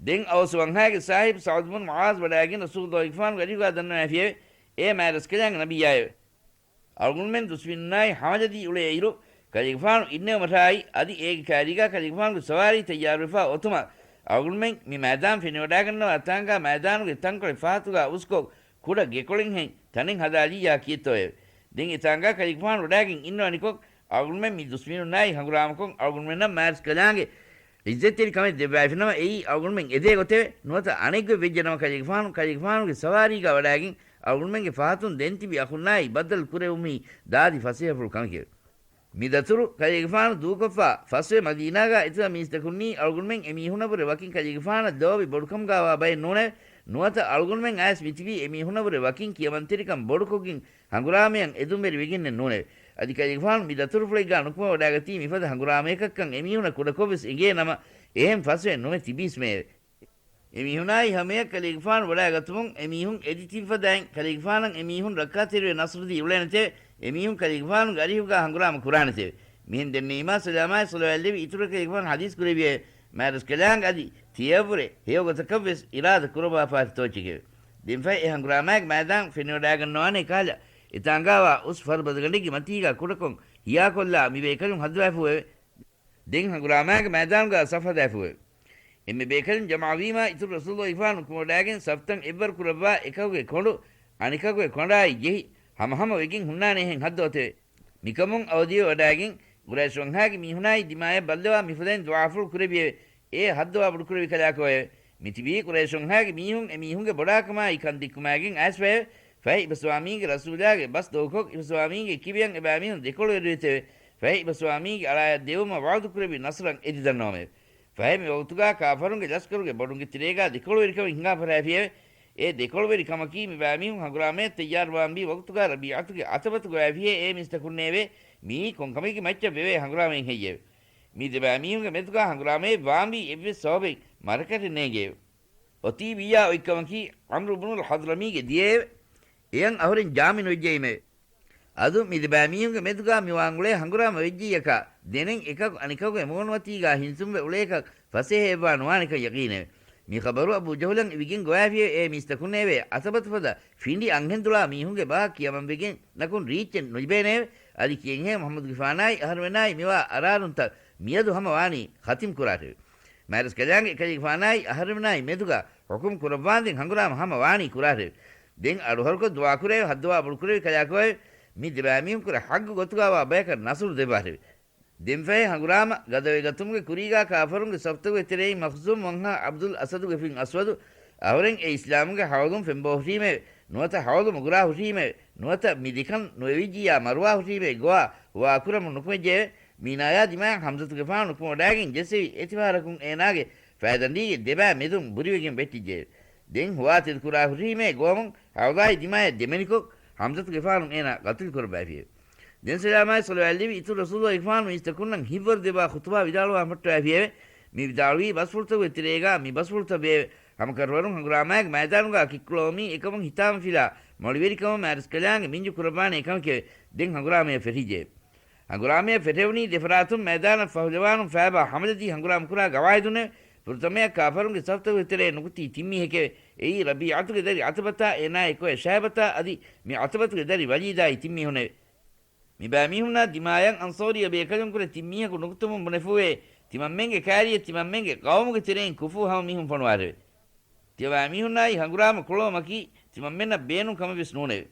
ދެން އައުސް ވަންހާގެ ސާހިބު ސަޢުދު ބުނު މުޢާޛް ވަޑާގެން ރަސޫލުއްލާހިގެފާނުގެ އަރިހުގާ ދަންނަވައިފިއެވެ. އޭ މާތްރަސްކަލާނގެ ނަބިއްޔާއެވެ. އަޅުގަނޑުމެން ދުސްމިނުންނާއި ހަމަޖަދީ އުޅޭ އިރު، ކަލޭގެފާނު އިންނެވުމަށާއި އަދި އޭގެ ކާރީގާ ކަލޭގެފާނުގެ ސަވާރީ ތައްޔާރުވެފާ އޮތުމަށް އަޅުގަނޑުމެން މި މައިދާން ފެނިވަޑާގަންނަވާ ތާނގާ މައިދާނުގެ ތަންކޮޅެއް ފަހަތުގާ އުސްކޮށް، ކުޑަ ގެކޮޅެއްހެން ތަނެއް ހަދާލިއްޔާ ކިއެއްތޯއެވެ؟ ދެން އެތާނގާ ކަލޭގެފާނު ވަޑާގެން އިންނަވަނިކޮށް، އަޅުގަނޑުމެން މި ދުސްމިނުންނާއި ހަނގުރާމަކޮށް، އަޅުގަނޑުމެންނަށް މާތްރަސްކަލާނގެ ޢިއްޒަތްތެރި ކަމެއް ދެއްވައިފިނަމަ، އެއީ އަޅުގަނޑުމެން އެދޭ ގޮތެވެ. ނުވަތަ އަނެއްގޮތް ވެއްޖެނަމަ، ކަލޭގެފާނު ކަލޭގެފާނުގެ ސަވާރީގާ ވަޑާގެން އަޅުގަނޑުމެންގެ ފަހަތުން ދެން ތިބި އަޚުންނާއި ބައްދަލު ކުރެވުމީ ދާދި ފަސޭހަފުޅު ކަމެކެވެ. މި ދަތުރު ކަލޭގެފާނު ދޫކޮށްފާ ފަސްވެ މަދީނާގާ އެތިބަ މީސްތަކުންނީ އަޅުގަނޑުމެން އެމީހުނަށްވުރެ ވަކިން ކަލޭގެފާނަށް ލޯބި ބޮޑުކަމުގާވާ ބައެއް ނޫނެވެ. ނުވަތަ އަޅުގަނޑުމެން އައިސް މިތިބީ އެމީހުނަށްވުރެ ވަކިން ކިޔަމަންތެރިކަން ބޮޑުކޮށްގެން ހަނގުރާމަޔަށް އެދުންވެރިވެގެންނެއް ނޫނެވެ. އަދި ކަލޭގެފާނު މި ދަތުރުފުޅެއްގާ ނުކުމެވަޑާގަތީ މިފަދަ ހަނގުރާމަޔަކަށްކަން އެމީހުނަށް ކުޑަކޮށްވެސް އެނގޭނަމަ، އެހެން ފަސްވެ ނުވެ ތިބީސްމެއެވެ. އެމީހުނާއި ހަމަޔަށް ކަލޭގެފާނު ވަޑާގަތުމުން އެމީހުން އެދި ތިން ފަދައިން ކަލޭގެފާނަށް އެމީހުން ރައްކާތެރިވެ ނަޞްރުދީ އުޅޭނެތެވެ. އެމީހުން ކަލޭގެފާނުގެ އަރިހުގާ ހަނގުރާމަ ކުރާނެތެވެ. މިހެން ދެންނެވީމާ ސަލާމާއި ޞަލަވާތްލެއްވި އިތުރަށް ކަލޭގެފާނު ޙަދީޘް ކުރެއްވިއެވެ. މާތްރަސްކަލާނގެ އަދި ތިޔައަށްވުރެ ހެޔޮގޮތަކަށްވެސް އިރާދަ ކުރައްވާފާތި ތޯއްޗެކެވެ. ދެންފަހެ އެ ހަނގުރާމާގެ މައިދާން ފެނިވަޑާގަންނަވާނޭ ކަހަލަ، އެތާނގާވާ އުސް ފަރުބަދަގަނޑެއްގެ މަތީގާ ކުޑަކޮށް ހިޔާކޮށްލާ މި ބޭކަލުން ހައްދަވާފޫއެވެ. ދެން ހަނގުރާމާގެ މައިދާނުގާ ސަފް ހަދާފޫއެވެ. އެންމެ ބޭކަލުން ޖަމާވީމާ އިތުރު ރަސޫލުއްލާހިގެފާނު ނުކުމެވަޑާގެން ސަފްތައް އެއްވަރު ކުރައްވާ އެކަކުގެ ކޮނޑު އަނެކަކުގެ ކޮނޑާއި ޖެހި ހަމަހަމަ ވެގެން ހުންނާނެހެން ހައްދަވަތެވެ. މިކަމުން އަވަދިވެ ވަޑާގެން ޤުރައިޝް ވަންހާގެ މީހުނާއި ދިމާޔަށް ބައްލަވާ މިފަދައިން ދުޢާފުޅު ކުރެއްވިއެވެ. އޭ ހައްދަވާ ބޮޑުކުރެއްވި ކަލާކޯއެވެ! މިތިބީ ޤުރައިޝުންހާގެ މީހުން އެމީހުންގެ ބޮޑާކަމާއި ކަން ދެއްކުމާގެން އައިސްފައެވެ. ފަހެ އިބަސްވާމީގެ ރަސޫލާގެ ބަސް ދޮގުކޮށް، އިބަސްވާމީގެ ކިބަޔަށް އެބައިމީހުން ދެކޮޅުވެރިވެތެވެ. ފަހެ އިބަސްވާމީގެ އަޅާޔަށް ދެވުމަށް ވަޢުދުކުރެއްވި ނަޞްރަށް އެދިދަންނަވަމެވެ. ފަހެ މި ވަގުތުގާ ކާފަރުންގެ ލަސްކަރުގެ ބޮޑުންގެ ތެރޭގާ ދެކޮޅުވެރިކަމެއް ހިނގާ ފަށާފިއެވެ. އެ ދެކޮޅުވެރި ކަމަކީ މި ބައިމީހުން ހަނގުރާމަޔަށް ތައްޔާރުވާންވީ ވަގުތުގާ ރަބީޢަތުގެ އަތަބަތު ގޮވާފިއޭ އޭ މީސްތަކުންނޭވެ! މިއީ ކޮންކަމެއްގެ މައްޗަށް ވެވޭ ހަނގުރާމައެއް ހެއްޔެވެ؟ މި ދެބައިމީހުންގެ މެދުގާ ހަނގުރާމައެއް ވާންވީ އެއްވެސް ސަބަބެއް މަރަކަތެއް ނޭނގެއެވެ. އޮތީ ވިއްޔާ އޮތްކަމަކީ ޢަމްރު ބުނުލް ޙަޟްރަމީގެ ދިޔައެވެ. އެޔަން އަހުރެން ޖާމިނުވެއްޖައީމެވެ. އަދު މި ދެބައިމީހުންގެ މެދުގާ މި ވާނގުޅޭ ހަނގުރާމަ ވެއްޖިއްޔަކާ، ދެނެއް އެކަކު އަނެކަކުގެ މޫނުމަތީގާ ހިންސުންވެ އުޅޭކަށް ފަސޭހައެއްވާ ނުވާނެކަން ޔަޤީނެވެ. މި ޚަބަރު އަބޫ ޖަހުލަށް އިވިގެން ގޮވާފިއެވެ. އޭ މީސްތަކުންނޭވެ! އަތަބަތު ފަދަ ފިނޑި އަންހެން ދުޅާ މީހުންގެ ބަހަށް ކިޔަމަންވެގެން ނަކުން ރީއްޗެއް ނުލިބޭނެއެވެ. އަދި ކިޔެންހޭ މުޙައްމަދުގެފާނާއި އަހަރުމެނާއި މިވާ އަރާރުންތައް މިއަދު ހަމަ ވާނީ ޚަތިމް ކުރާށެވެ. މާތްރަސްކަލާނގެ އެކަލޭގެފާނާއި އަހަރުމެނާއި މެދުގާ ޙުކުމް ކުރައްވާންދެން ހަނގުރާމަ ހަމަ ވާނީ ކުރާށެވެ. ދެން އަޑުހަރުކޮށް ދުޢާކުރެވެ. ހައްދަވާ ބޮޑުކުރެވި ކަލާކޮއެވެ. މި ދެބައިމީހުންކުރެ ޙައްޤު ގޮތުގާވާ ބަޔަކަށް ނަޞްރު ދެއްވާށެވެ. ދެންފަހެ ހަނގުރާމަ ގަދަވެގަތުމުގެ ކުރީގާ ކާފަރުންގެ ސަފްތަކުގެ ތެރެއިން މަޚްޒޫމް ވަންހާ ޢަބްދުލް އަސަދުގެ ފިން އަސްވަދު އަހުރެން އެ އިސްލާމުގެ ޙައުލުން ފެންބޯ ހުށީމެވެ. ނުވަތަ ޙައުލު މުގުރާ ހުށީމެވެ. ނުވަތަ މި ދެކަން ނުވެވިއްޖިއްޔާ މަރުވާ ހުށީމެވެ. ގޮވާ ހުވާކުރަމުން ނުކުމެއްޖެއެވެ. މީނާޔާ ދިމާޔަށް ހަމްޒަތުގެފާނު ނުކުމެވަޑައިގެން ޖެއްސެވި އެތިފަހަރަކުން އޭނާގެ ފައިދަނޑީގެ ދެބައި މެދުން ބުރިވެގެން ވެއްޓިއްޖެއެވެ. ދެން ހުވާ ތެދުކުރާ ހުށީމޭ ގޮވަމުން ޙައުލާއި ދިމާޔަށް ދެމެނިކޮށް ހަމްޒަތުގެފާނު އޭނާ ގަތުލު ކުރައްވައިފިއެވެ. ދެން ސަލާމާއި ޞަލަވާތް ލެއްވި އިތުރު ރަސޫލުގެފާނު މީސްތަކުންނަށް ހިތްވަރު ދެއްވާ ޚުޠުބާ ވިދާޅުވާ ހަމައްޓަވައިފިއެވެ. މި ވިދާޅުވީ ބަސްފުޅުތަކުގެ ތެރޭގާ މި ބަސްފުޅުތައް ވެއެވެ. ހަމަކަށަވަރުން ހަނގުރާމާއެކު މައިދާނުގާ ކިއްކުޅަވަމީ އެކަމުން ހިތާމަފިލާ މޮޅިވެރިކަމަށް މާތްރަސްކަލާނގެ މިންޖު ކުރައްވާނެ އެކަމެކެވެ. ދެން ހަނގުރާމަޔަށް ފެށިއްޖެއެވެ. ހަނގުރާމަޔަށް ފެށެވުނީ ދެފަރާތުން މައިދާނަށް ފަހުލަވާނުން ފައިބާ ހަމަލަދީ ހަނގުރާމަކުރާ ގަވާއިދުންނެވެ. ފުރަތަމަޔަށް ކާފަރުންގެ ސަފްތަކުގެ ތެރޭ ނުކުތީ ތިންމީހެކެވެ. އެއީ ރަބީޢަތުގެ ދަރި ޢަތަބަތާ އޭނާގެ ކޮއެ ޝައިބަތާ އަދި މި ޢަތަބަތުގެ ދަރި ވަލީދާއި ތިންމީހުނެވެ. މި ބައިމީހުންނާ ދިމާޔަށް އަންޞާރީ ބޭކަލުންކުރެ ތިންމީހަކު ނުކުތުމުން ބުނެފޫއެވެ. ތިމަންމެންގެ ކާރިއަށް ތިމަންމެންގެ ޤައުމުގެ ތެރެއިން ކުފޫ ހަމަ މީހުން ފޮނުވާށެވެ. ތިޔަބައިމީހުންނާއި ހަނގުރާމަ ކުޅަވުމަކީ ތިމަންމެންނަށް ބޭނުން ކަމެއްވެސް ނޫނެވެ.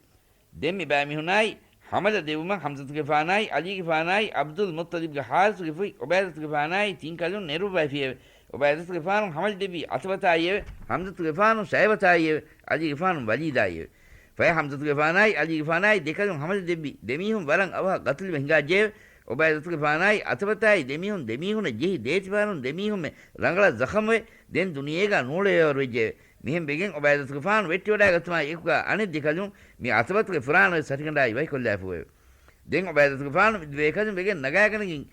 ދެން މި ބައިމީހުންނާއި ހަމަލަ ދެއްވުމަށް ޙަމްޒަތުގެފާނާއި ޢަލީގެފާނާއި ޢަބްދުލް މުއްޠަލިބްގެ ޙާރިޘުގެ ފުތް ޢުބައިދަތުގެފާނާއި ތިން ކަލުން ނެރުއްވައިފިއެވެ. ޢުބައިދަތުގެފާނު ހަމަލަ ދެއްވީ ޢަތަބަތާއިއެވެ. ޙަމްޒަތުގެފާނު ޝައިބަތާއިއެވެ. ޢަލީގެފާނު ވަލީދާއިއެވެ. ފަހެ ޙަމްޒަތުގެފާނާއި ޢަލީގެފާނާއި ދެކަލުން ހަމަލަ ދެއްވި ދެމީހުން ވަރަށް އަވަހަށް ގަތުލުވެ ހިނގާއްޖެއެވެ. ޢުބައިދަތުގެފާނާއި ޢަތަބަތާއި ދެމީހުން ދެމީހުންނަށް ޖެހި ދޭތިފަހަރުން ދެމީހުންމެ ރަނގަޅަށް ޒަޚަމްވެ، ދެން ދުނިޔޭގާ ނޫޅެވޭވަރު ވެއްޖެއެވެ. މިހެން ވެގެން ޢުބައިދަތުގެފާނު ވެއްޓިވަޑައިގަތުމާ އެކުގާ އަނެއް ދެކަލުން މި ޢަތަބަތުގެ ފުރާނަވެސް ހަށިގަނޑާއި ވަކިކޮށްލާފޫއެވެ. ދެން ޢުބައިދަތުގެފާނު މި ދެބޭކަލުން ވެގެން ނަގާގަނެގެން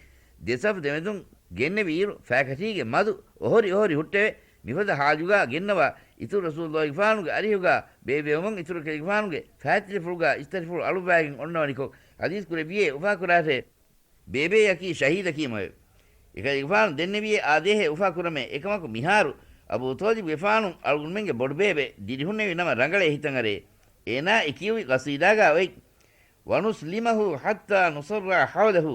ދެ ސަފު ދެމެދުން ގެންނެވިއިރު، ފައިކަށީގެ މަދު އޮހޮރި އޮހޮރި ހުއްޓެވެ. މިފަދަ ޙާލުގާ ގެންނަވާ އިތުރު ރަސޫލުގެފާނުގެ އަރިހުގާ ބޭބެވުމުން އިތުރު ކަލޭގެފާނުގެ ފައިތިލަފުޅުގާ އިސްތަށިފުޅު އަޅުއްވާގެން އޮންނަވަނިކޮށް ޙަދީޘް ކުރެއްވިއޭ އުފާކުރާށޭ. ބޭބެއަކީ ޝަހީދަކީމެވެ. އެކަލޭގެފާނު ދެންނެވިއޭ އާދޭހޭ އުފާކުރަމޭ. އެކަމަކު މިހާރު އަބޫ ޠާލިބުގެފާނު އަޅުގަނޑުމެންގެ ބޮޑުބޭބެ ދިރިހުންނެވި ނަމަ ރަނގަޅޭ ހިތަށް އަރޭ. އޭނާ އެ ކިޔުވި ޤަޞީދާގާ އޮތް، "ونسلمه حتى نصرع حوله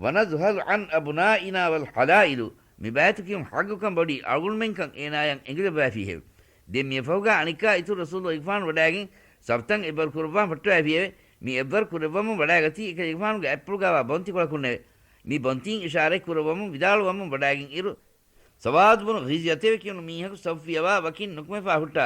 ونذهل عن أبنائنا والحلائل" މި ބައިތު ކިޔުން ޙައްޤުކަން ބޮޑީ އަޅުގަނޑުމެންކަން އޭނާޔަށް އެނގިލައްވައިފީހެވެ. ދެން މިއަށްފަހުގާ އަނެއްކާ އިތުރު ރަސޫލުގެފާނު ވަޑައިގެން ސަފްތައް އެއްވަރު ކުރައްވާން ފައްޓަވައިފިއެވެ. މި އެއްވަރު ކުރެއްވަމުން ވަޑައިގަތީ އެކަލޭގެފާނުގެ އަތްޕުޅުގާވާ ބޮންތިކޮޅަކުންނެވެ. މި ބޮންތިން އިޝާރަތް ކުރައްވަމުން ވިދާޅުވަމުން ވަޑައިގެން އިރު، ސަވާދު ބުނު ޣިޒްޔަތެވެ ކިޔުނު މީހަކު ސަފު ފިޔަވާ ވަކިން ނުކުމެފާ ހުއްޓާ،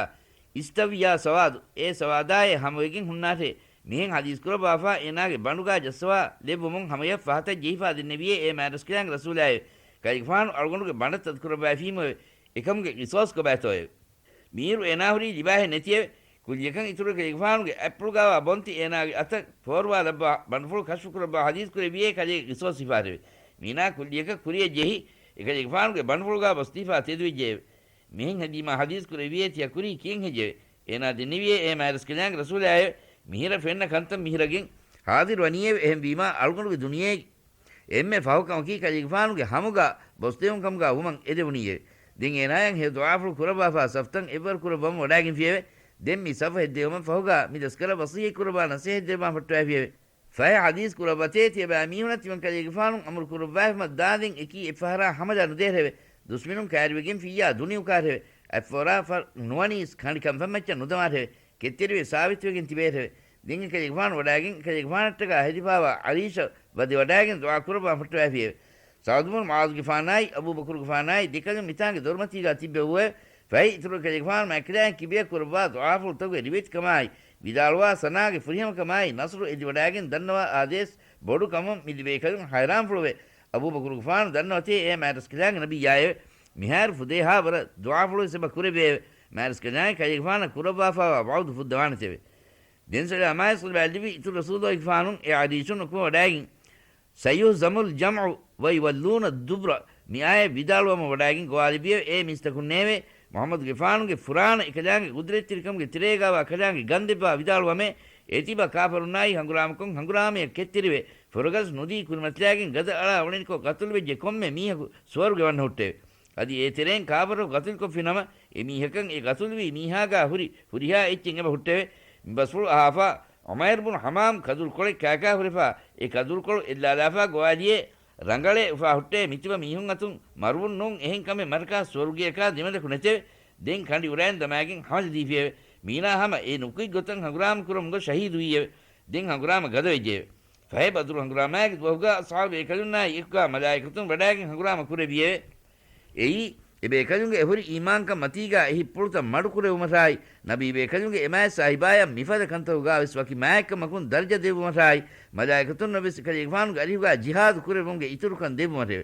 "اسْتَوْ يَا سَوَادُ، އޭ ސަވާދާއޭ ހަމަވެގެން ހުންނާށޭ" މިހެން ޙަދީޘް ކުރައްވާފާ އޭނާގެ ބަނޑުގާ ޖައްސަވާ ލެއްވުމުން ހަމަޔަށް ފަހަތަށް ޖެހިފާ ދެންނެވިއޭ އޭ މާތްރަސްކަލާނގެ ރަސޫލާއެވެ. ކަލޭގެފާނު އަޅުގަނޑުގެ ބަނޑަށް ތަދުކުރައްވައިފީމެވެ. އެކަމުގެ ޤިޞާޞް ކޮބާތޯއެވެ؟ މީރު އޭނާ ހުރީ ލިބާހެއް ނެތިއެވެ. ކުއްލިއަކަށް އިތުރު ކަލޭގެފާނުގެ އަތްޕުޅުގާވާ ބޮންތި އޭނާގެ އަތަށް ފޯރުވާލައްވާ ބަނޑުފުޅު ކަޝްފު ކުރައްވާ ޙަދީޘް ކުރެއްވިއޭ ކަލޭގެ ޤިޞާޞް ހިފާށެވެ. މީނާ ކުއްލިއަކަށް ކުރިއަށް ޖެހި، އެކަލޭގެފާނުގެ ބަނޑުފުޅުގާ ބޮސްދީފާ ތެދުވެއްޖެއެވެ. މިހެން ހެދީމާ ޙަދީޘް ކުރެއްވިއޭ ތިޔަ ކުރީ ކިހިނެއް ހެއްޔެވެ؟ އޭނާ ދެންނެވިއޭ އޭ މާތްރަސްކަލާނގެ ރަސޫލާއެވެ. މިހިރަ ފެންނަ ކަންތައް މިހިރަގެން ޙާޟިރު ވަނީއެވެ. އެހެންވީމާ އަޅުގަނޑުގެ ދުނިޔޭގެ އެންމެ ފަހު ކަމަކީ ކަލޭގެފާނުގެ ހަމުގާ ބޮސްދެވުން ކަމުގާ ވުމަށް އެދެވުނީއެވެ. ދެން އޭނާޔަށް ހެޔޮ ދުޢާފުޅު ކުރައްވާފާ ސަފްތައް އެއްވަރު ކުރައްވަމުން ވަޑައިގެންފިއެވެ. ދެން މި ސަފު ހެއްދެވުމަށް ފަހުގާ މި ދަސްކަރަށް ވަޞިއްޔަތް ކުރައްވާ ނަޞޭޙަތް ދެއްވާން ފައްޓަވައިފިއެވެ. ފަހެ ޙަދީޘް ކުރައްވަތޭ ތިޔަބައިމީހުނަށް ތިމަން ކަލޭގެފާނު އަމުރު ކުރައްވާފަމަށް ދާނދެން އެކީ އެއްފަހަރާ ހަމަލާ ނުދޭށެވެ. ދުސްމިނުން ކައިރިވެގެން ފިއްޔާ ދުނިއުކާށެވެ. އަތްފޯރާ ފަ ނުވަނީސް ކަނޑި ކަންފަތްމައްޗަށް ނުދަމާށެވެ. ކެތްތެރިވެ ސާބިތުވެގެން ތިބޭށެވެ. ދެން އެކަލޭގެފާނު ވަޑައިގެން އެކަލޭގެފާނަށްޓަކާ ހެދިފާވާ ޢަރީޝަށް ވަދެވަޑައިގެން ދުޢާ ކުރައްވާން ފައްޓަވައިފިއެވެ. ސަޢުދު ބުނު މުޢާޛުގެފާނާއި އަބޫބަކުރުގެފާނާއި ދެކަލުން މިތާނގެ ދޮރުމަތީގާ ތިއްބެވުއެވެ. ފަހެ އިތުރު ކަލޭގެފާނު މާތްކަލާނގެ ކިބަޔަށް ކުރައްވާ ދުޢާފުޅުތަކުގެ ރިވެތިކަމާއި، ވިދާޅުވާ ސަނާގެ ފުރިހަމަކަމާއި، ނަޞްރު އެދިވަޑައިގެން ދަންނަވާ އާދޭސް ބޮޑުކަމުން މި ދެބޭކަލުން ހައިރާންފުޅުވެ، އަބޫބަކުރުގެފާނު ދަންނަވަތޭ އޭ މާތްރަސްކަލާނގެ ނަބިއްޔާއެވެ. މިހާރު ފުދޭހާ ވަރަށް ދުޢާފުޅުވެސް އެބަ ކުރެއްވެއެވެ. މާތްރަސްކަލާނގެ ކަލޭގެފާނަށް ކުރައްވާފާވާ ވަޢުދު ފުއްދަވާނެތެވެ. ދެން ސަލާމާއި ސަލާ ލިބި އިތުރު ރަސޫލުގެފާނު އެ ޢަރީޝުން ނުކުމެވަޑައިގެން، "سَيُهْزَمُ الْجَمْعُ وَيُوَلُّونَ الدُّبُرَ" މި އާޔަތް ވިދާޅުވަމުން ވަޑައިގެން ގޮވާލެއްވިއެވެ. އޭ މީސްތަކުންނޭވެ! މުޙައްމަދުގެފާނުގެ ފުރާނަ އެކަލާނގެ ގުދުރަތްތެރިކަމުގެ ތެރޭގާވާ ކަލާނގެ ގަންދެއްވާ ވިދާޅުވަމޭ، އޭތިބާ ކާފަރުންނާއި ހަނގުރާމަކޮށް ހަނގުރާމަޔަށް ކެތްތެރިވެ، ފުރަގަސް ނުދީ ކުރިމަތިލާގެން ގަދައަޅާ އުޅެނިކޮށް ގަތުލުވެއްޖެ ކޮންމެ މީހަކު ސުވަރުގެ ވަންނަ ހުއްޓެވެ. އަދި އޭ ތެރެއިން ކާފަރަކު ގަތުލުކޮށްފި ނަމަ، އެ މީހަކަށް އެ ގަތުލުވީ މީހާގާ ހުރި ހުރިހާ އެއްޗެއް އެބަ ހުއްޓެވެ. މި ބަސްފުޅު އަހާފާ، އުމައިރު ބުނު ޙަމާމް ކަދުރުކޮޅެއް ކާކާ ހުރެފާ، އެ ކަދުރުކޮޅު އެއްލާލާފާ ގޮވާލިޔޭ، ރަނގަޅޭ އުފާ ހުއްޓޭ މިތިބަ މީހުން އަތުން މަރުވުން ނޫން އެހެން ކަމެއް މަރަކާ ސުވަރުގެއަކާ ދެމެދަކު ނެތެވެ. ދެން ކަނޑި އުރައިން ދަމާގެން ހަމަޖަ ދީފިއެވެ. މީނާ ހަމަ އެ ނުކުތް ގޮތަށް ހަނގުރާމަ ކުރަމުން ގޮސް ޝަހީދުވީއެވެ. ދެން ހަނގުރާމަ ގަދަވެއްޖެއެވެ. ފަހެ ބަދުރު ހަނގުރާމާގެ ދުވަހުގާ އަޞްޙާބު ބޭކަލުންނާއި އެކުގާ މަލާއިކަތުން ވަޑާގެން ހަނގުރާމަ ކުރެއްވިއެވެ. އެއީ، އެބޭކަލުންގެ އެހުރި އީމާންކަން މަތީގާ އެ ހިތްޕުޅުތައް މަޑުކުރެވުމަށާއި، ނަބީ ބޭކަލުންގެ އެމާތް ސާހިބާޔަށް މިފަދަ ކަންތަކުގާވެސް ވަކި މާތްކަމަކުން ދަރަޖަ ދެއްވުމަށާއި، މަލާއިކަތުންނަށްވެސް ކަލޭގެފާނުގެ އަރިހުގާ ޖިހާދު ކުރެއްވުމުގެ އިތުރުކަން ދެއްވުމަށެވެ.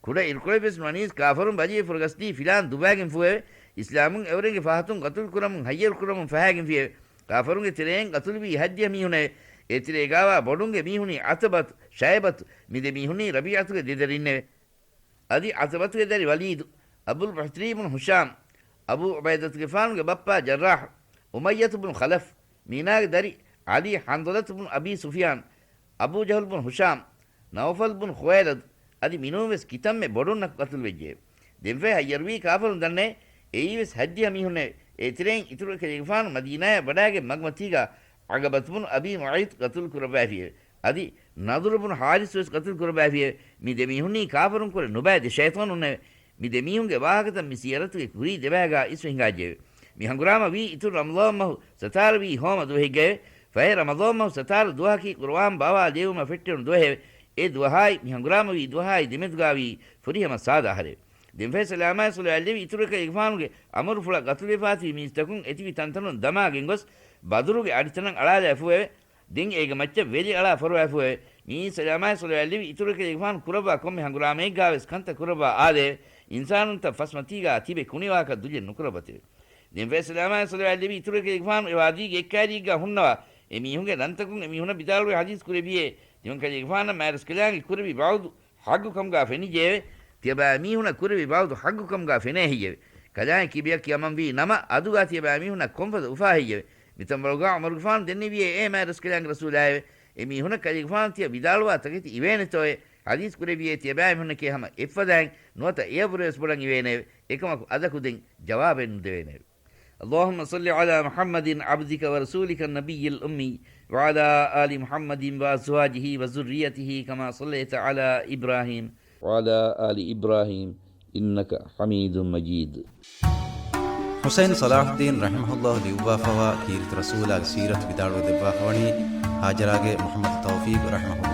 ކުޑަ އިރުކޮޅެއްވެސް ނުވަނީސް ކާފަރުން ބަލިވެ ފުރަގަސްދީ ފިލާން ދުބާގެންފޫއެވެ. އިސްލާމުން އެވަރެއްގެ ފަހަތުން ގަތުލު ކުރަމުން ހައްޔަރު ކުރަމުން ފަހާގެންފިއެވެ. ކާފަރުންގެ ތެރެއިން ގަތުލުވީ ހައްދިހަ މީހުނެވެ. އޭތެރޭގާވާ ބޮޑުންގެ މީހުނީ ޢަތަބަތު، ޝައިބަތު، މި ދެ މީހުނީ ރަބީޢަތުގެ ދެ ދަރިންނެވެ. އަދި ޢަތަބަތުގެ ދަރި ވަލީދު، އަބުލް ބަހްތަރީ ބުނު ހުޝާމް، އަބޫ ޢުބައިދަތުގެފާނުގެ ބައްޕާ ޖައްރާޙު، އުމައްޔަތު ބުނު ޚަލަފް، މީނާގެ ދަރި ޢަލީ ޙަންޟަލަތު ބުނު އަބީ ސުފިޔާން، އަބޫ ޖަހުލް ބުނު ހުޝާމް، ނައުފަލް ބުނު ޚުވައިލަދު، އަދި މިނޫންވެސް ކިތަންމެ ބޮޑުންނަކު ގަތުލުވެއްޖެއެވެ. ދެންފަހެ ހައްޔަރުވީ ކާފަރުން ދަންނައެވެ. އެއީވެސް ހައްދިހަ މީހުންނެވެ. އޭތެރެއިން އިތުރު ކަލޭގެފާނު މަދީނާޔަށް ވަޑާގެން މަގުމަތީގާ ޢަގަބަތު ބުނު އަބީ މުޢައިޠު ގަތުލު ކުރައްވައިފިއެވެ. އަދި ނަޟުރު ބުނު ޙާރިޘް ވެސް ގަތުލު ކުރައްވައިފިއެވެ. މި ދެ މީހުންނީ ކާފަރުންކުރެ ނުބައި ދެ ޝައިޠާނުންނެވެ. މި ދެ މީހުންގެ ވާހަކަތައް މި ސީރަތުގެ ކުރީ ދެބައިގާ އިސްވެ ހިނގާއްޖެއެވެ. މި ހަނގުރާމަ ވީ އިތުރު ރަމަޟާން މަހު ސަތާރަ ވީ ހޯމަ ދުވަހެއްގައެވެ. ފަހެ ރަމަޟާން މަހު ސަތާރަ ދުވަހަކީ ޤުރުއާން ބާވާލެވުމަށް ފެއްޓެވުނު ދުވަހެވެ. އެ ދުވަހާއި މި ހަނގުރާމަ ވީ ދުވަހާއި ދެމެދުގާ ވީ ފުރިހަމަ ސާދަ އަހަރެވެ. ދެންފަހެ ސަލާމާއި ޞަލަވާތް ލެއްވި އިތުރު ކަލޭގެފާނުގެ އަމުރުފުޅަށް ގަތުލުވެފާތިބި މީސްތަކުން އެތިބި ތަންތަނުން ދަމާގެންގޮސް ބަދުރުގެ އަޑިތަނަށް އަޅާލައިފޫއެވެ. ދެން އޭގެ މައްޗަށް ވެލި އަޅާ ފޮރުވައިފޫއެވެ. މިއީ ސަލާމާއި ޞަލަވާތް ލެއްވި އިތުރު ކަލޭގެފާނު ކުރައްވާ ކޮންމެ ހަނގުރާމައެއްގާވެސް ކަންތައް ކުރައްވާ އާދެއެވެ. އިންސާނުންތައް ފަސްމަތީގާ ތިބެ ކުނިވާކަށް ދުލެއް ނުކުރައްވަތެވެ. ދެންފަހެ ސަލާމާއި ޞަލަވާތް ލެއްވި އިތުރު ކަލޭގެފާނު އެ ވާދީގެ އެއްކައިރިއެއްގާ ހުންނަވާ، އެ މީހުންގެ ރަންތަކުން އެ މީހުނަށް ވިދާޅުވެ ޙަދީޘް ކުރެއްވިއޭ، ތިމަން ކަލޭގެފާނަށް މާތްރަސްކަލާނގެ ކުރެއްވި ވަޢުދު ޙައްގުކަމުގާ ފެނިއްޖެއެވެ. ތިޔަބައިމީހުނަށް ކުރެއްވި ވަޢުދު ޙައްގުކަމުގާ ފެނޭ ހެއްޔެވެ؟ ކަލާނގެ ކިބަޔަށް ކިޔަމަންވީ ނަމަ، އަދުގާ ތިޔަބައިމީހުނަށް ކޮންފަދަ އުފާ ހެއްޔެވެ؟ މިތަންވަޅުގާ ޢުމަރުގެފާނު ދެންނެވިއޭ، އޭ މާތްރަސްކަލާނގެ ރަސޫލާއެވެ! އެ މީހުނަށް ކަލޭގެފާނު ތިޔަ ވިދާޅުވާ ތަކެތި އިވޭނެތޯއޭ؟ ޙަދީޘް ކުރެއްވިއޭ ތިޔަބައިމީހުންނަކީ ހަމަ އެއްފަދައިން ނުވަތަ އެޔަށްވުރެވެސް ބޮޑަށް އިވޭނެއެވެ. އެކަމަކު އަދަކު ދެން ޖަވާބެއް ނުދެވޭނެއެވެ. اللهم صل على محمد عبدك ورسولك النبي الأمي وعلى آل محمد وأزواجه وذريته كما صليت على إبراهيم وعلى آل إبراهيم إنك حميد مجيد. ޙުސައިން ޞަލާޙުއްދީން ރަޙިމަހުﷲ ލިޔުއްވާފަވާ ކީރިތި ރަސޫލާގެ ސީރަތު ވިދާޅުވެ ދެއްވާފަވަނީ ހާޖަރާގެ މުޙައްމަދު ތައުފީޤް ރަޙިމަހުﷲ.